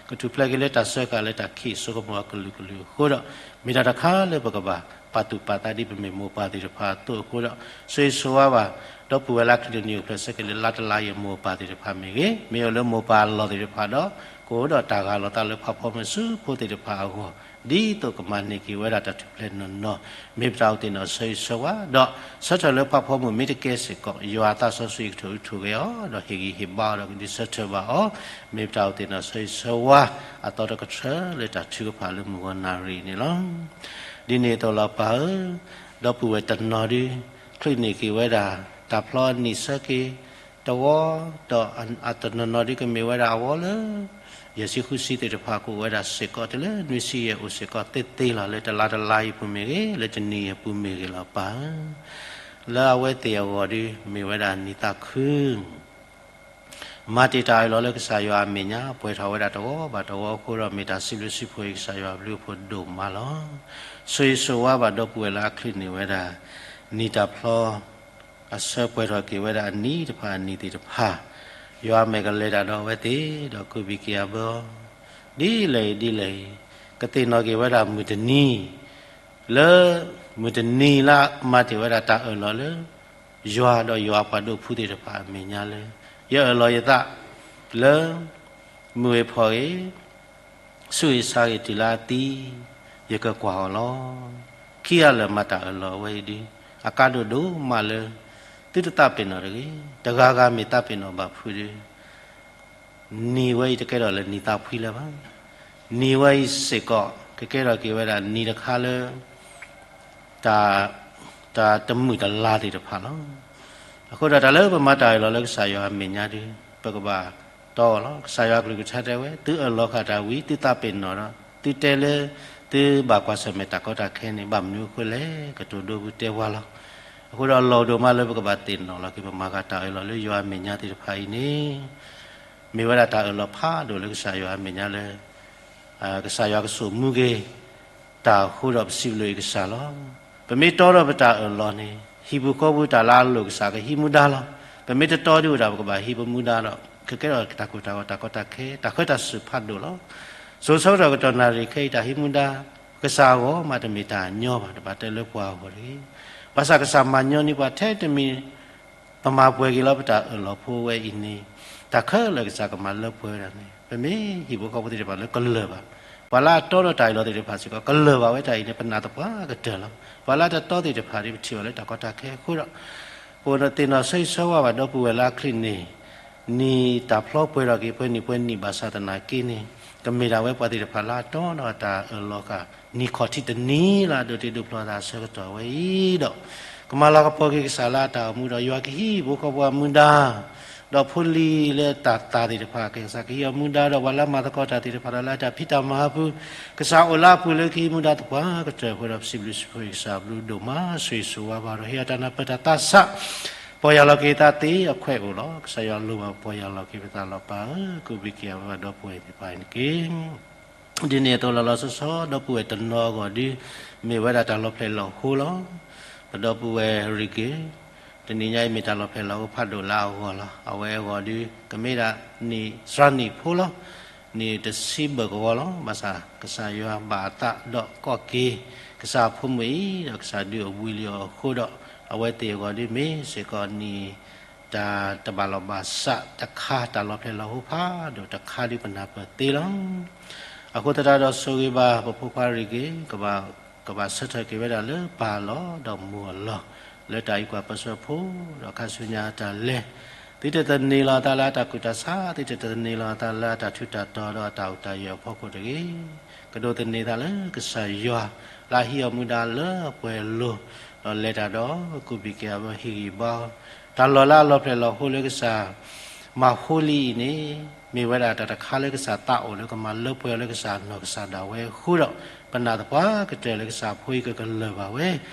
ကထူၣ်ဖျဲးက့ၤလၢတၢ်စၢဃာ်လၢတၢ်ခံးစိကမီၤအကလုာ်ကလုာ်အဃိဒီး, မ့ၢ်တၢ်တခါလၢပကဘၣ် ပာ်သူၣ်ပာ်သးဒ်ပမ့ၢ်မိၢ်ပၢ်သ့ၣ်တဖၣ်အသိးအဃိဒီး ဆိၣ်ဂ့ၤဆိၣ်ဝါဘၣ် ဒီပုၢ်ဝဲၢ်လၢအချံတနံၣ်အိၣ်ဖျဲၣ်ဆၢက့ၤလၢလါတလါအံၤအမိၢ်အပၢ်သ့ၣ်တဖၣ်မ့ၢ်ဂ့ၤ, မ့ၢ်အိၣ်လၢမိၢ်ပၢ်အလီၢ်သ့ၣ်တဖၣ်ဒီး ကအိၣ်ဒီးတၢ်ဂၢ်လီၤသးလၢဖးဖီမုၢ်ဆူဖိသ့ၣ်တဖၣ်အဂီၢ် ဒ်သိးကမၤန့ၢ်က့ၤဝဲဒၣ်တၢ်ထူၣ်ဖျဲးနီၢ်နီၢ်, မ့ၢ်ပတၢ်အိၣ်သ့ၣ်နီၣ်ဆိၣ်ဂ့ၤဆိၣ်ဝါ, ဒီးဆၢထၢၣ်လၢဖးဖီမုၢ်မ့ၢ်တကဲစ့ၢ်ကီး ယွၤအသးစီဆှံကထိၣ်အုးထိၣ်ဂဲၤအီၤ ဒီးဟ့ၣ်ဂံၢ်ဟ့ၣ်ဘါအီၤဒီးကဒုးဆၢထၢၣ်ဘၣ်အီၤ, မ့ၢ်ပတၢ်အိၣ်သ့ၣ်နီၣ်ဆိၣ်ဂ့ၤဆိၣ်ဝါ အသီတကထြၢလၢတၢ်ထုကဖၣ်လၢမုၢ်ဂီၤနၣ်ရံၣ်န့ၣ်လီၤ. ဒ်န့ၣ်အသိးလီၤပၢ်ဧၢ, ဒီပုၢ်ဝဲၢ်တနီၤဒု ချုးန့ၢ်က့ၤဝဲဒၣ် တၢ်ဖျီအနံၣ်ဆၢက့ၤ တဝီ, ဒီးအတနီၤနီၤဒုကမ့ၢ်ဝဲဒၣ်အဝီလၢ ယဲၢ်ဆံဃုဆံသ့ၣ်တဖၣ်ကအိၣ်ဝဲဒၣ်စ့ၢ်ကီး တုၤလၢနွံဆံယဲၢ်အိၣ်စ့ၢ်ကီးသ့သ့လီၤ လၢတလါတလါအံၤပူၤမ့ၢ်ဂ့ၤ လၢတနံၤအံၤအပူၤမ့ၢ်ဂ့ၤလီၤပၢ်ဧၢ, လၢအဝဲသ့ၣ်အဂီၢ်ဒု မ့ၢ်ဝဲဒၣ်နံၣ်သးခု မၤတ့ၢ်တၢ်အၢၣ်လီၤလၢကစၢ်ယွၤအမဲာ်ညါ ပှဲၤထီၣ်ဝဲဒၣ်တဝီဘၣ်တဝီအဃိဒီး မ့ၢ်တၢ်စံးဘျုးစံးဖှိၣ်အံၤ ကစၢ်ယွၤအဘျုးအဖှိၣ်ဒိၣ်မးလီၤ. ဆိၣ်ဂ့ၤဆိၣ်ဝါဘၣ်ဒီပုၢ်ဝဲၢ်လၢအချုးန့ၢ်ဝဲဒၣ် နံၣ်တၢ်ဖျီ အဆၢပှဲၤထီၣ်က့ၤဝဲဒၣ်အနံၣ်တဖၣ်အနံၣ်သ့ၣ်တဖၣ်, ယွၤမဲာ်ကလဲၤတၢ်ဒီးအဝဲသ့ၣ် ဒီးကူးဘံၣ်က့ၤအဘၢ ဒ်လဲၣ်အံၤဒ်လဲၣ်အံၤ, ကသ့ၣ်နီၣ်က့ၤဝဲဒၣ်မုၢ်တနံၤ လၢ မုၢ်တနံၤလၢမၤတ့ၢ်ဝဲဒၣ်တၢ်အၢၣ်လီၤလၢ ယွၤဒီးယွၤပှၤဒိးဖုသ့ၣ်တဖၣ်အမဲာ်ညါလၢ ယအၢၣ်လီၤယသး လၢ မုၢ်ဂ့ၤဖီၣ်ဂ့ၤ ဆူးဂ့ၤဆါဂ့ၤတုၤလၢအသံ ယကကွၢ်အီၤလီၤ. ခံဂၤလၢာ်မၤတၢ်အၢၣ်လီၤအဝဲအံၤဒု အကါဒိၣ်ဒိၣ်မးလၢ သုတသးပ့ၤနီၣ်တဂ့ၤ, တဂၤဂၤမ့ၢ်သးပ့ၤနီၣ်ဘၣ်ဖုဒု နံၤဝဲအံၤတကဲထီၣ်လၢနံၤသးဖှံလၢၤဘၣ်. နံၤဝဲအံၤစ့ၢ်ကီး ကကဲထီၣ်က့ၤဝဲဒၣ်နံၤတခါလၢ တၢ် တၢ်တမုာ်တလၤသ့ၣ်တဖၣ်လီၤ. အဃိဒီးတၢ်လၢပမၤတၢ်အၢၣ်လီၤလၢကစၢ်ယွၤအမဲာ်ညါဒု ပကဘၣ်တီအီၤလီၤ. ကစၢ်ယွၤအကလုၢ်ကထါတဲဝဲ သုအၢၣ်လီၤဃာ်တၢ်ဝံၤ သုသးပ့ၤနီၣ်ဒီး သုတဲလၢ သုဘၣ်ကွၢ်ဆၢၣ်မဲာ်တၢ်ကီတၢ်ခဲန့ၣ် ဘၣ်မနုၤအဃိလဲၣ် ကတိၤဒိပူၤတဲပှၤလီၤ. အဃိဒီးလီၢ်ဒိၣ်မးလၢပကဘၣ်သ့ၣ်နီၣ်လီၤက့ၤ ပမၤဃာ်တၢ်အၢၣ်လီၤလၢယွၤအမဲာ်ညါသ့ၣ်တဖၣ်အံၤန့ၣ် မ့ၢ်ဝဲဒၣ်တၢ်အၢၣ်လီၤဖးဒိၣ်လၢကစၢ်ယွၤအမဲာ်ညါလၢ ကစၢ်ယွၤကဆိၣ်မူက့ၤ တၢ်အဃိဒီးပစံးဘျုးအံၤကစၢ်လီၤ. ပမ့ၢ်တီဒီးပတၢ်အၢၣ်လီၤန့ၣ် ဟံၣ်ပူၤဃီပူၤတၢ်လၢအလိၣ်ကစၢ်ကဟံးမူဒါလီၤ. ပမ့ၢ်တတီဒုဝဲဒၣ် ပကဘၣ်ဟံးပမူဒါဒီး ကကဲထီၣ်တၢ်ကိၢ်တၢ်ဂီၤတၢ်ကီတၢ်ခဲ တၢ်ဃၢတၢ်စူၣ်ဖးဒိၣ်လီၤ. စိၤဆၢကတီၢ်ကတီၢ်နၣ်ရံၣ်ခဲအံၤတၢ်ဟံးမူဒါ ကစၢ်အဂီၢ်မးတမ့ၢ်တၢ်ညီဘၣ် တဘၣ်တဲလၢပှၤအဂီၢ်တဂ့ၤ. ဘၣ်ဆၣ်ကစၢ်မၤညီနုၢ်ပှၤထဲတမံၤ ပမၤပှဲၤက့ၤလီၤပတၢ်အၢၣ်လီၤဖိဝဲအံၤန့ၣ် တၢ်ခဲလၢာ်ကစၢ်ကမၤလၢပှဲၤဝဲဒၣ်န့ၣ် ပမ့ၢ်ဟံၣ်ဖိဃီဖိသ့ၣ်တဖၣ်လၢကလၢၤဘၣ်, ပှၤလၢအတီဒီးတၢ်အၢၣ်လီၤသ့ၣ်တဖၣ်စ့ၢ်ကီး ကလၢၤဘၣ်ဝဲတၢ်အံၤန့ၣ် ပနာ်သပှၢ်ကတၢၢ်လီၤ. ပှၤလၢအတတီသ့ၣ်တဖၣ်ဒ်ပထံၣ်ဘၣ်လၢတၢ်ကီတၢ်ခဲအဃိဒီး ပအိၣ်သ့ၣ်နီၣ်ဆိၣ်ဂ့ၤဆိၣ်ဝါဘၣ်ဒီပုၢ်ဝဲၢ်လၢအချုးန့ၢ် နံၣ်တၢ်ဖျီပှဲၤထီၣ်က့ၤပှဲၤနံၣ်ပှဲၤနံၣ်ဘၣ်ဆၣ်သနာ်က့န့ၣ် ကမ့ၢ်ဒၣ်ဝဲပှၤသ့ၣ်တဖၣ်လၢအတီဒီးတၢ်အၢၣ်လီၤဃာ် နံၣ်ခီၣ်ထံးတနံၤလၢအဒိးတ့ဒိးဖျီသးအဆၢကတီၢ်ဝဲအံၤဒီး ကမၤလၤကပီၤက့ၤကစၢ်လၢအတၢ်အိၣ်မူဒီး ယွၤကဟံးဟံၣ်ဖိဃီဖိအမူဒါ ဒီးဖိလံၤလၢတၢ်သၣ်သ့ၣ်တဖၣ် ကစၢ်ကဟံးအီၤမူဒါဒီး ပှၤလၢအမၤသကိးတၢ်သ့ၣ်တဖၣ်ဒီးလၢအတၢ်ဖံးတၢ်မၤအပူၤ ကစၢ်အိၣ်လၢအပူၤလၢကဟံးမူဒါသပှၢ်ကတၢၢ်အဃိဒီး ပစံးဘျုးစံးဖှိၣ်ကစၢ်အဘျုးဒိၣ်မး ဆိၣ်ဂ့ၤဆိၣ်ဝါဘၣ်ဒီး ဟ့ၣ်အတၢ်နၢ်ပၢၢ်တၢ်သးဆး ပီၢ်ယၢ်လီၤက့ၤသးသ့အခွဲးအိၣ်လီၤ. ကစၢ်ယွၤလိၣ်ဘၣ်ပီၢ်ယၢ်လီၤက့ၤပသးလီၤပၢ်ဧၢ, ကူးဘံၣ်က့ၤအဝဲဘၣ်ဒီပုၢ်ဝဲၢ်သ့ၣ်တဖၣ်အံၤန့ၣ်တက့ၢ်. ဒ်န့ၣ်အသိးလီၤလီၤဆီဆီ ဒီပုၢ်ဝဲၢ်တနီၤအဂီၢ်ဒု မ့ၢ်ဝဲဒၣ်တၢ်လီၤဖျဲၣ်လီၤဟိလီၤ. ပဒီပုၢ်ဝဲၢ်ရံၣ်က့ၤ တနံၤညါအံၤမ့ၢ်တၢ်လီၤဖျဲၣ်လီၤဟိဖးဒိၣ်လၢအဂီၢ်လီၤ. အဝဲအဂီၢ်ဒု ကမ့ၢ်ဒၣ်နံၣ်စှၤနံၣ်ဖိလီၤ. နံၣ်တဆံဘၢၣ်ကဝီၤလီၤ. ဘၣ်ဆၣ်ကစၢ်ယွၤဘၣ်အသးဒီးကိးက့ၤ ကစၢ်အဖိမုၣ်အံၤ ဒီးကစၢ်ဒုးအဝံလံအီၤအဃိဒီး အဝဲသ့ၣ်အဂီၢ်ဒုမ့ၢ်စ့ၢ်ကီးနံၣ် တၢ်တဘၣ်လီၢ်ဘၣ်စးတခါ တၢ်လီၤဖျဲၣ်လီၤဟိဖးဒိၣ်တခါဒုပနၢ်ပၢၢ်သ့လီၤ. အဃိသတးဒီးဆိၣ်ဂ့ၤဘၣ်ပဖိခွါရံၣ်က့ၤ ကဘၣ် ကဘၣ်ဆၢထၢၣ်က့ၤဝဲဒၣ်လၢပၢ်အလီၢ်ဒီးမိၢ်အလီၢ် လၢတၢ်အံးကွၢ်ပၢဆှၢဖိ ဒီးခါဆူညါအတၢ်လဲၤ သုတသန့ၤလီၤအသးလၢအတၢ်ကူၣ်တၢ်ဆး သုတသန့ၤလီၤအသးလၢအတၢ်ထူးတၢ်တီၤဒီးအတၢ်အိၣ်တၢ်ယၢၤအဖီခိၣ်တဂ့ၤ. ကဒိးသန့ၤသးလၢကစၢ်ယွၤ လၢအဟံးအီၤမူဒါလၢပှဲၤလိၤ ဒီးလဲၤတၢ်ဒီးကူးဘံၣ်က့ၤအဝဲဟ့ၣ်ဂံၢ်ဘါ တၢ်လီၢ်လၢအလီၤဖျဲၣ်လီၤဟိလၢကစၢ် မၤဟိလံအံၤန့ၣ် မ့ၢ်ဝဲဒၣ်တၢ်တခါလၢကစၢ်သးအိၣ်လၢကမၤလၢပှဲၤအီၤလၢကစၢ်နီၢ်ကစၢ်ဒၣ်ဝဲအဃိဒီး ပနာ်သပှၢ်ကတၢၢ်လၢကစၢ်ဖိအံၤကကလၢၤဘၣ်ဝဲ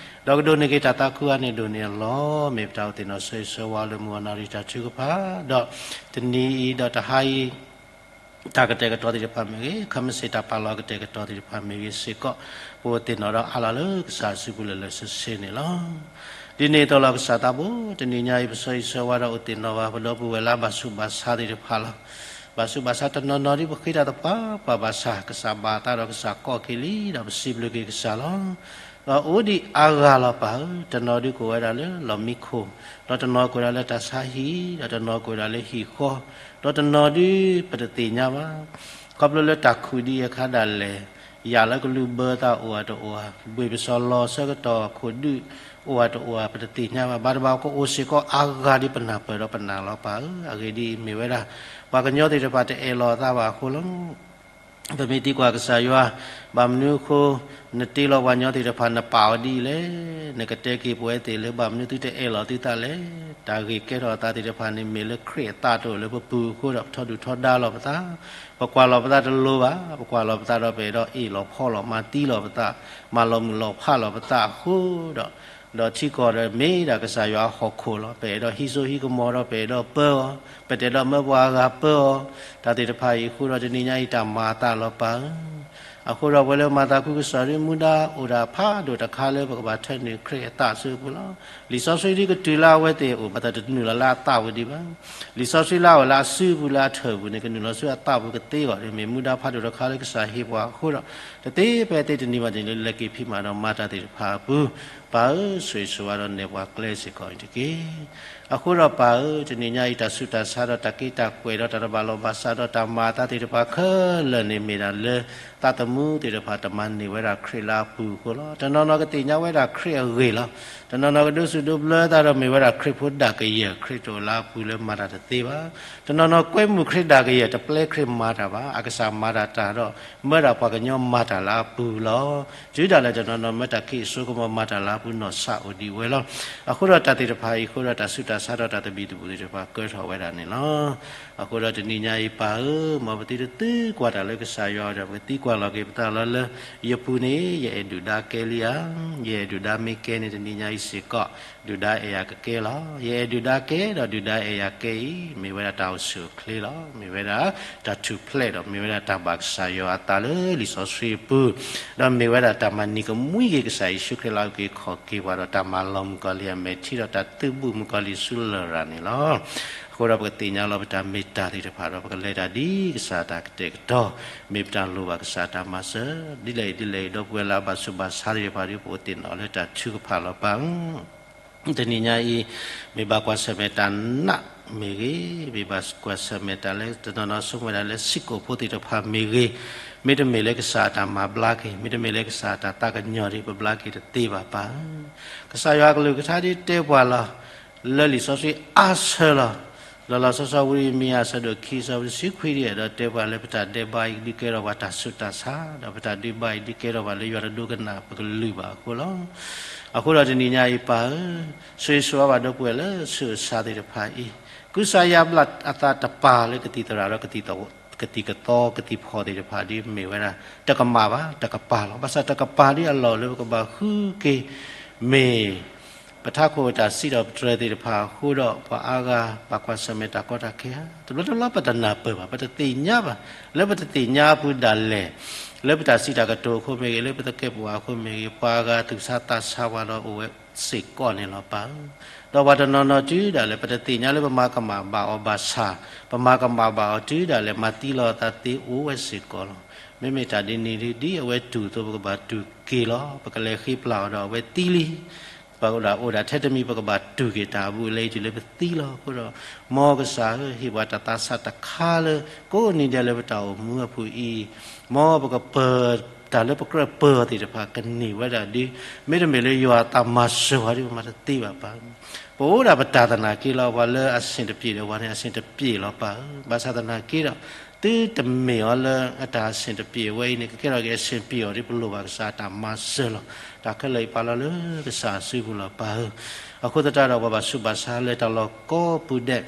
ဒီးကဒိးန့ၢ်က့ၤတၢ်သးခုအါန့ၣ်ဒိၣ်န့ၢ်အလီၢ် မ့ၢ်ပတၢ်အိၣ်သ့ၣ်နီၣ်ဆိၣ်ဂ့ၤဆိၣ်ဝါလၢမုၢ်ဂီၤနၣ်ရံၣ်တၢ်ထုကဖၣ် ဒီးတနံၤအံၤဒီးတဟါအံၤ တၢ်ကတဲာ်ကတီၤသ့ၣ်တဖၣ်မ့ၢ်ဂ့ၤ, ခမ့ၢ်စ့ၢ်တၢ်ပာ်လီၤကတဲာ်ကတီၤသ့ၣ်တဖၣ်မ့ၢ်ဂ့ၤစ့ၢ်ကီး, ပအိၣ်သ့ၣ်နီၣ်ဒီးအးလီၤလၢကစၢ်အစုပူၤလၢာ်လၢာ်ဆ့ဆ့န့ၣ်လီၤ. ဒ်န့ၣ်အသိးလီၤကစၢ်သးဘိ တနံၤညါအံၤ ပဆၢဂ့ၤဆၢဝါဒီးအိၣ်သ့ၣ်နီၣ်ဘၣ် ပဒီပုၢ်ဝဲၢ်လၢအဘၣ်ဆူးဘၣ်ဆါသ့ၣ်တဖၣ်လီၤ. ဘၣ်ဆူးဘၣ်ဆါတနီၤနီၤဒ်ပဃ့တၢ်သပှၢ်ပှၢ်ဘၣ်ဆၣ် ကစၢ်ဘၣ်အသးဒီးကစၢ်ကိးက့ၤလံ ဒီးပစံးဘျုးက့ၤကစၢ်လီၤ. ဒီးအိၣ်ဒံးအါဂၤလီၤပၢ်ဧၢ, တနီၤဒုးကိးဝဲဒၣ်လၢလီၢ်မံခိၣ်, ဒီးတနီၤကိးဒၣ်လၢတၢ်ဆါဟံၣ်, ဒီးတနီၤကိးဒၣ်လၢဟံၣ်ဃီ, ဒီးတနီၤဒုးပတသ့ၣ်ညါဘၣ်. ခီဖျိလၢတၢ်ခူၣ်ဒံးအခါဒၣ်လဲာ်, ယၣ်လၢကလူးဘၢသးအိၣ်အတအိၣ်ဧါ, ဘှ့ၣ်ပစီၤလီၤဆၢကတီၢ်ခိၣ်ဒုးအိၣ်အတအိၣ်ဧါ ပတသ့ၣ်ညါဘၣ်. ဘၣ်တဘၣ်ကအိၣ်စ့ၢ်ကီးအါဂၤဒ်ပနၢ်ပၢၢ်ဒီးပနၢ်လီၤပၢ်ဧၢ. အဂ့ၢ်ဒ်အံၤ, မ့ၢ်ဝဲဒၣ် ပှၤကညီသ့ၣ်တဖၣ်တအဲၣ်လီၤအသးဘၣ်အဃိလီၤ. ပမ့ၢ်သံကွၢ်ကစၢ်ယွၤ, ဘၣ်မနုၤအဃိ နတ့လီၤပှၤကညီသ့ၣ်တဖၣ် နပာ်အီၤဒ်အံၤလဲၣ်. နကတဲက့ၤပဝဲသ့ၣ်လၢ ဘၣ်မနုၤသုတအဲၣ်လီၤသုသးလဲၣ်. တၢ်ဂ့ၢ်ကဲထီၣ်အသးသ့ၣ်တဖၣ်န့ၣ် မ့ၢ်လၢခရံာ်အသးတအိၣ်လၢပပူၤအဃိဒီး ပထီဒုၣ်ထီဒါလီၤပသး, ပကွၢ်လီၤပသးတလိၤဘၣ်. ပကွၢ်လီၤပသးဒီး ပအဲၣ်ဒိးအ့ၣ်လီၤဖီလီၤ မၤသံလီၤပသး, မၤလီၤမုၢ်လီၤဖးလီၤပသးအဃိဒီး, ဒီးထံကီၢ်ဒီးမ့ၢ်ဒၣ်ကစၢ်ယွၤအဟီၣ်ခိၣ်လီၤ. ပအဲၣ်ဒိးဟံးစိဟံးကမီၤဒီး ပအဲၣ်ဒိးပၢအီၤ, ပတအဲၣ်ဒိးမၢပှၤအဂၤပၢအီၤ, တၢ်သ့ၣ်တဖၣ်အံၤအဃိဒီး တနံၤညါအံၤတၢ်မၤအသးလီၤပၢ်ဧၢ. အဃိဒီးပဝဲလၢမၤသးခုကစီၣ်ဒ် မူဒါအိၣ်ဒၣ်ဖးဒိၣ်တခါလၢပကဘၣ်ထၢနုာ်ခရံာ်အသးအစုပူၤလီၤ. လံာ်စီဆှံဒ်ကတုၤလၢအဝဲသ့ၣ်အအိၣ် ဘၣ်သတးတနုာ်လီၤလၢအသးပူၤဒံးဘၣ်. လံာ်စီဆှံလၢအအိၣ်လၢအစုပူၤလၢအထၢၣ်ပူၤန့ၣ် ကနုာ်လီၤဆူအသးပူၤကသ့အဂီၢ်န့ၣ် မ့ၢ်မူဒါဖးဒိၣ်တခါလၢကစၢ်ဟ့ၣ်ပှၤအဃိဒီး, တသ့ဖဲသ့တနံၤဘၣ်န့ၣ် လၢလဲၤက့ၤဖံးမၤဒီးမၤတၢ်သ့ၣ်တဖၣ်အပူၤ, ပၢ်ဧၢ, ဆိၣ်ဂ့ၤဆိၣ်ဝါဒီးနဲၣ်ပှၤကျဲစ့ၢ်ကီးအံၤတက့ၢ်. အဃိဒီးပၢ်ဧၢ, တနံၤညါအံၤတၢ်ဆူးတၢ်ဆါဒီးတၢ်က့တၢ်ကွဲးဒီးတၢ်တဘၣ်လိာ်ဘၣ်စးဒီးတၢ်မၤအသးသ့ၣ်တဖၣ်ခဲလၢာ်န့ၣ် မ့ၢ်ဒၣ်လၢ သးသမူသ့ၣ်တဖၣ်တမၤန့ၢ်ဝဲဒၣ်ခရံာ်လၢအပူၤအဃိလီၤ. တနီၤနီၤကသ့ၣ်ညါဝဲဒၣ်ခရံာ်အဂ့ၢ်လီၤ. တနီၤနီၤကဒိးစူၣ်ဒိးဘျၢသးဒီးမ့ၢ်ဝဲဒၣ်ခရံာ်ဖိဒၣ်ကယဲၢ် ခရံာ်တအိၣ်လၢအပူၤလၢမၤတၢ်တသ့ဘၣ်. တနီၤနီၤကွဲမုာ်ခရံာ်ဒၣ်ကယဲၢ် တပျဲခရံာ်မၤတၢ်ဘၣ်. အကစၢ်မၤတၢ်တၢ်ဒီး မၢဒၣ်ပှၤကညီမၤတၢ်လၢအပူၤလီၤ. တုၤဒၣ်လဲာ်တနီၤနီၤမၢတၢ်ခံးအစိကမီၤမၤတၢ်လၢအပူၤနီၢ်ဆါအိၣ်ဒံးဝဲလီၤ. အဃိဒီးတၢ်သ့ၣ်တဖၣ်အံၤအဃိဒီး တၢ်ဆူးတၢ်ဆါဒီးတၢ်သဘံၣ်သဘုၣ်သ့ၣ်တဖၣ်ကဲထီၣ်ဝဲဒၣ်န့ၣ်လီၤ. အဃိဒီးတနံၤညါအံၤပၢ်ဧၢ, မ်ပသုတသံကွၢ်တၢ်လၢကစၢ်ယွၤဒီး ပကသံကွၢ်လီၤက့ၤပသးလီၤလၢ ယပူၤန့ၣ် ယအဲၣ်ဒုၣ်ဒါကဲလံဧါ. ယအဲၣ်ဒုၣ်ဒါမ့ၢ်ကဲန့ၣ် တနံၤညါအံၤစ့ၢ်ကီး ဒုၣ်ဒါအဲၣ်ယၤကကဲလီၤ. ယအဲၣ်ဒုၣ်ဒါကဲဒီးဒုၣ်ဒါအဲၣ်ယၤကဲအံၤ မ့ၢ်ဝဲဒၣ်တၢ်အိၣ်ဆူၣ်အိၣ်ချ့လီၤ. မ့ၢ်ဝဲဒၣ်တၢ်ထူၣ်ဖျဲးဒီး မ့ၢ်ဝဲဒၣ်တၢ်ဘၣ်ကစၢ်ယွၤအသးလၢလံာ်စီဆှံအပူၤ, ဒီးမ့ၢ်ဝဲဒၣ်တၢ်မၤနံၤကမှံက့ၤကစၢ်ယ့ၣ်ၡူးခရံာ်လၢအအုၣ်က့ၤခီၣ်က့ၤပှၤဒီး တၢ်မၤလီၤမုၢ်ကီၤလံၢ်အမဲာ်ထံဒီးတၢ်သုးဘူးမုၢ်ကီၤလံၢ်ဆူလရာ်န့ၣ်လီၤ. အဃိဒီးပကသ့ၣ်ညါလီၤပတၢ်မ့ၢ်တၢ်သ့ၣ်တဖၣ်ဒီး ပကလဲၤတၢ်ဒ်ကစၢ်တၢ်ကတဲာ်ကတီၤ, မ့ၢ်ပတၢ်လိၣ်ဘၣ်ကစၢ်တၢ်မၤစၢၤ, ဒ်လဲၣ်အံၤဒ်လဲၣ်အံၤ ဒီပုၢ်ဝဲၢ်လၢအဘၣ်ဆူးဘၣ်ဆါသ့ၣ်တဖၣ်ဒီး ပအိၣ်သ့ၣ်နီၣ်လၢတၢ်ထုကဖၣ်လီၤပၢ်ဧၢ. တနံၤညါအံၤ မ့ၢ်ဘၣ်ကွၢ်ဆၢၣ်မဲာ်တၢ်နာ်မ့ၢ်ဂ့ၤ, မ့ၢ်ဘၣ်ကွၢ်ဆၢၣ်မဲာ်တၢ်လၢတနီၤနီၤဆိကမိၣ်ဝဲဒၣ်လၢ စ့ၢ်ကီးဖိသ့ၣ်တဖၣ်မ့ၢ်ဂ့ၤ, မ့တမ့ၢ်လၢကစၢ်အတၢ်မၤဘျါက့ၤ, မ့တမ့ၢ်လၢကစၢ်အတၢ်သးကညီၤဒီး ပဘျါက့ၤတသ့ဘၣ်ပၢ်ဧၢ. ကစၢ်ယွၤအကလုၢ်ကထါဒ်တဲပှၤလီၤ, လၢလံာ်စီဆှံအါဆၢလီၤ. လီၤလီၤဆီဆီ ဝံယံးရမံယၤ အဆၢဒိၣ်ခံ အဆၢဖိတဆံခွံဒ်အံၤ ဒီးတဲပှၤလၢပတၢ်ဒဲးဘးအံၤဒုးကဲထီၣ်ပှၤတၢ်ဆူးတၢ်ဆါ, ဒီးပတၢ်ဒုးဘၣ်အံၤဒုးကဲထီၣ်ပှၤလၢယွၤတဒိကနၣ်ပကလုၢ်ဘၣ်အဃိလီၤ. အဃိဒီးတနံၤညါအံၤပၢ်ဧၢ, ဆိၣ်ဂ့ၤဆိၣ်ဝါဘၣ်ဒီပုၢ်ဝဲၢ်လၢဆူးလၢဆါသ့ၣ်တဖၣ်အံၤ, ကုစါယါဘျါအသးတပၤလၢကသံၣ်သရၣ်ဒီးကသံၣ်ကသီကသံၣ်ဖီၣ်သ့ၣ်တဖၣ်ဒ်မ့ၢ်ဝဲဒၣ် တကမၣ်ဘၣ် တကပၤလီၤ. ဘၣ်ဆၣ်တကပၤဒ်အလီၢ်လၢပကဘၣ်ဃုက့ၤ မ့ၢ် ပထးခိၣ်တၢ်စံးထီၣ်ပတြၢၤသ့ၣ်တဖၣ်အဃိဒီး ပှၤအါဂၤဘၣ်ကွၢ်ဆၢၣ်မဲာ်တၢ်ကီတၢ်ခဲဧါ. တဘျီတဘျီပတနၢ်ပၢၢ်ဘၣ်, ပတသ့ၣ်ညါဘၣ်, လၢပတသ့ၣ်ညါအပူၤဒၣ်လဲာ်, လၢပတၢ်စံးတၢ်ကတိၤအဃိမ့ၢ်ဂ့ၤ, လၢပသကဲာ်ပဝးအဃိမ့ၢ်ဂ့ၤ, ပှၤအါဂၤသူၣ်ဆါသးဆါဝဲဒီးအိၣ်ဝဲစ့ၢ်ကီးန့ၣ်လီၤပၢ်ဧၢ. ဒီးပှၤတနီၤနီၤတုၤဒၣ်လဲာ် ပတသ့ၣ်ညါလၢပမၤကမၣ်ဘၣ်အီၤဘၣ်ဆၣ်, ပမၤကမၣ်ဘၣ်အီၤတုၤဒၣ်လဲာ် မၤသံလီၤအသးသ့အိၣ်ဝဲစ့ၢ်ကီးလီၤ. မ့မ့ၢ်တၢ်ဒ်န့ၣ်ဒ်အဝဲတူၢ်အသိး ပကဘၣ်တူၢ်က့ၤလီၤ. ပကလဲၤဃ့ပျၢ်အီၤဒီးအဝဲသံလံ ပအိၣ်ဒၣ်ထဲတမံၤ ပကဘၣ်တူၢ်က့ၤတၢ်အဘူးအလဲအံၤတုၤလၢပသံလီၤ. အဃိဒီး မ်ကစၢ်ဧၢ ဟ့ၣ်ပှၤတၢ်သးဆးတခါလၢ ကိးနံၤဒဲးလၢပတၢ်အိၣ်မူအပူၤအံၤ, မ်ပကပၢၤ တၢ်လၢပကြၢးပၢၤအီၤသ့ၣ်တဖၣ်ကန့ၢ်ဝဲဒၣ်ဒီး မ့တမ့ၢ်လၢယွၤအသးမၤစၢၤပှၤဒီး ပမၤတသ့ဘၣ်ပၢ်. ပအိၣ်ဒၣ်ပတၢ်သနာ်က့လီၤ. ပှၤလၢအဆင်တပြေဒီးပှၤန့ၣ် အဆင်တပြေလီၤပၢ်ဧၢ. ဘၣ်ဆၣ်သနာ်က့ဒီး သုတမ့ၢ်အီၤလၢအတၢ်အဆင်တပြေဝဲအံၤန့ၣ် ကကဲထီၣ်က့ၤအဆင်ပြေအီၤဒီး ပလိၣ်ဘၣ်ကစၢ်အတၢ်မၤစၢၤလီၤ. တၢ်ခဲလၢာ်အံၤပာ်လီၤလၢကစၢ်အစုပူၤလီၤပၢ်ဧၢ. အဃိသတးဒီး ပှၤဘၣ်ဆူးဘၣ်ဆါလၢတၢ်လီၢ်ကိးပူၤဒဲး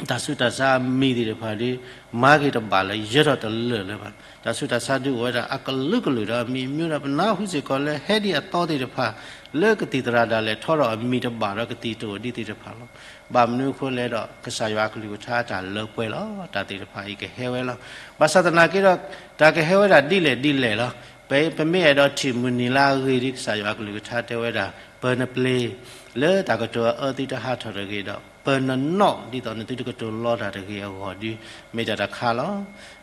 တၢ်ဆူးတၢ်ဆါအမံၤသ့ၣ်တဖၣ်ဒီး မၤက့ၤတဘၣ်လၢယၢၤထီၣ်တလၢာ်လၢၤဘၣ်. တၢ်ဆူးတၢ်ဆါဒုးအိၣ်ဝဲဒၣ်အကလုာ်ကလုာ်ဒီးအမံၤအမျိုးဒီး ပနၢ်ဟူစ့ၢ်ကီးလၢဟဲဒ်အသီသ့ၣ်တဖၣ် လၢကသံၣ်သရၣ်ဒၣ်လဲာ်ထီဒီးအမံၤတဘၣ်ဒီးကသံၣ်တအိၣ်ဒံးသ့ၣ်တဖၣ်လီၤ. ဘၣ်မနုၤအဃိလဲၣ်ဒီး ကစၢ်ယွၤအကလုၢ်ကထါတၢ်လၢပှဲၤလီၤ. တၢ်သ့ၣ်တဖၣ်အံၤကဟဲဝဲလီၤ. ဘၣ်ဆၣ်သနာ်က့ဒီး တၢ်ကဟဲဝဲဒၣ်ဒ်လဲၣ်ဒ်လဲၣ်လီၤ. ပ ပမ့ၢ်အဲၣ်ဒိးထံၣ်မုၢ်နံၤလၢအဂ့ၤဒီး ကစၢ်ယွၤအကလုၢ်ကထါတဲဝဲဒၣ် ပၢၤနပျ့ၤ လၢတၢ်ကတိၤအအၢသံတဟးထီၣ်တဂ့ၤဒီး ပၢနနီၣ် ဒ်သိးနသုတကတိၤလီတၢ်တဂ့ၤအဂီၢ်ဒုး မ့ၢ်တၢ်တခါလီ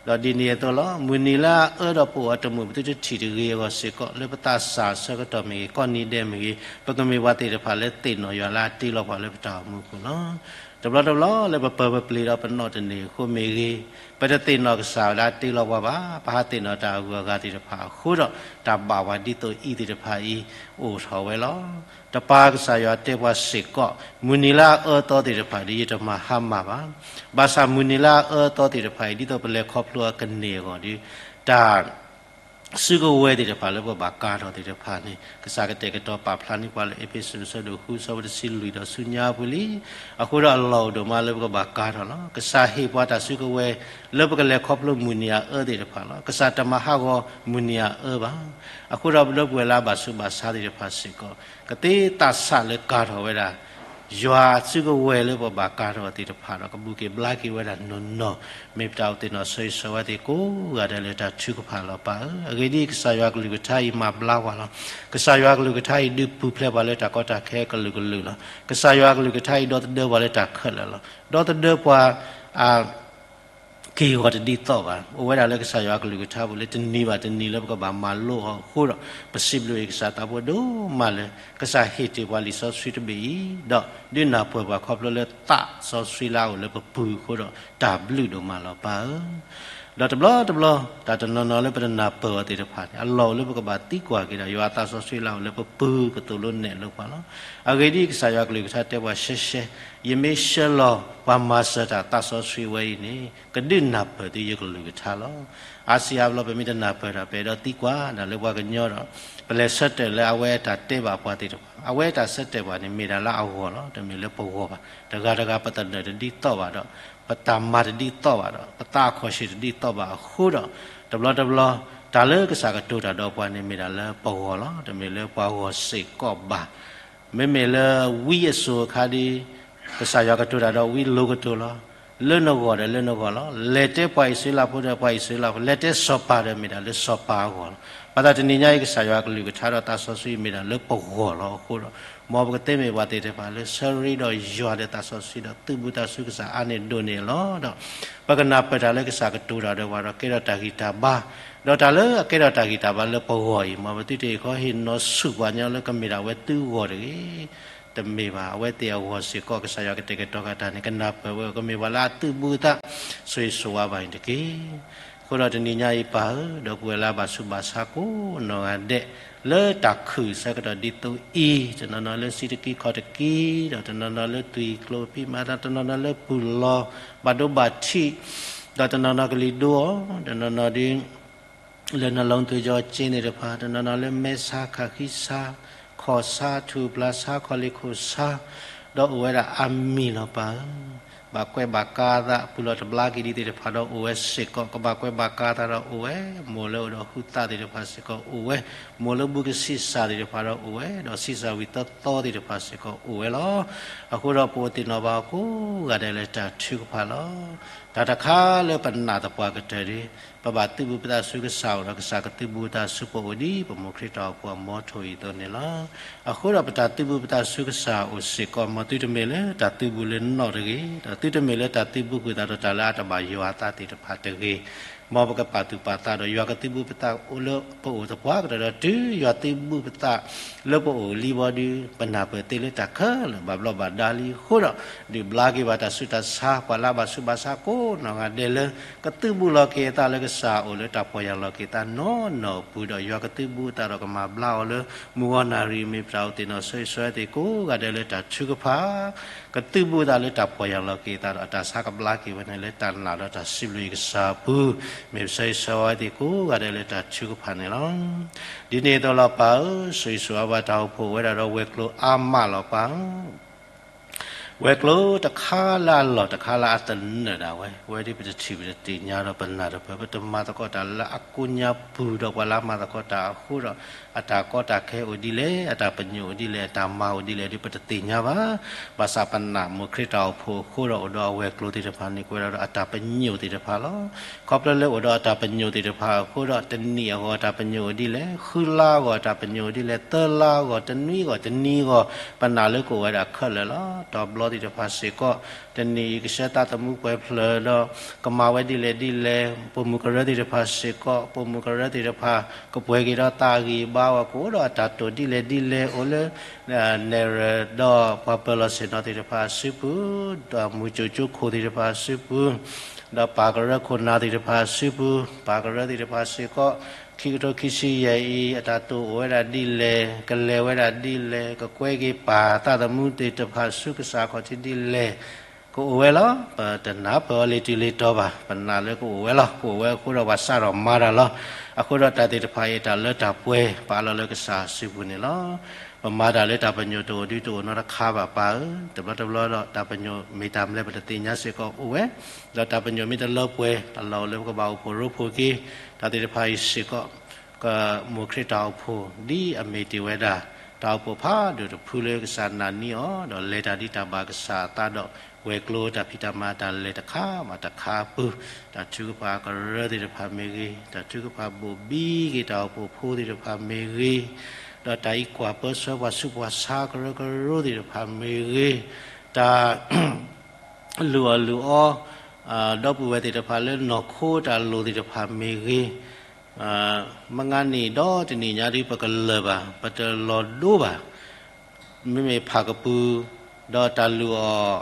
ၤ. ဒီးဒ်န့ၣ်အသိးလီၤ, မုၢ်နံၤလၢအအၢဒီးပအိၣ်အတမုာ် ပသုတထံၣ်တဂ့ၤအဂီၢ်စ့ၢ်ကီး လၢပသးစၢ်အဆၢကတီၢ်မ့ၢ်ဂ့ၤ, ကိးနံၤဒဲးမ့ၢ်ဂ့ၤ, ပကမ့ၢ်ပှၤသ့ၣ်တဖၣ်လၢသ့ၣ်နီၣ်ယွၤလၢအတ့လီၤပှၤလၢပတၢ်အိၣ်မူအပူၤလီၤ. တဘျီတဘျီလၢပပၢပပျ့ၤဒီးပနီၣ်တန့ၢ်အဃိမ့ၢ်ဂ့ၤ, ပတသ့ၣ်နီၣ်ကစၢ်လၢအတ့လီၤပှၤဘၣ်, ပဟးသ့ၣ်နီၣ်တၢ်အဂုၤအဂၤသ့ၣ်တဖၣ်အဃိဒီး တၢ်ဘၣ်ပှၤဒ်သိးအံၤသ့ၣ်တဖၣ်အံၤ အိၣ်ထီၣ်ဝဲလီၤ. တပၢ်ကစၢ်ယွၤတဲပှၤစ့ၢ်ကီး, မုၢ်နံၤလၢအအၢအသီသ့ၣ်တဖၣ်ဒီး ယတမၤဟါမၢ်ဘၣ်. ဘၣ်ဆၣ်မုၢ်နံၤလၢအအၢအသီသ့ၣ်တဖၣ်အံၤ ဒ်သိးပလဲၤခီဖျိအကန့ၢ်အဂီၢ်ဒီး တၢ် စုကဝဲၤသ့ၣ်တဖၣ်လၢပကဘၣ်ကါထီၣ်သ့ၣ်တဖၣ်န့ၣ် ကစၢ်ကတဲာ်ကတီၤပာ်ဖျါန့ၢ်ပှၤလၢ အ့းဖ့းစူး အဆၢဒိၣ်ဃု အဆၢဖိတဆံလွံၢ်ဒီးဆူညါအပူၤလံ. အဃိဒီးအလီၢ်အိၣ်ဒိၣ်မးလၢပကဘၣ်ကါထီၣ်လီၤ. ကစၢ်ဟ့ၣ်ပှၤတၢ်စုကဝဲၤ လၢပကလဲၤခီဖျိမုၢ်နံၤအအၢသ့ၣ်တဖၣ်လီၤ. ကစၢ်တမၤဟးဂီၤမုၢ်နံၤအအၢဘၣ်. အဃိဒီးပဒီပုၢ်ဝဲၢ်လၢအဘၣ်ဆူးဘၣ်ဆါသ့ၣ်တဖၣ်စ့ၢ်ကီး ကသ့သးဆးလၢကါထီၣ်ဝဲဒၣ် ယွၤစုကဝဲၤလၢပဘၣ်ကါထီၣ်သ့ၣ်တဖၣ်ဒီး ကဘူၣ်က့ၤဘျါက့ၤဝဲဒၣ်နီၢ်နီၢ်, မ့ၢ်ပတၢ်အိၣ်သ့ၣ်နီၣ်ဆၢဂ့ၤဆၢဝါသ့ၣ်ကိးဂၤဒဲးလၢတၢ်ထုကဖၣ်လီၤပၢ်ဧၢ. အဂ့ၢ်ဒ်အံၤ, ကစၢ်ယွၤကလုၢ်ကထါအံၤမၤဘျါပှၤလီၤ. ကစၢ်ယွၤကလုၢ်ကထါအံၤဒုးပူၤဖျဲးပှၤလၢတၢ်ကီတၢ်ခဲကလုာ်ကလုာ်လီၤ. ကစၢ်ယွၤကလုၢ်ကထါအံၤဒီသဒၢပှၤလၢတၢ်ခဲလၢာ်လီၤ. ဒီသဒၢပှၤ အ က့ၢ်ဂီၤတဒ်သိးဘၣ်. အိၣ်ဝဲဒၣ်လၢကစၢ်ယွၤကလုၢ်ကထါပူၤလၢတနံၤဘၣ်တနံၤလၢပကဘၣ်မၤလိအီၤအဃိဒီး ပစံးဘျုးအံၤကစၢ်သးဘိဒိၣ်မးလၢ ကစၢ်ဟ့ၣ်တ့ၢ်ပှၤလံာ်စီဆှံတဘ့ၣ်အံၤ ဒီးဒုးနၢ်ပၢၢ်ပှၤခီဖျိလၢသးစီဆှံလၢအအိၣ်လၢပပူၤအဃိဒီး တၢ်ဘျုးဒိၣ်မးလီၤပၢ်ဧၢ. ဒီးတဘျီတဘျီ တၢ်တနီၤနီၤလၢပတနၢ်ပၢၢ်အီၤသ့ၣ်တဖၣ်န့ၣ် အလီၢ်အိၣ်လၢပကဘၣ်သံကွၢ်က့ၤဒီး ယွၤအသးစီဆှံလၢအအိၣ်လၢပပူၤကသိၣ်လိနဲၣ်လိပှၤလီၤ. အဂ့ၢ်ဒ်အံၤ, ကစၢ်ယွၤကလုၢ်ကထါတဲပှၤရှဲရှဲ, ယမ့ၢ်ဆှၢလီၤပှၤမၤစၢၤတၢ်သးစီဆှံဝဲအံၤန့ၣ် ကဒုးနၢ်ပၢၢ်သုယကလုၢ်ကထါလီၤ. အါစံးအါဘျီ ပမ့ၢ်တနၢ်ပၢၢ်တၢ် ပအဲၣ်ဒိးသံကွၢ်ဒၣ်လၢပှၤကညီဒီး ပလဲၤဆၢတဲာ်လၢအဝဲအတၢ်တဲဘၣ်ပှၤသ့ၣ်တဖၣ်, အဝဲအတၢ်ဆၢတဲာ်ပှၤန့ၣ် မ့ၢ်ဒၣ်လၢအဂီၢ်လီၤ, တမ့ၢ်လၢပဂီၢ်ဘၣ်. တဂၤတဂၤပသနၢၣ်တဒ်သိးဘၣ်ဒီး ပတၢ်မၤတဒ်သိးဘၣ်ဒီး ပသးအခီၣ်ဆ့ၣ်တဒ်သိးဘၣ်အဃိဒီး တဘျီတဘျီ တၢ်လၢကစၢ်ကတိၤတၢ်ဒီးပှၤန့ၣ် မ့ၢ်ဒၣ်လၢပဂီၢ်လီၤ, တမ့ၢ်လၢပှၤဂီၢ်စ့ၢ်ကီးဘၣ်. မ့မ့ၢ်လၢဝံအစိၤအခါဒီး ကစၢ်ယွၤကတိၤတၢ်ဒီးဝံလိၤကတိၤလီၤ. လၢနဂီၢ်ဒီးလၢနဂီၢ်လီၤ. လဲၤတဲပှၤအံၣ်စရ့လးဖိဒီးပှၤအံၣ်စရ့လးဖိ, လဲၤတဲစီၤပၤဒီးမ့ၢ်ဒၣ်လၢစီၤပၤအဂီၢ်လီၤ. ဘၣ်ဆၣ်တနံၤညါအံၤ ကစၢ်ယွၤကလုၢ်ကထါဒီးသးစီဆှံမ့ၢ်ဒၣ်လၢပဂီၢ်လီၤအဃိဒီး မ်ပကသ့မ့ၢ်ပှၤသ့ၣ်တဖၣ်လၢဆၢရ့ဒီးယွၤဒီးသးစီဆှံဒီးသုးဘူးသးဆူကစၢ်အါန့ၢ်ဒိၣ်န့ၢ်လီၤ. ဒီး ပကနၢ်ပၢၢ်တၢ်လၢကစၢ်ကတိၤတၢ်ဒီးပှၤဒီးကဲထီၣ်တၢ်ဂံၢ်တၢ်ဘါ, ဒီးတၢ်လၢအကဲထီၣ်တၢ်ဂံၢ်တၢ်ဘါလၢပဂီၢ်အံၤ မ်ပသုတဟ့ၣ်ခီဟ့ၣ်နီၤဆူၣ်ပှၤညီလၢကမ့ၢ်ဒၣ်ဝဲသုဂီၢ်တဂ့ၤ. တမ့ၢ်ဘၣ်, အဝဲသ့ၣ်အဂီၢ်စ့ၢ်ကီး ကစၢ်ယွၤကတဲာ်ကတီၤက့ၤတၢ်န့ၣ် ကနၢ်ပၢၢ်ဝဲအီၤ ကမ့ၢ်ပှၤလၢအသုးဘူးသး ဆိၣ်ဂ့ၤဆိၣ်ဝါဘၣ်န့ၣ်တက့ၢ်. အဃိဒီးတနံၤညါအံၤပၢ်ဧၢ, ဒီပုၢ်ဝဲၢ်လၢအဘၣ်ဆူးဘၣ်ဆါကိးနီၢ်ဂၤဒဲး လၢတၢ်ခုၣ်ဆၢကတီၢ်ဒ်သိးအံၤ, တနီၤနီၤလၢစံးတကံခီၣ်တကံ, ဒီးတနီၤနီၤလၢသွံၣ်ကျိၤဖံးမၤသး, တနီၤနီၤလၢပူၤလီၤ ဘၣ်ဒိဘၣ်ထံး, ဒီးတနီၤနီၤကလံၤဒိအီၤ, တနီၤနီၤဒ် လၢနှလုံးသွေးကြောကျဉ်သ့ၣ်တဖၣ်, တနီၤနီၤလၢမဲဆါခးဃံဆါ, ခီၣ်ဆါထူၣ်ပျၢ်ဆါ ခီၣ်လ့ၢ်ခိၣ်ဆါ, ဒီးအိၣ်ဝဲဒၣ်အါမံၤလီၤပၢ်ဧၢ. ဘၣ်ကွဲးဘၣ်ကါသး ပူၤလီၤတဘျါက့ၤဒံးသ့ၣ်တဖၣ်ဒီးအိၣ်ဝဲစ့ၢ်ကီး, ကဘၣ်ကွဲးဘၣ်ကါသးဒီးအိၣ်ဝဲ, မိၢ်လၢအိၣ်ဒီးဟုသးသ့ၣ်တဖၣ်စ့ၢ်ကီးအိၣ်ဝဲ, မိၢ်လၢဘူးကဆံးစၢ်သ့ၣ်တဖၣ်ဒီးအိၣ်ဝဲ, ဒီးဆံးစၢ်ဝံၤသီသီသ့ၣ်တဖၣ်စ့ၢ်ကီးအိၣ်ဝဲလီၤ. အဃိဒီးပအိၣ်သ့ၣ်နီၣ်ဘၣ်အီၤကိးဂၤဒဲးလၢတၢ်ထုကဖၣ်လီၤ. တၢ်တခါလၢပနာ်သပှၢ်ကတၢၢ်ဒီး ပဘၣ်သုးဘူးပသးဆူကစၢ်အအိၣ်ဒီး ကစၢ်ကသုးဘူးသးဆူပအိၣ်ဒ် ပမိၢ်ခရံာ်တီၢ်အဖိအမိၢ်ထိၣ်အံၤအသိးန့ၣ်လီၤ. အဃိဒီးပတၢ်သုးဘူးပသးဆူကစၢ်အအိၣ်စ့ၢ်ကီး မ်သုတမ့ၢ်လၢတၢ်သုးဘူးလၢနီၣ်တဂ့ၤ, ဒီးသုတမ့ၢ်လၢတၢ်သုးဘူးကွံာ်သးဒီးတၢ်လၢအတဘၣ်ယွၤအသးသ့ၣ်တဖၣ်တဂ့ၤ. မ်ပကပာ်သူၣ်ပာ်သးဒီးယွၤကသုးဘူးပသးအိၣ်လၢပအိၣ်သပှၢ်ကတၢၢ်ဒီး တုၤယွၤသုးဘူးပသးလၢပအိၣ်လံဘီဒီး ပနၢ်ပၢၢ်သ့လၢတၢ်ခဲလၢာ်ဘၣ်ဘျီးဘၣ်ဒါလံအဃိဒီး ဒုးဘျါက့ၤဘၣ်တၢ်ဆူးတၢ်ဆါ ပှၤလၢအဘၣ်ဆူးဘၣ်ဆါကိးနီၢ်ဂၤဒဲးလၢ ကသုးဘူးလီၤက့ၤအသးလၢကစၢ်အအိၣ်လၢတၢ်ပီၢ်ယၢ်လီၤက့ၤသးနီၢ်နီၢ်အပူၤဒီး ယွၤကသုးဘူးအသးဒီးကမၤဘျါအီၤလၢ မုၢ်ဂီၤနၣ်ရံၣ် မ့ၢ်ပတၢ်အိၣ်သ့ၣ်နီၣ်ဆၢဂ့ၤဆၢဝါသ့ၣ်ကိးဂၤဒဲးလၢတၢ်ထုကဖၣ် ကသုးဘူးသးလၢတၢ်ပီၢ်ယၢ်လီၤက့ၤသးဒီး အတၢ်ဆါကဘျါက့ၤဝဲန့ၣ်လၢတၢ်နာ်ဒီးတၢ်စံးဘျုးအံၤကစၢ်အပူၤ, မ့ၢ်ပဆၢဂ့ၤဆၢဝါသ့ၣ်ကိးဂၤဒဲးလၢတၢ်ထုကဖၣ်န့ၣ်လီၤ. ဒ်န့ၣ်အသိးလီၤပၢ်ဧၢ, ဆိၣ်ဂ့ၤဆိၣ်ဝါဘၣ်တၢ်အိၣ်ဖှိၣ်ဝဲဒၣ်ဒီးဝဲၤကျိၤအါမးလီၤပၢ်ဧၢ. ဝဲၤကျိၤတခါလၢအလီၢ်တခါလၢအသနၢၣ်ဒၣ်ဝဲ, ဝဲဒၣ်ပတထံၣ်ပတသ့ၣ်ညါဒီးပနၢ်တပၢၢ် ပတမၤသကိးတၢ်လၢအကိးညါပူၤဒီးပှၤလၢအမၤသကိးတၢ်အဃိဒီး အတၢ်ကီတၢ်ခဲအိၣ်ဒ်လဲၣ်, အတၢ်ပညိၣ်အိၣ်ဒ်လဲၣ်, အတၢ်မၤအိၣ်ဒ်လဲၣ်ဒီးပတသ့ၣ်ညါဘၣ်. ဘၣ်ဆၣ်ပနာ်မိၢ်ခရံာ်တၢ်အိၣ်ဖှိၣ်အဃိဒီးအိၣ်ဒီးအဝဲၤကျိၤသ့ၣ်တဖၣ်န့ၣ် ကွဲးဒၣ်ဒီးအတၢ်ပညိၣ်သ့ၣ်တဖၣ်လီၤ. ခီဖျိလၢအိၣ်ဒီးအတၢ်ပညိၣ်သ့ၣ်တဖၣ်အဃိဒီး တနံၣ်အဂီၢ်အတၢ်ပညိၣ်အိၣ်ဒ်လဲၣ်, ဃုလါအဂီၢ်အတၢ်ပညိၣ်အိၣ်ဒ်လဲၣ်, သၢလါအဂီၢ်, တနွံအဂီၢ်, တနံၤအဂီၢ်, ပနာ်လၢကအိၣ်ဝဲဒၣ်ခဲလၢာ်လီၤ. တဘျီ သ့ၣ်တဖၣ်စ့ၢ်ကီး, တနံၤအံၤကဆှၢသးသမူပှဲၤဖျၢၣ်ဒီး ကမၤဝဲဒ်လဲၣ်ဒ်လဲၣ်, ပိာ်မုၣ်ကရၢသ့ၣ်တဖၣ်စ့ၢ်ကီး, ပိာ်မုၣ်ကရၢသ့ၣ်တဖၣ် ကပှဲၤက့ၤဒီးသးဂံၢ်ဘါအဂီၢ် ကအိၣ်ဒီးအတၢ်တိာ်ဒ်လဲၣ်ဒ်လဲၣ် အိၣ်လၢ နဲၣ်ရွဲၣ်ဒီးပှၤပၢၤလီၢ်ဆ့ၣ်နီၤသ့ၣ်တဖၣ်အစုပူၤ, ဒီးမုၢ်ကၠိကၠိခိၣ်သ့ၣ်တဖၣ်အစုပူၤ, ဒီးပၢ်ကရၢခိၣ်နၢ်သ့ၣ်တဖၣ်အစုပူၤ, ပၢ်ကရၢသ့ၣ်တဖၣ်စ့ၢ်ကီး, ခံကထိခံဆံယဲၢ်အံၤ အတၢ်တိာ်အိၣ်ဝဲဒၣ်ဒ်လဲၣ်, ကလဲၤဝဲဒၣ်ဒ်လဲၣ်, ကကွဲက့ၤပၢ်သးသမူသ့ၣ်တဖၣ်ဆူကစၢ်ခီၣ်ထံးဒ်လဲၣ် ကအိၣ်ဝဲလီၤ. ပတနၢ်ပၢၢ်အီၤလၢတုၤလၢတီၤဘၣ်, ပနာ်လၢကအိၣ်ဝဲလီၤ. ကအိၣ်ဝဲအဃိဒီးပှၤစးထီၣ်မၤတၢ်လီၤ. အဃိဒီးတၢ်သ့ၣ်တဖၣ်အံၤ တၢ်လၢတၢ်ပှဲၤ ပအးလီၤလၢကစၢ်အစုပူၤန့ၣ်လီၤ. ပမၤတၢ်လၢတၢ်ပညိၣ်တအိၣ်ဒုတအိၣ်နီတခါဘၣ် ပၢ်ဧၢ, တဘျီတဘျီဒီးတၢ်ပညိၣ်မ့ၢ်တၢ်မနုၤလဲၣ် ပတသ့ၣ်ညါစ့ၢ်ကီးအိၣ်ဝဲ, ဒီးတၢ်ပညိၣ်မ့ၢ်တလၢပှဲၤ အလီၢ်အိၣ်လၢပကဘၣ်အိၣ်ဖှိၣ်ရိဖှိၣ်က့ၤ တၢ်သ့ၣ်တဖၣ်အံၤစ့ၢ်ကီး ကမိၢ်ခရံာ်တၢ်အိၣ်ဖှိၣ် ဒ်အမ့ၢ်တ့ၢ်ဝဲဒၣ် တၢ်အိၣ်ဖှိၣ်ဖးဒိၣ်တဖုလၢကစၢ်နာ်န့ၢ်အီၤ, ဒီးလဲၤတၢ်ဒ်တၢ်ဘၣ်ကစၢ်အသးဒီး ဝဲၤကျိၤတၢ်ဖံးတၢ်မၤတၢ်လဲၤတခါဘၣ်တခါအပူၤ, တၢ်ထုကဖၣ်ကရၢသ့ၣ်တဖၣ်မ့ၢ်ဂ့ၤ, တၢ်ထုကဖၣ်ဘိၣ်ဘံက့ၤတၢ်အိၣ်ဖှိၣ်ဖိသ့ၣ်တဖၣ်မ့ၢ်ဂ့ၤ, ဒီးတၢ်အံးကွၢ်ပၢဆှၢပှၤဆူးပှၤဆါကရၢကရိသ့ၣ်တဖၣ်မ့ၢ်ဂ့ၤ, တၢ် လုၢ်အီၣ်လုၢ်အီ ဒီပုၢ်ဝဲၢ်သ့ၣ်တဖၣ်လၢနီၢ်ခိတၢ်လိၣ်သ့ၣ်တဖၣ်မ့ၢ်ဂ့ၤ, မ့ၢ်ဂ့ၤန့ၣ်ဒီးတနံၤညါဒ်ပကလၢာ်ဘၣ် ပတလီၤဒိဘၣ်, မ့မ့ၢ်ဖးကပုၢ် ဒီးတၢ်လုၢ်အီၣ်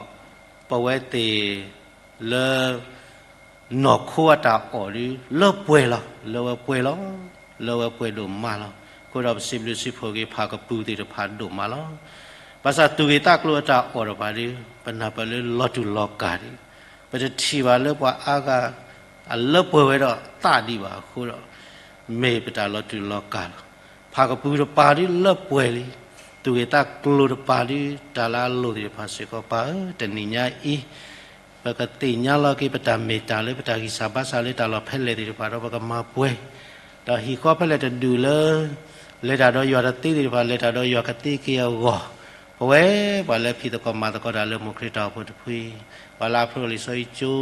ပဝဲသ့ၣ်လၢ နီၢ်ခိအတၢ်အီၣ်ဒ် လၢပှဲၤလီၤ, လၢဝဲပှဲၤလီၤ, လၢဝဲပှဲၤဒိၣ်မးလီၤ. အဃိဒီးပစံးဘျုးစံးဖှိၣ်က့ၤဖးကပုၢ်သ့ၣ်တဖၣ်ဒိၣ်မးလီၤ. ဘၣ်ဆၣ်သူၣ်ဂ့ၤသးကျိၤအတၢ်အီၣ်တဖၣ်ဒ် ပနၢ်ပၢၢ်လၢလီၤတူာ်လီၤကာ်ဒ် ပတထံၣ်ဘၣ်လၢပှၤအါဂၤ အလၢပှဲၤဝဲဒီးသးဒံးဘၣ်အဃိဒီး မ့ၢ်ပတၢ်လီၤတူာ်လီၤကာ်လီၤ. ဖးကပုၢ်တပၤဒ်လၢပှဲၤလံ, သူၣ်ဂ့ၤသးကျိၤတပၤဒ် တၢ်လၢအလိၣ်သ့ၣ်တဖၣ်စ့ၢ်ကီး ပၢ်ဧၢ, တနံၤညါအံၤ ပကသ့ၣ်ညါလီၤက့ၤပတၢ်မ့ၢ်တၢ်လၢပတၢ်ဂံၢ်စၢ်ဘါစၢ်လၢတၢ်လီၢ်ဖဲလဲၣ်သ့ၣ်တဖၣ်ဒီးပကမၤပှဲၤ, ဒီးဟံၣ်ဃီဖဲလဲၣ်တဒူၣ်လၢ လဲၤတၢ်ဒီးယွၤတသ့သ့ၣ်တဖၣ် လဲၤတၢ်ဒီးယွၤကသ့က့ၤအဂီၢ်, ပဝဲပှၤလၢဖံးသကိးမၤသကိးတၢ်လၢမိၢ်ခရံာ်တၢ်အိၣ်ဖှိၣ်တဖုအံၤ, ပှၤလၢအဖျိလံာ်စီဆှံကၠိ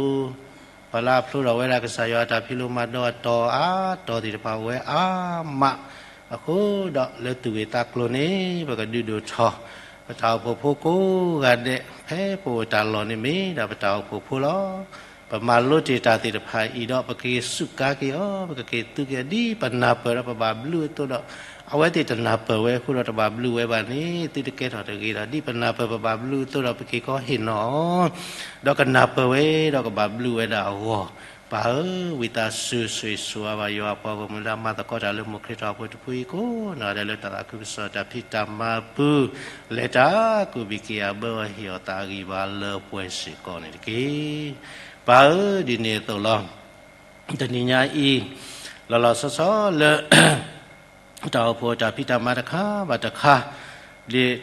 ပှၤလၢအဖျိထီၣ်ဝဲဒၣ်ကစၢ်ယွၤအတၢ်ဖံးလိမၤဒိးအတီၤအါတီၤသ့ၣ်တဖၣ်အိၣ်ဝဲအါမး, အဃိဒီးလၢသူၣ်ဂ့ၤသးကျိၤန့ၣ် ပကဒုးဒိၣ်ထီၣ် ပတၢ်အိၣ်ဖှိၣ်ဖိကိးဂၤဒဲး ဖဲပအိၣ်တၢ်လီၢ်န့ၣ်မ့ၢ်ဒၣ်ပတၢ်အိၣ်ဖှိၣ်ဖိလီၤ. ပမၤလိတ့ၢ်တၢ်သ့ၣ်တဖၣ်အံၤဒီး ပက့ၤစူးကါက့ၤအီၤ, ပကက့ၤသုးက့ၤအီၤ ဒ်ပနၢ်ပၢၢ်ဒီးပဘၣ်ဘျုးအသိးဒီး အဝဲသ့ၣ်တနၢ်ပၢၢ်ဝဲအဃိဒီးတဘၣ်ဘျုးဝဲဘၣ်န့ၣ် သုတကဲထီၣ်တဂ့ၤဒီး ဒ်ပနၢ်ပၢၢ်ပဘၣ်ဘျုးအသိးဒီး ပက့ၤကီဟ့ၣ်နီၤအီၤ, ဒီးကနၢ်ပၢၢ်ဝဲဒီးကဘၣ်ဘျုးဝဲဒၣ်အဂီၢ်, ပၢ်ဧၢ, ဝံသးစူၤဆိၣ်ဂ့ၤဆိၣ်ဝါဘၣ်ယွၤအပှၤဂီၢ်မုၢ်လၢအမၤသကိးတၢ်လၢမိၢ်ခရံာ်တၢ်အိၣ်ဖှိၣ်တဖုအံၤကိးနီၢ်ဂၤဒဲးလၢတၢ်သးခုကစီၣ်တၢ်ဖံးတၢ်မၤပူၤ, လဲၤတၢ်ကူးဘံၣ်က့ၤအဘၢအဟ့ၣ်အီၤသးအဂံၢ်ဘါလၢပှဲၤစ့ၢ်ကီးန့ၣ်တက့ၢ်. ပၢ်ဧၢ, ဒ်န့ၣ်အသိးလီၤ. တနံၤညါအံၤ လီၤလီၤဆီဆီလၢ တၢ်အိၣ်ဖှိၣ်တၢ်ဖံးတၢ်မၤတခါဘၣ်တခါ ဒ်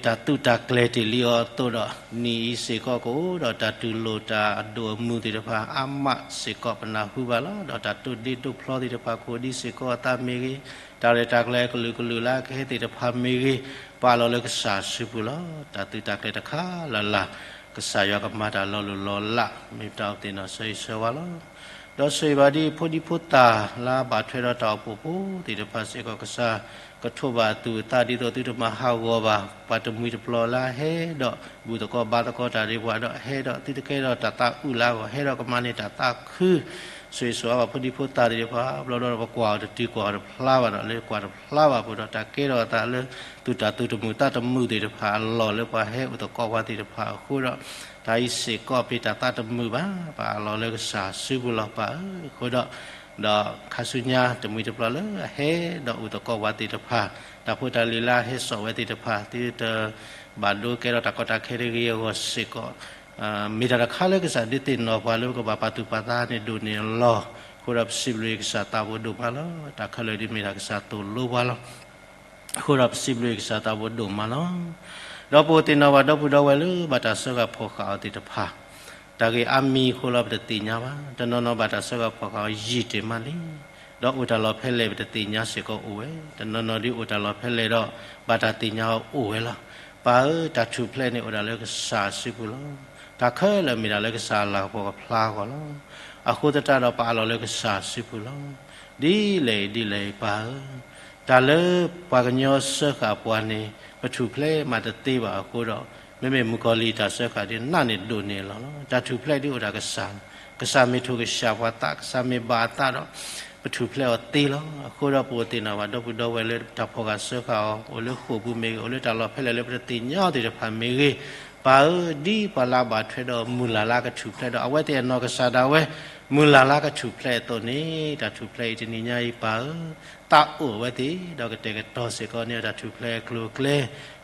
တၢ်သူၣ်တၢ်ကျဲၤတ့ၢ်လံအီၤအသိးဒီး နံၤအံၤစ့ၢ်ကီးကအိၣ်ဒီးတၢ်တူၢ်လိာ်တၢ်အဒိၣ်အမုၢ်သ့ၣ်တဖၣ်အါမးစ့ၢ်ကီး ပနၢ်ဟူဘၣ်လီၤ. ဒီးတၢ်ဒိးဒ့ဒိးဖျီသ့ၣ်တဖၣ်ကအိၣ်ဒံးစ့ၢ်ကီးအသးမ့ၢ်ဂ့ၤ, တၢ်ရဲၣ်တၢ်ကျဲၤအကလုာ်ကလုာ်လၢအကဟဲသ့ၣ်တဖၣ်မ့ၢ်ဂ့ၤ, ပာ်လီၤလၢကစၢ်အစုပူၤလီၤ. တၢ်သူၣ်တၢ်ကျဲၤတခါလၢ်လၢ် ကစၢ်ယွၤကမၤတၢ်လီၤလိၢ်လီၤလး မ့ၢ်ပတၢ်အိၣ်သ့ၣ်နီၣ်ဆၢဂ့ၤဆၢဝါလီၤ. ဒီးဆိၣ်ဂ့ၤဘၣ်ဒ်ဖိဒံဖိသၣ်လၢအဘၣ်ထွဲဒီးတၢ်အိၣ်ဖှိၣ်ဖိသ့ၣ်တဖၣ်စ့ၢ်ကီး ကစၢ်ကထိးဘၣ်အသူၣ်အသးဒ်သိးသုတမၤဟးဂီၤဘၣ် ပှၤတမှံၤတပျီၤလၢအဟဲဒီးဘူၣ်သကိးဘါသကိးတၢ်ဒံးပှၤဒီးဟဲဒီးသုတကဲထီၣ်တၢ်သးအုးလၢအဂီၢ် ဟဲဒီးကမၤန့ၢ်တၢ်သးခု ဆိၣ်ဂ့ၤဆိၣ်ဝါဘၣ်ဖိဒံဖိသၣ်သ့ၣ်တဖၣ် ဘျီဒီးပကွၢ်အီၤတတုၤကွၢ်အီၤတဖျါဘၣ်ဒီး လၢကွၢ်တဖျါဘၣ်အပူၤဒီး တၢ်ကဲထီၣ်အသးလၢ သုၣ်တၢ်သူၣ်တမုာ်သးတမုာ်သ့ၣ်တဖၣ်အလီၢ်လၢပှၤဟဲအိၣ်သကိးပှၤသ့ၣ်တဖၣ်အဃိဒီး တၢ်အံၤစ့ၢ်ကီးပ့ၤတၢ်သးတမုာ်ဘၣ် ပအးလီၤလၢကစၢ်စုပူၤလီၤပၢ်ဧၢ. အဃိဒီး ဒီးခါဆူညါတမှံၤတပျီၤလၢအဟဲဒီးအိၣ်သကိးပှၤသ့ၣ်တဖၣ် တၢ်ဖိတၢ်လံၤလၢအဟဲစိာ်ဝဲသ့ၣ်တဖၣ် သုတဘၣ်ဒိကဲထီၣ်တၢ်ကီတၢ်ခဲတဂ့ၤအဂီၢ်စ့ၢ်ကီး မ့ၢ်တၢ်တခါလၢကစၢ်ဒုးသ့ၣ်နီၣ်ပှၤလၢပကဘၣ်ပာ်သူၣ်ပာ်သးန့ၣ်ဒိၣ်န့ၢ်အလီၢ် အဃိဒီးပစံးဘျုးကစၢ်သးဘိဒိၣ်မးလီၤ. တၢ်ခဲလၢာ်ဒ်မ့ၢ်တၢ်ကစၢ်သိၣ်လိပှၤလီၤ. အဃိဒီးပစံးဘျုးကစၢ်သးဘိဒိၣ်မးလီၤ. ဒီးပအိၣ်သ့ၣ်နီၣ်ဘၣ်ဒီပုၢ်ဒီဝဲၢ်လၢဘၣ်တၢ်စၢဃာ်ဖီၣ်ဃာ်အီၤသ့ၣ်တဖၣ် တၢ်ဂ့ၢ်အါမံၤအဃိလၢပတသ့ၣ်ညါဘၣ်. တနီၤနီၤဘၣ်တၢ်စၢဃာ်ဖီၣ်ဃာ်အီၤယံာ်တ့ၢ်မးလံ. ဒီးအိၣ်တၢ်လီၢ်ဖဲလဲၣ်ပတသ့ၣ်ညါစ့ၢ်ကီးအိၣ်ဝဲ. တနီၤနီၤဒ်အိၣ်တၢ်လီၢ်ဖဲလဲၣ်ဒီး ဘၣ်တၢ်သ့ၣ်ညါအီၤအိၣ်ဝဲလီၤ. ပၢ်ဧၢ, တၢ်ထူၣ်ဖျဲးန့ၣ်အိၣ်ဒၣ်လၢကစၢ်စုပူၤလီၤ. တၢ်ခဲလၢာ်မ့ၢ်ဒၣ်လၢကစၢ်အလၤကပီၤကဖျါအဂီၢ်လီၤ. အဃိသတးဒီးပအးလီၤလၢကစၢ်စုပူၤလီၤ. ဒ်လဲၣ်အံၤဒ်လဲၣ်အံၤပၢ်ဧၢ, တၢ်လၢပှၤကညီစၢဃာ်ပှၤန့ၣ် ပထူၣ်ဖျဲးမးတသ့ဘၣ်အဃိဒီး မ့မ့ၢ်မုၣ်ကီၤလံၢ်တၢ်စၢဃာ်ဒ်န့ၣ် နးန့ၣ်ဒိၣ်န့ၢ်လီၤလီၤ. တၢ်ထူၣ်ဖျဲးဒ်အိၣ်ဒၣ်ကစၢ်, ကစၢ်မ့ၢ်ထိၣ်ကစၢ်ပှၤသး, ကစၢ်မ့ၢ်ဘၣ်အသးဒီး ပထူၣ်ဖျဲးအီၤသ့လီၤ. အဃိဒီးပအိၣ်သ့ၣ်နီၣ်ဘၣ် ဒီပုၢ်ဒီဝဲၢ်လၢတၢ်ဖီၣ်ဃာ်စၢဃာ်အီၤ အိၣ်လၢဃိာ်ပူၤမ့ၢ်ဂ့ၤ, အိၣ်လၢတၢ်လီၢ်ဖဲလဲၣ်လၢပတသ့ၣ်ညါအီၤသ့ၣ်တဖၣ်မ့ၢ်ဂ့ၤ, ပၢ်ဧၢ, ဒ်ပှၤလၢအဘၣ်ထွဲဒီးမုၢ်လၢ်လၢကထူၣ်ဖျဲးဒီး အဝဲသ့ၣ်အနီၢ်ကစၢ်ဒၣ်ဝဲ မုၢ်လၢ်လၢကထူၣ်ဖျဲးအသိးန့ၣ်, တၢ်ထူၣ်ဖျဲးအံၤတနံၤညါအံၤ ပၢ်ဧၢ, သးအိၣ်အဝဲသ့ၣ် ဒီးကတဲာ်ကတီၤစ့ၢ်ကီးန့ၢ်တၢ်ထူၣ်ဖျဲးအကျိၤအကျဲ,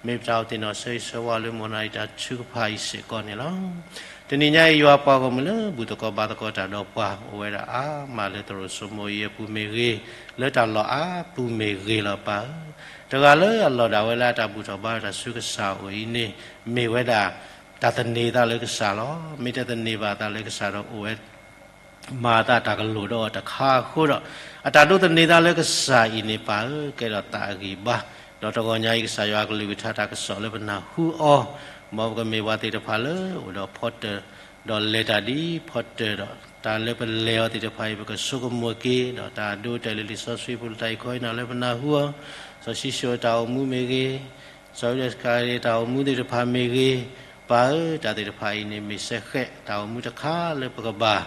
မ့ၢ်ပတၢ်အိၣ်သ့ၣ်နီၣ်ဆၢဂ့ၤဆၢဝါလၢမုၢ်နၤအံၤတၢ်ထုကဖၣ်အံၤစ့ၢ်ကီးန့ၣ်လီၤ. တနံၤညါအံၤ ယွၤပှၤဂီၢ်မုၢ်လၢဘူၣ်သကိးဘါသကိးတၢ်ဒီးပှၤ အိၣ်ဝဲဒၣ်အါမးလၢသရိာ်စိမိၤအံၤအပူၤမ့ၢ်ဂ့ၤ, လၢတၢ်လီၢ်အါပူၤမ့ၢ်ဂ့ၤလီၤ ပၢ်ဧၢ. တဂၤလၢအလီၢ်ဒၣ်ဝဲလၢအတၢ်ဘူၣ်ထီၣ်ဘါထီၣ်တၢ်ဆူကစၢ်အအိၣ်အံၤန့ၣ် မ့ၢ်ဝဲဒၣ် တၢ်သန့ၤသးလၢကစၢ်လီၤ. မ့ၢ်တသန့ၤဘၣ်သးလၢကစၢ်ဒီးအိၣ်ဝဲ မၤအသးတၢ်ကလိၣ်ဒီးအီၤတခါအဃိဒီး, အတၢ်ဒိးသန့ၤသးလၢကစၢ်အံၤန့ၣ် ပၢ်ဧၢ, ကဲထီၣ်သးအဂံၢ်ဘါ, ဒီးတဂီၤညါအံၤ ကစၢ်ယွၤအကလုၢ်ကထါတၢ်ကစီၣ်လၢပနၢ်ဟူအီၤ, မ်ပကမ့ၢ်ပှၤသ့ၣ်တဖၣ်လၢအိၣ်ဒီးဖီတၢၢ်, ဒီးလဲၤတၢ်ဒ်ဖီတၢၢ်ဒီး တၢ်လၢပလဲၤအီၤသ့ၣ်တဖၣ်အံၤ ပကဆိကမိၣ်က့ၤ, ဒီးတၢ်ဒိတဲာ်လၢလံာ်စီဆှံပူၤလၢတၢ်အံၤခီအံၤန့ၣ် လၢပနၢ်ဟူအီၤ, စီၤၡံၣ်စိၣ်အတၢ်အိၣ်မူမ့ၢ်ဂ့ၤ, စီၤယူဒၤစကၤရံၤအတၢ်အိၣ်မူသ့ၣ်တဖၣ်မ့ၢ်ဂ့ၤ, ပၢ်ဧၢ, တၢ်သ့ၣ်တဖၣ်အံၤန့ၣ် မ့ၢ်စဲဃဲးတၢ်အိၣ်မူတခါလၢပကဘၣ်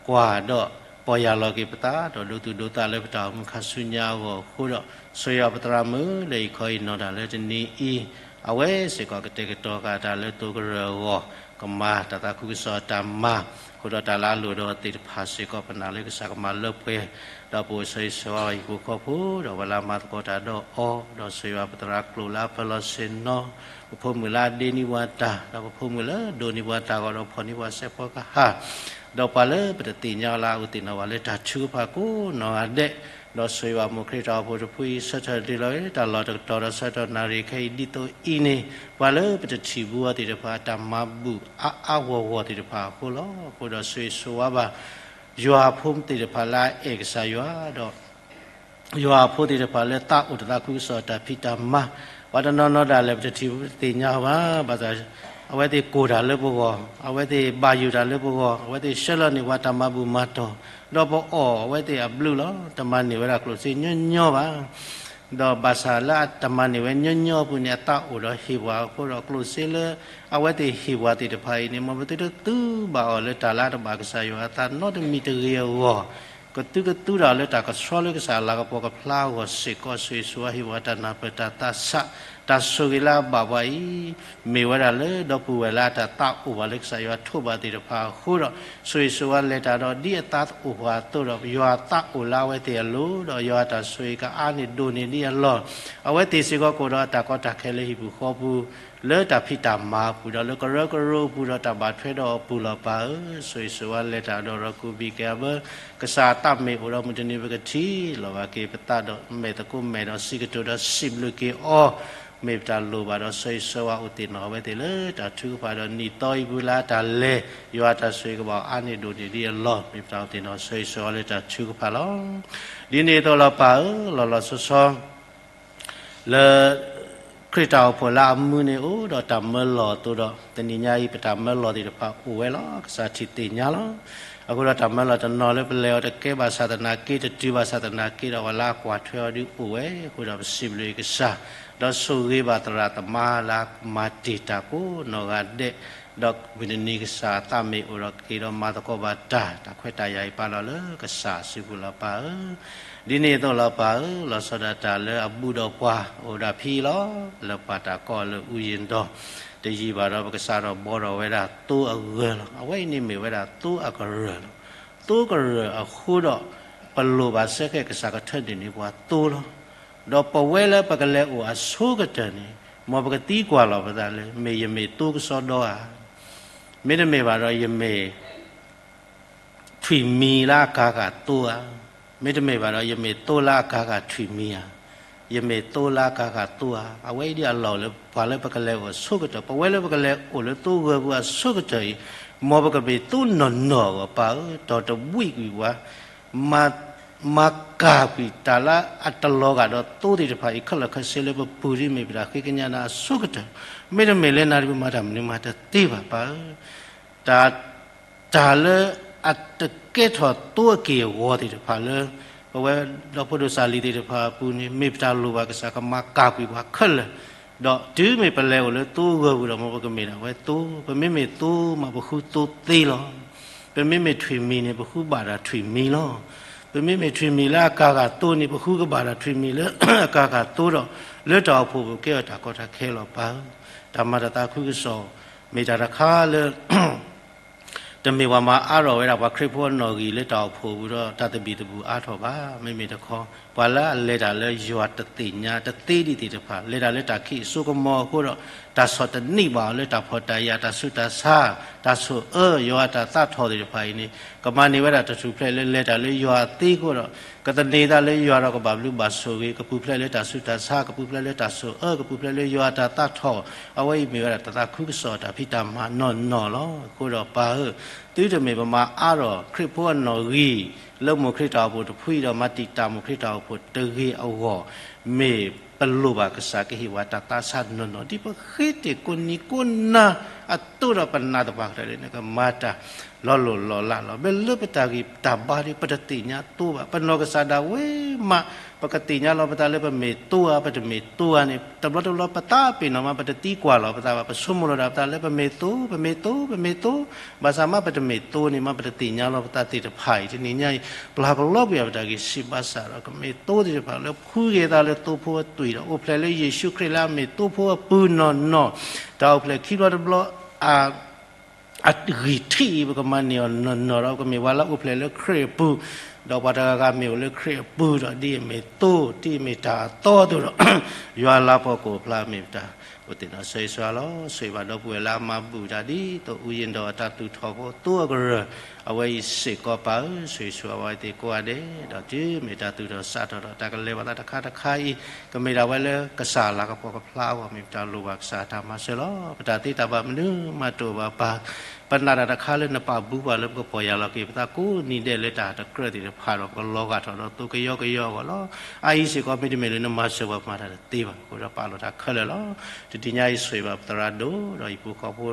ကွၢ်ဒီး ပီၢ်ယၢ်လီၤက့ၤပသး ဒီးဒိသူၣ်ဒိသးလၢပတၢ်အိၣ်မူခါဆူညါအဂီၢ်အဃိဒီး, ဆိၣ်ဂ့ၤအီၤပသရၣ်မုၣ်လၢအံၤခီအံၤနီၢ်တၢ်လၢတနံၤအံၤ, အဝဲစ့ၢ်ကီးကတဲာ်ကတီၤဃာ်တၢ်လၢသိကရၢၢ်အဂီၢ်, ကမၤတၢ်သးခုကစီၣ်အတၢ်မၤ, အဃိဒီးတၢ်လၢအလိၣ်ဒီးသ့ၣ်တဖၣ်စ့ၢ်ကီး ပနာ်လၢကစၢ်ကမၤလၢပှဲၤ, ဒီးပအိၣ်ဆိၣ်ဂ့ၤဆိၣ်ဝါအဟံၣ်ဖိဃီဖိ, ဒီးပှၤလၢအမၤသကိးတၢ်ဒီးအီၤ, ဒီးဆိၣ်ဂ့ၤအီၤပသရၣ်ကျိာ်လၢအပၢၤလီၤဆ့ၣ်နီၤ, ပဖိမုၣ်လၢအဒ့န့ၢ်ပှၤတၢ်, ဒီးပဖိမုၣ်လၢအဒိးန့ၢ်ပှၤတၢ်အဂီၢ် ဒီးဖီၣ်န့ၢ်ပှၤစဲးဖီကဟၣ်, ဒီးပှၤလၢပတသ့ၣ်ညါလၢအအိၣ်သ့ၣ်နီၣ်ဘၣ်လၢတၢ်ထုကဖၣ်ကိးနီၢ်ဂၤဒဲး, ဒီးဆိၣ်ဂ့ၤဘၣ်မိၢ်ခရံာ်တၢ်အိၣ်ဖှိၣ်တဖုအံၤ ဆၢထၢၣ်တ့ၢ်လီၤဝဲတၢ်လီၢ်တကတီၢ်ဒီးဆၢကတီၢ်နၣ်ရံၣ်ခဲအံၤဒ်သိးအံၤန့ၣ်, ပှၤလၢပတထံၣ်ဘူးအီၤသ့ၣ်တဖၣ် အတၢ်မၤဘူၣ်အါအါဂီၢ်ဂီၢ်သ့ၣ်တဖၣ်အဃိလီၤ. အဃိဒီးဆိၣ်ဂ့ၤဆိၣ်ဝါဘၣ် ယွၤအဖိသ့ၣ်တဖၣ်လၢအအဲၣ်ကစၢ်ယွၤဒီး ယွၤအဖိသ့ၣ်တဖၣ်လၢသးအိၣ်တသးခုကစီၣ်တၢ်ဖံးတၢ်မၤ, ပှၤတနီၤနီၤဒၣ်လဲာ် ပတထံၣ်ဘူးပတသ့ၣ်ညါဘၣ်, ဘၣ်ဆၣ် အဝဲသ့ၣ်ကိၢ်တၢ်လၢပဂီၢ်, အဝဲသ့ၣ်ဘၣ်ယိၣ်တၢ်လၢပဂီၢ်, အဝဲသ့ၣ်ဆှၢလီၤန့ၢ်ပှၤတၢ်မၤဘူၣ်မၤတီၢ်, ဒီးပအီၣ်အဝဲသ့ၣ်အဘျုးလီၤ. တမၤန့ၢ်ဝဲဒၣ်ကျိၣ်စ့ညီညီဘၣ်. ဒီးဘၣ်ဆၣ်လၢအတမၤန့ၢ်ဝဲညီညီအပူၤန့ၣ် အသးအိၣ်ဒီးဟ့ၣ်ပှၤအဃိဒီးကျိၣ်စ့လၢ အဝဲသ့ၣ်ဟ့ၣ်ပှၤသ့ၣ်တဖၣ်အံၤန့ၣ် မ်ပသုတသူဘၣ်အီၤလၢတၢ်လၢအတဘၣ်ကစၢ်ယွၤအသးနီတမံၤတဂ့ၤအဂီၢ်, ကသုကသူဒၣ်လၢတၢ်ကဆှီလၢကစၢ်အလၤကပီၤကဖျါအဂီၢ်စ့ၢ်ကီး, ဆိၣ်ဂ့ၤဆိၣ်ဝါဟ့ၣ်ပှၤတၢ်နၢ်ပၢၢ်တၢ်သးဆး, တၢ်ဆိၣ်ဂ့ၤလၢအဘၣ်ပှၤအံၤ မ့ၢ်ဝဲဒၣ်လၢဒီပုၢ်ဝဲၢ်လၢအတၢ်သးအိၣ်ဘၣ်လၢကစၢ်ယွၤထိးဘၣ်သ့ၣ်တဖၣ်အဃိဒီး, ဆိၣ်ဂ့ၤဆိၣ်ဝါလဲၤတၢ်ဒီးဒ်အသးအိၣ်ပှၤအသိးဒီး ယွၤအသးအိၣ်လၢအဝဲသ့ၣ်အလိၤ, ဒီးယွၤအတၢ်ဆိၣ်ဂ့ၤကအါန့ၢ်ဒိၣ်န့ၢ်ဒ်အလီၢ်, အဝဲသ့ၣ်စ့ၢ်ကီးကအိၣ်ဒီးအတၢ်ကီတၢ်ခဲလၢဟံၣ်ပူၤဃီပူၤ လၢတၢ်ဖံးတၢ်မၤအပူၤဒီး လၢကရၢကရိအပူၤဒီးတၢ်ဘၣ်ထွဲဒီးအပူၤလီၤ ပၢ်ဧၢ. ဆိၣ်ဂ့ၤဆိၣ်ဝါလဲၤတၢ်ဒီး ဒီးကူးဘံၣ်က့ၤအဘၢ ကစၢ်အသးမ့ၢ်အိၣ်ဒီးမုၢ်တနံၤ ပကထံၣ်လိာ်ဘၣ်က့ၤပသးဒီး မဲာ်သကိးမဲာ်ဒီးစံးကတိၤဒီးစံးဘျုးက့ၤအီၤ, မ့ၢ်ပတၢ်လိၣ်ဘၣ်ဒီး ဆိၣ်ဂ့ၤဆိၣ်ဝါအိၣ်သ့ၣ်နီၣ်အဝဲသ့ၣ်လၢတၢ်ထုကဖၣ်ဒီးနံၣ်သီအံၤပူၤလၢအတၢ်လဲၤ, ယွၤအတၢ်ဆိၣ်ဂ့ၤကဘၣ်အါန့ၢ်ဒိၣ်န့ၢ်ဒ်အလီၢ်, မ့ၢ်ပတၢ်အိၣ်သ့ၣ်နီၣ်ဆိၣ်ဂ့ၤဆိၣ်ဝါလၢတၢ်ထုကဖၣ်လီၤ. ဒ်န့ၣ်အသိးလီၤ ပၢ်ဧၢ, လီၤလီၤဆီဆီ လၢ ခရံာ်တၢ်အိၣ်ဖှိၣ်လၢအမူန့ၣ် အိၣ်ဒီးတၢ်မၢလီၤအသိးဒီး တနံၤညါအံၤ ပတၢ်မၢလီၤသ့ၣ်တဖၣ်အိၣ်ဝဲလီၤ. ကစၢ်ထံၣ်သ့ၣ်ညါလီၤ. အဃိဒီးတၢ်မၢလီၤတနီၤလၢပလဲၤအီၤတကဲဘၣ်ဆၣ်သနာ်က့ တတုၤဘၣ်ဆၣ်သနာ်က့ဒီး ပှၤလၢအကွၢ်ထွဲအီၤဒုးအိၣ်ဝဲ, အဃိဒီးပစံးဘျုးက့ၤကစၢ်, ဒီးဆိၣ်ဂ့ၤဘၣ်သရၣ်သမါလၢအမၤတ့ၢ်တၢ်ကိးနီၢ်ဂၤဒဲး, ဒီးမုၢ်တနံၤကစၢ်အသးမ့ၢ်အိၣ်ဒီးက့ၤဒီးမၤသကိးဘၣ်တၢ်, တၢ်ခွဲးတၢ်ယာ်အံၤပာ်လီၤလၢကစၢ်အစုပူၤလီၤ ပၢ်ဧၢ. ဒ်န့ၣ်အသိးလီၤ ပၢ်ဧၢ, လီၤဆီဒၣ်တၢ်လၢအဘူးဒီးပှၤအိၣ်ဒၣ်ဖဲအံၤလီၤ. လၢပှၤတၢ်ကိးအီၤလၢ အူယ့ၣ်ဒီး, တယံာ်ဘၣ်ဒီး ပကစးထီၣ်ဘှီထီၣ်ဝဲဒၣ်သိအဂၢၢ်လီၤ. အဝဲအံၤန့ၣ်မ့ၢ်ဝဲဒၣ်သိအကရၢၢ်လီၤ. သိကရၢၢ်အဃိဒီး ပလိၣ်ဘၣ်စဲဃဲး ကစၢ်ကထၢနုာ်န့ၢ်ပှၤသိလီၤ. ဒီးပဝဲလၢပကလဲၤအိၣ်အဆိကတၢၢ်န့ၣ် မ်ပကသံကွၢ်လီၤပသးလၢ မ့ၢ်ယမ့ၢ်သိကစီဒီဧါ, မ့တမ့ၢ်ဘၣ်ဒီးယမ့ၢ် ထွံၣ်မံၤလၢအကၤဃာ်သိဧါ, မ့တမ့ၢ်ဘၣ်ဒီး ယမ့ၢ်သိလၢအကၤဃာ်ထွံၣ်မံၤဧါ, ယမ့ၢ်သိလၢအကၤဃာ်သိဧါ. အဝဲအံၤဒ်အလီၢ်လၢပှၤလၢပကလဲၤအိၣ်အဆိကတၢၢ်, ပဝဲလၢပကလဲၤအိၣ်လၢသိဂၢၢ်ပူၤအဆိကတၢၢ်အံၤ, မ်ပကမ့ၢ်သိနီၢ်နီၢ်အဂီၢ် ပၢ်ဧၢ, တီၢ်တဘှံးကွံာ်ပှၤ မၤ, မၤကၢ်ကွံာ်တၢ်လၢအတလီၤဂာ်ဒီးသိသ့ၣ်တဖၣ်အံၤ ခဲလၢာ်ခဲဆ့လၢပပူၤဒ်မ့ၢ်ပတၢ်ဃ့ကညးနၤအဆိကတၢၢ်, မ့တမ့ၢ်လၢနၤဒ်ပမၤတၢ်မနုၤမၤတသ့ဘၣ် ပၢ်ဧၢ. တၢ် တၢ်လၢအတကဲထီၣ်သိအက့ၢ်အဂီၤသ့ၣ်တဖၣ်လၢ ပဝဲဒီဖိဒိၣ်စၢ်လံၤသ့ၣ်တဖၣ်အပူၤန့ၣ် မ့ၢ်ပတၢ်လိၣ်ဘၣ်ကစၢ်ကမၤကၢ်ကွံာ်ပှၤခဲလၢာ် ဒီးတုၤမ့ၢ်ပလဲၤအိၣ်လၢသိအဂၢၢ်ပူၤဒီး မ်ပကမ့ၢ်ဒၣ်ဝဲသိ, ပမ့မ့ၢ်သိမး ပဃုသိသ့လီၤ. ပမ့မ့ၢ်ထွံၣ်မံၤန့ၣ် ပဃုဘၣ်တၢ်ထွံၣ်မံၤလီၤ. ပမ့မ့ၢ်ထွံၣ်မံၤလၢအကၤဂၤသိန့ၣ် ပဃုကဘၣ်တၢ်ထွံၣ်မံၤလၢအကၤဂၤသိဒီး လၢတၢ်အိၣ်ဖှိၣ်ပူၤကဲအီၤတၢ်ကီတၢ်ခဲလီၤပၢ်ဧၢ. တၢ်မၤတၢ်သးခုကစီၣ် မ့ၢ်တၢ်တခါလၢ တမ့ၢ်ပှၤမၤအါထီၣ်ဝဲဒၣ်ပှၤခရံာ်ဖိအနီၣ်ဂံၢ်လၢတၢ်အိၣ်ဖှိၣ်ပူၤဒီး တၢ်သဘံၣ်သဘုၣ်အါထီၣ်ဘၣ်. မ့မ့ၢ်တခီ ပှၤလၢအလဲၤတၢ်လၢယွၤတသ့ၣ်ညါတသ့ဒံးသ့ၣ်တဖၣ်, လဲၤတၢ်လၢတၢ်ခံးအစိကမီၤအဃိဒီး တၢ်ဆီၣ်တနံၣ်ဘၣ်အီၤလၢတၢ်ဖှီၣ်တၢ်ယာ် တၢ်ဆူးတၢ်ဆါ တၢ်ဆိၣ်အၢ ယွၤအတၢ်သးထီၣ်သ့ၣ်တဖၣ်အံၤန့ၣ် ကမၤန့ၢ်ဝဲဒၣ်တၢ်ထူၣ်ဖျဲးလၢလဲၤတၢ်လၢယွၤအသ့အဃိဒီး ကသန့ၤသးလၢယွၤဒီးကဘၣ်ဘျုးဘၣ်ဆိၣ်ဂ့ၤ, ကပူၤဖျဲးလၢတၢ်ဆူးတၢ်ဆါ, ကပူၤဖျဲးလၢတၢ်ဆိၣ်အၢ, ကပူၤဖျဲးလၢယွၤအတၢ်သးထီၣ်, အဝဲအံၤမ့ၢ်ဝဲဒၣ်တၢ်သးခုကစီၣ်တၢ်ဖံးတၢ်မၤနီၢ်နီၢ်လီၤ. အဃိဒီးပၢ်ဧၢ, သုတမ့ၢ်ပမၤအါထီၣ်ခရံာ်ဖိအနီၣ်ဂံၢ် လၢမိၢ်ခရံာ်တၢ်အိၣ်ဖှိၣ်တဖုအံၤဒီး မၤတံာ်တာ်မိၢ်ခရံာ်တၢ်အိၣ်ဖှိၣ်တဂ့ၤအဂီၢ်, မ့ၢ်ပလိၣ်ဘၣ်ကစၢ်ကဟ့ၣ်ဝဲတၢ်သးဆါနီၢ်နီၢ် ဒ်ပဃ့တ့ၢ်ကိးနံၤကိးနၤအသိးဒီး ပနာ်သပှၢ်ကတၢၢ်လၢနကမၤတၢ် လီၤလိၢ်လီၤလးလီၤ. မ့ၢ်လၢပတၢ်ဂံၢ်တၢ်ဘါဒီး ပတသ့ၣ်ညါသိဘၣ်. ပနီၢ်ကစၢ်ဒၣ်ဝဲမး ပကသ့ၣ်ညါလီၤပသးလၢပမ့ၢ်သိဧါ ပတမ့ၢ်သိဧါန့ၣ် တဘျီတဘျီပသးပ့ၤနီၣ်မး ပတသံကွၢ်လီၤပသးဘၣ်. ပဆိကမိၣ်လီၤဒၣ်ပသးလၢပမ့ၢ်သိ, ပမ့ၢ်သိ, ပမ့ၢ်သိ, ဘၣ်ဆၣ်မးပတမ့ၢ်သိန့ၣ်မး ပတသ့ၣ်ညါလီၤပသးသ့ၣ်တဖၣ်အံၤ တနံၤညါအံၤ ပျၢ်ပလီကွံာ်အပတၢ်ဂံၢ်ဆံးဘၣ်ဆၣ်ဒီး ကမ့ၢ်သိသ့ၣ်တဖၣ်လၢဖှူဂ့ၤသးလၢသိဖိအသွံၣ်ဒီး အိၣ်ဖျဲၣ်လၢယ့ၣ်ၡူးခရံာ်လၢအမ့ၢ်သိဖိအပူၤနီၢ်နီၢ်, တၢ်အိၣ်ဖျဲၣ်ခံဘျီတဘျီ အ အဂံၢ်ထံးအံၤ ပကမၤန့ၢ်အီၤနီၢ်နီၢ်ဒီး ပကမ့ၢ်ပှၤလၢအအိၣ်ဖျဲၣ်လၢခရံာ်အပူၤ, ဒီးပှၤတဂၤဂၤမ့ၢ်အိၣ်လၢခရံာ်အပူၤဒီး ဒ်အမ့ၢ်သိ ဒ်အမ့ၢ်တၢ်အသီအသိးဒီး ယွၤလၤကပီၤကအိၣ်ဖျါမ့ၢ်ပတၢ်အိၣ်သ့ၣ်နီၣ် ဆိၣ်ဂ့ၤဆိၣ်ဝါလီၤ. ဆိၣ်ဂ့ၤဘၣ်ဒီပုၢ်ဝဲၢ်လၢအမၤဘူၣ်တၢ်ဒ်သိး အူယ့ၣ်ဒီးအတၢ်သူၣ်ထီၣ်ဖိသိအကရၢၢ် အဝဲအံၤစ့ၢ်ကီးပၢ်ဧၢ, ဆိၣ်ဂ့ၤဆိၣ်ဝါဝဲသ့ၣ်ကိးဂၤဒဲး, ဒီးတုၤမ့ၢ်တၢ်သူၣ်ထီၣ်စးထီၣ်ဒီး တၢ်ကလဲၤဘၣ်သးတခါတခါအံၤ ကမ့ၢ်ဒၣ်ဝဲလၢကစၢ်လၤကပီၤကဖျါအဂီၢ် မ့ၢ်ပတၢ်လိၣ်ဘၣ်ကစၢ်တၢ်မၤစၢၤလီၤ. ပတၢ်သ့တၢ်ဘၣ်မနုၤမးတအိၣ်ဘၣ်ပၢ်, ပနာ်တၢ်တခါလၢနပာ်ဘူးပှၤလၢပကပီၢ်ယၢ်လီၤက့ၤပသးကိးနံၤဒဲးလၢတၢ်တကြၢးသ့ၣ်တဖၣ်ဒီး ပကလီၤဂာ်ထီၣ်ဒီးသိကယီကယီအဂီၢ်လီၤ. အအံၤစ့ၢ်ကီးမ့တမ့ၢ်လၢနမၤစၢၤပှၤမၤတၢ်တသ့ဘၣ်အဃိဒီး ပာ်လီၤတၢ်ခဲလၢာ်လီၤ. တနံၤညါအံၤဆိၣ်ဂ့ၤဘၣ်ပသရၣ်ဒိၣ်ဒီးဟံၣ်ဖိဃီဖိ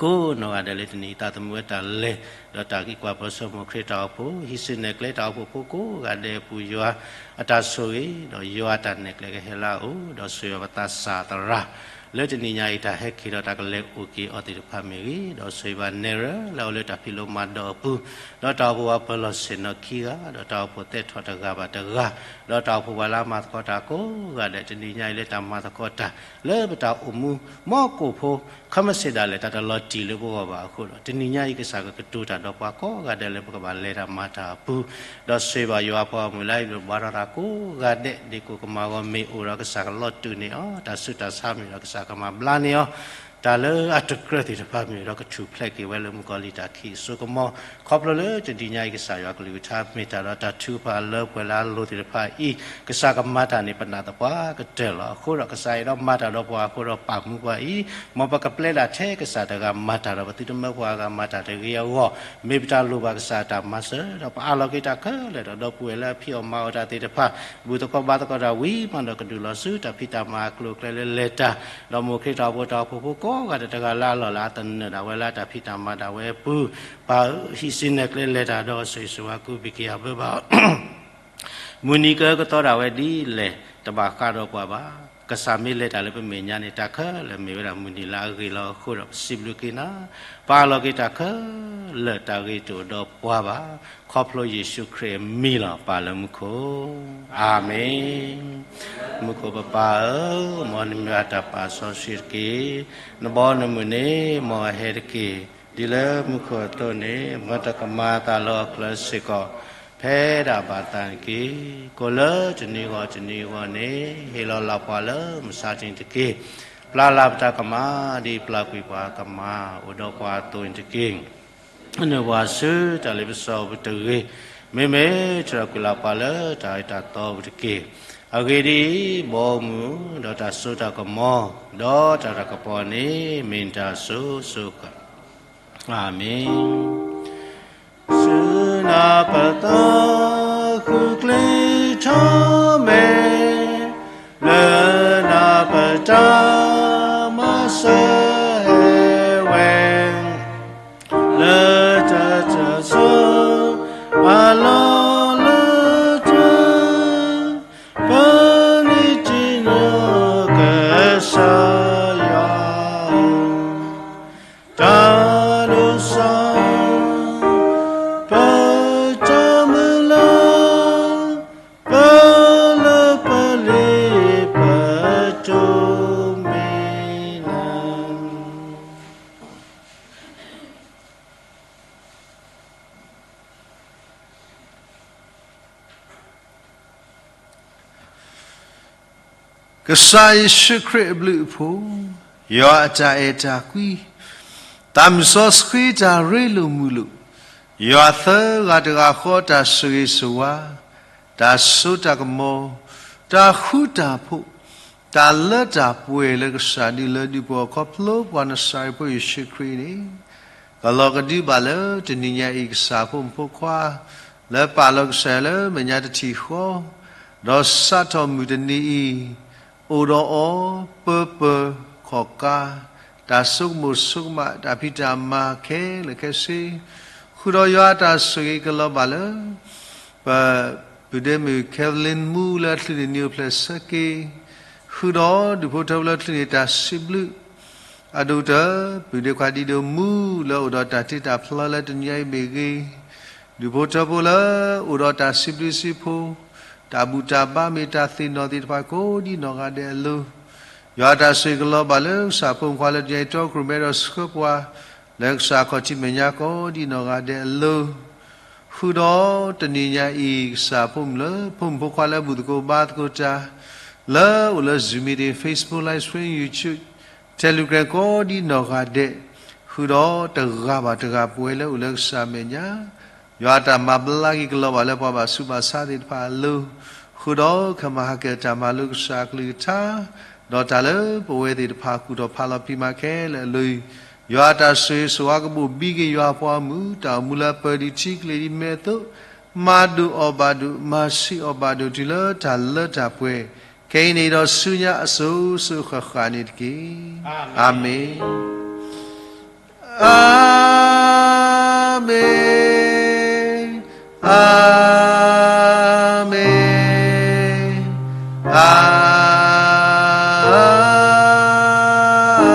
ကိးနီၢ်ဂၤဒဲးလၢတနံၤအံၤ တၢ်သမူဝဲတၢ်လဲၤ ဒီးတၢ်ဂံၢ်ကွၢ်ပၢဆှၢမိၢ်ခရံာ်တၢ်အိၣ်ဖှိၣ် ဟံးစုနဲၣ်ကျဲတၢ်အိၣ်ဖှိၣ်ဖိကိးဂၤဒဲးအပူၤ ယွၤအတၢ်ဆိၣ်ဂ့ၤ ဒီးယွၤအတၢ်နဲၣ်ကျဲကဟဲလၢအအိၣ် ဒီးဆိၣ်ဂ့ၤဘၣ်ပသးစၢ်သရၣ် လၢတနံၤညါအံၤတၢ်ဟဲက့ၤဒီးတၢ်ကလဲၤအိၣ်က့ၤအီၤသ့ၣ်တဖၣ်မ့ၢ်ဂ့ၤ, ဒီးဆိၣ်ဂ့ၤဘၣ်နဲၣ်ရွဲၣ်လၢအအိၣ်လၢတၢ်ဖံးလိမၤဒိးအပူၤ, ဒီးတၢ်အိၣ်ဖှိၣ်ပှၤပၢၤလီၢ်ဆ့ၣ်နီၤခံဂၤ, ဒီးတၢ်အိၣ်ဖှိၣ်သဲထီၣ်တဂၤဘၣ်တဂၤ, ဒီးတၢ်အိၣ်ဖှိၣ်ပှၤလၢအမၤသကိးတၢ်ကိးဂၤဒဲး တနံၤညါအံၤလၢတၢ်မၤသကိးတၢ် လၢပတၢ်အိၣ်မူ မ်ကိၣ်ဖိ ခီမ့ၢ်စ့ၢ်ဒၣ်လဲာ်တၢ်တလီၤတံၢ်လၢပဂီၢ်ဘၣ်အဃိဒီး တနံၤညါအံၤကစၢ်ကကတိၤတၢ်ဒီးပှၤကိးဂၤဒဲးလၢပကဘၣ်လဲၤတၢ်မၤတၢ်အပူၤ, ဒီးဆိၣ်ဂ့ၤဘၣ်ယွၤအပှၤဂီၢ်မုၢ်လၢအဘျုးဘှါထီၣ်တၢ်ကိးဂၤဒဲး ဒ်ကိၣ်ကမၤဂီၤမ့ၢ်အိၣ်ဒီးကစၢ်ကလီၤတူာ်န့ၢ်အီၤ တၢ်ဆူးတၢ်ဆါမ့ၢ်ဒီးကစၢ်ကမၤဘျါန့ၢ်အီၤ တၢ်လၢအတကြၢးသ့ၣ်တဖၣ်မ့ၢ်ဒီးကထူၣ်ဖျဲးက့ၤဝဲလၢမုၣ်ကီၤလံၢ်တၢ်ခံးအစိကမီၤ, ခီဖျိလၢတနံၤညါအံၤကစၢ်ယွၤကလုၢ်ကထါ မ့ၢ်တၢ်ဒီးတၢ်ထုကဖၣ်လၢပှၤလၢအလိၤသ့ၣ်တဖၣ်အံၤ ကစၢ်ကမၤတၢ်န့ၣ် ပနာ်သပှၢ်ကတၢၢ်လီၤ. အဃိဒီးကစၢ်အဲၣ်ဒိးမၤတၢ်ဒီးပှၤအဃိဒီးပာ်မူပှၤအံၤ, မ်ပကပျဲဒၣ်ထဲကစၢ်တဂၤမၤတၢ်ဒီး ပသုတမၢပှၤအဂၤမၤတၢ်တဂ့ၤအဂီၢ်, မ့ၢ်ပတၢ်လိၣ်ဘၣ်ကစၢ်တၢ်မၤစၢၤ ဒီးပအးလီၤက့ၤတၢ်ခဲလၢာ်ဒီး ဒီပုၢ်ဝဲၢ်လၢအဖံးအီၣ်မၤအီၣ်တၢ်သ့ၣ်တဖၣ် ဘူၣ်သကိးဘါသကိးတၢ်ဝံၤမးဒီး ကဒုးလီၤဆူတၢ်ဖံးတၢ်မၤအကျိၤအကျဲလၢလဲၤတၢ်, ဒီးမိၢ်ခရံာ်တၢ်အိၣ်ဖှိၣ်တၢ်အိၣ်ဖှိၣ်ဖိကိးဂၤဒဲးတဂၤလၢအလီၢ်လၢအသနၢၣ်ဒၣ်ဝဲလၢတၢ်ဖံးတၢ်မၤဒၣ်ဝဲအပူၤ, ပၢ်ဧၢ, ဟံးစုနဲၣ်ကျဲလဲၤတၢ်ဒီးဆိၣ်ဂ့ၤဆိၣ်ဝါ ကူးဘံၣ်က့ၤအဘၢဘၣ် မုၢ်နံၤကကသီဒၣ်ဝဲဒ်လဲၣ် တဘၣ်ဃးဒီးပှၤဘၣ်. ကစၢ်မ့ၢ်လဲၤတၢ်လၢပမဲာ်ညါန့ၣ် တၢ်ခဲလၢာ်မ့ၢ်ဝဲဒၣ်မုၢ်နံၤလၢအဂ့ၤလီၤ. အဃိဒီးပစံးဘျုးက့ၤနၤ, ပအးလီၤက့ၤတၢ်ခဲလၢာ် တၢ်ဂ့ၤတအိၣ်ဒီးပှၤဘၣ်. ခီဖျိယ့ၣ်ၡူးခရံာ်အမံၤလီၤ ပၢ်လၢမူခိၣ်, အၤမ့ၣ်. မူခိၣ်ပပၢ်ဧၢ, မ်နမံၤအတၢ်ပာ်စီဆှံတက့ၢ်. နဘီနမုၢ်န့ၣ် မ်အဟဲတက့ၢ်. ဒ်လၢမူခိၣ်အသိးန့ၣ် မ်တၢ်ကမၤအသးလၢဟီၣ်ခိၣ်ချၢစ့ၢ်ကီး ဖဲဒၣ်ဘၣ်သးန့ၣ်တက့ၢ်. ကိၣ်လၢတနံၤဂီၢ်တနံၤဂီၢ်န့ၣ် ဟ့ၣ်လီၤလၢ်ပှၤလၢမုၢ်ဆါတနံၤတက့ၢ်. ပျၢ်လၢ်ပတၢ်ကမၣ် ဒ်ပျၢ်ကွံာ်ပှၤကမၣ် အိၣ်ဒီးပှၤအသိးန့ၣ်တက့ၢ်. နုာ်ပှၤဆူတၢ်လ့ပစီပူၤတဂ့ၤ, မ့မ့ၢ်ထုးထီၣ်ကွံာ်လၢ်ပှၤလၢတၢ်အၢတၢ်သီပူၤတက့ၢ်. အဂ့ၢ်ဒ်အံၤ, ဘီမုၢ် ဒီးတၢ်စိတၢ်ကမီၤ ဒီးတၢ်တၢ်ကပီၤန့ၣ် မ့ၢ်နတၢ်အစိၤစိၤဃၣ်ဃၣ် အၤမ့ၣ်. ဆူနၤပသးဃုာ်ကျဲထီၣ်မဲာ်, လၢနၤပတၢ်မၤစၢၤဟဲဝဲ, လၢတၢ်တၢ်ဆိၣ်အလီၢ်လၢတၢ် ပနံၤတံၤနက ကစၢ်ယ့ၣ်ၡူးခရံာ်အဘျုးအဖှိၣ်, ယွၤအတၢ်အဲၣ်တၢ်ကွံ, တၢ်မုၢ်စီဆှံတၢ်ရ့လိာ်မုာ်လိာ်, ယွၤသၢဂၤတဂၤဃီတၢ်ဆိၣ်ဂ့ၤဆိၣ်ဝါ, တၢ်စိတၢ်ကမီၤ, တၢ်ဃူတၢ်ဖိး, တၢ်လၢတၢ်ပှဲၤလၢကစၢ်ဒုးလၢဒုးပှၤခီဖျိပှၤနစၤရ့းဖိယ့ၣ်ၡူးခရံာ်န့ၣ်, ကလီၤကဒုဘၣ်လၢတနံၤညါအံၤကစၢ်ဖိမုၣ်ဖိခွါ လၢပာ်လီၤကစၢ်ယွၤလၢမဲာ်ညါတထံၣ်ဃီ, ဒီးစးထီၣ်မုၢ်တနံၤအံၤ အိၣ်ဒီးအီၤ ပၢပၢၤခီၣ်ကါ, တၢ်ဆိကမိၣ်ဆိကမး တၢ်ဖံးတၢ်မၤခဲလၢာ်ခဲဆ့, ဃုာ်ဒီးယွၤအတၢ်ဆိၣ်ဂ့ၤကလီၤဘၣ်လၢ ပပုၢ်ဒ့မုၣ် Kevlin မူလၢအချုးန့ၢ်နံၣ်အိၣ်ဖျဲၣ်ဆၢက့ၤ, ဃုာ်ဒီးဒူၣ်ဖိထၢဖိလၢအချုးန့ၢ်တၢ်စံးဘျုး အဒိၣ်ကတၢၢ် ပုၢ်ဒ့ခွါဒံဒိၣ်မူလၢအိၣ်ဒီးတၢ်တ့တၢ်ဖျီလၢတနံၤညါအံၤမ့ၢ်ဂ့ၤ, ဒူၣ်ဖိထၢဖိလၢအိၣ်ဒီးတၢ်စံးဘျုးစံးဖှိၣ်, တၢ်ဘူၣ်တၢ်ဘါမ့ၢ်တၢ်သ့ၣ်နီၣ်သ့ၣ်တဖၣ်ကိးဒံနီၢ်ဂၤဒဲးအလိၤ, ယွၤအတၢ်ဆိၣ်ဂ့ၤကလီၤဘၣ်လၢကစၢ်ဖိမုၣ်ဖိခွါလၢတနံၤညါအံၤတီခိၣ်ရိၣ်မဲဒီးဆှၢပှၤ လၢကစၢ်ခီၣ်ထံးမဲာ်ညါကိးဒံနီၢ်ဂၤဒဲးအလိၤ ဃုာ်ဒီးတနံၤညါအံၤ ကစၢ်ဖိမုၣ်လၢ ဖိမုၣ်ဖိခွါလၢအဘူၣ်သကိးဘါသကိးတၢ် လၢအိၣ်လၢ Zoom meeting, Facebook live stream, YouTube, Telegram ကိးဒံနီၢ်ဂၤဒဲး, ဃုာ်ဒီးတဂၤဘၣ်တဂၤပဝဲလၢအိၣ်လၢကစၢ်မဲာ်ညါ, ယွၤအတၢ်မၤဘျါက့ၤကလီၤဘၣ်လၢပှၤဘၣ်ဆူးဘၣ်ဆါသ့ၣ်တဖၣ်အလိၤ, ဃုာ်ဒီးကမၤဟးကဲၤတၢ်မၤလိကစၢ်အကလုၢ်ကထါ, ဒီးတၢ်လၢပဝဲသ့ၣ်တဖၣ်ကူၣ်ထီၣ်ဖးလီၤဖံးမၤခဲလၢာ်အလိၤ ယွၤအတၢ်ဆိၣ်ဂ့ၤဆိၣ်ဝါကဘိၣ်ဘံက့ၤယွၤအပှၤမုၣ်, တၢ်အိၣ်မူလၢအပၢၢ်ဒံးထံကလ့ၤဒံးမဲာ်အသိး, မၤဒိၣ်အီၣ်ဘၣ်ဒိၣ်, မၤဆံးအီၣ်ဘၣ်ဒိၣ်တုၤလၢတၢ်လၢတၢ်ပှဲၤ, ခဲအံၤန့ၣ်ဒီးဆူညါအစိၤစိၤဃၣ်ဃၣ်န့ၣ်တက့ၢ်. အၤမ့ၣ်. အၤမ့ၣ်, အၤမ့ၣ်, အၤ မ့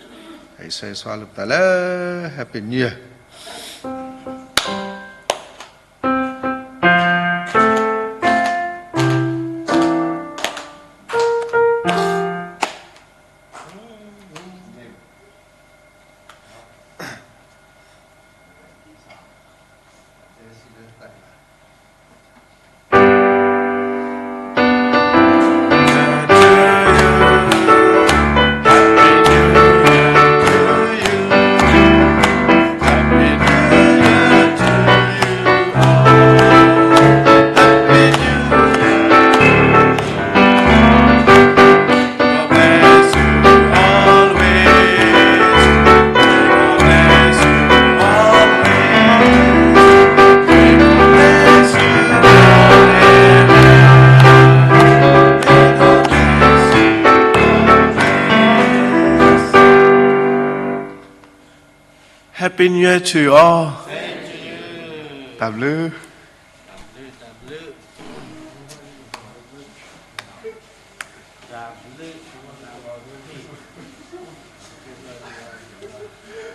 ၣ်. ဆိၣ်ဂ့ၤဆိၣ်ဝါလိာ်ပသးလၢ Happy New Year. Happy New Year to you all. တၢ်ဘျုး. တၢ်ဘျုး.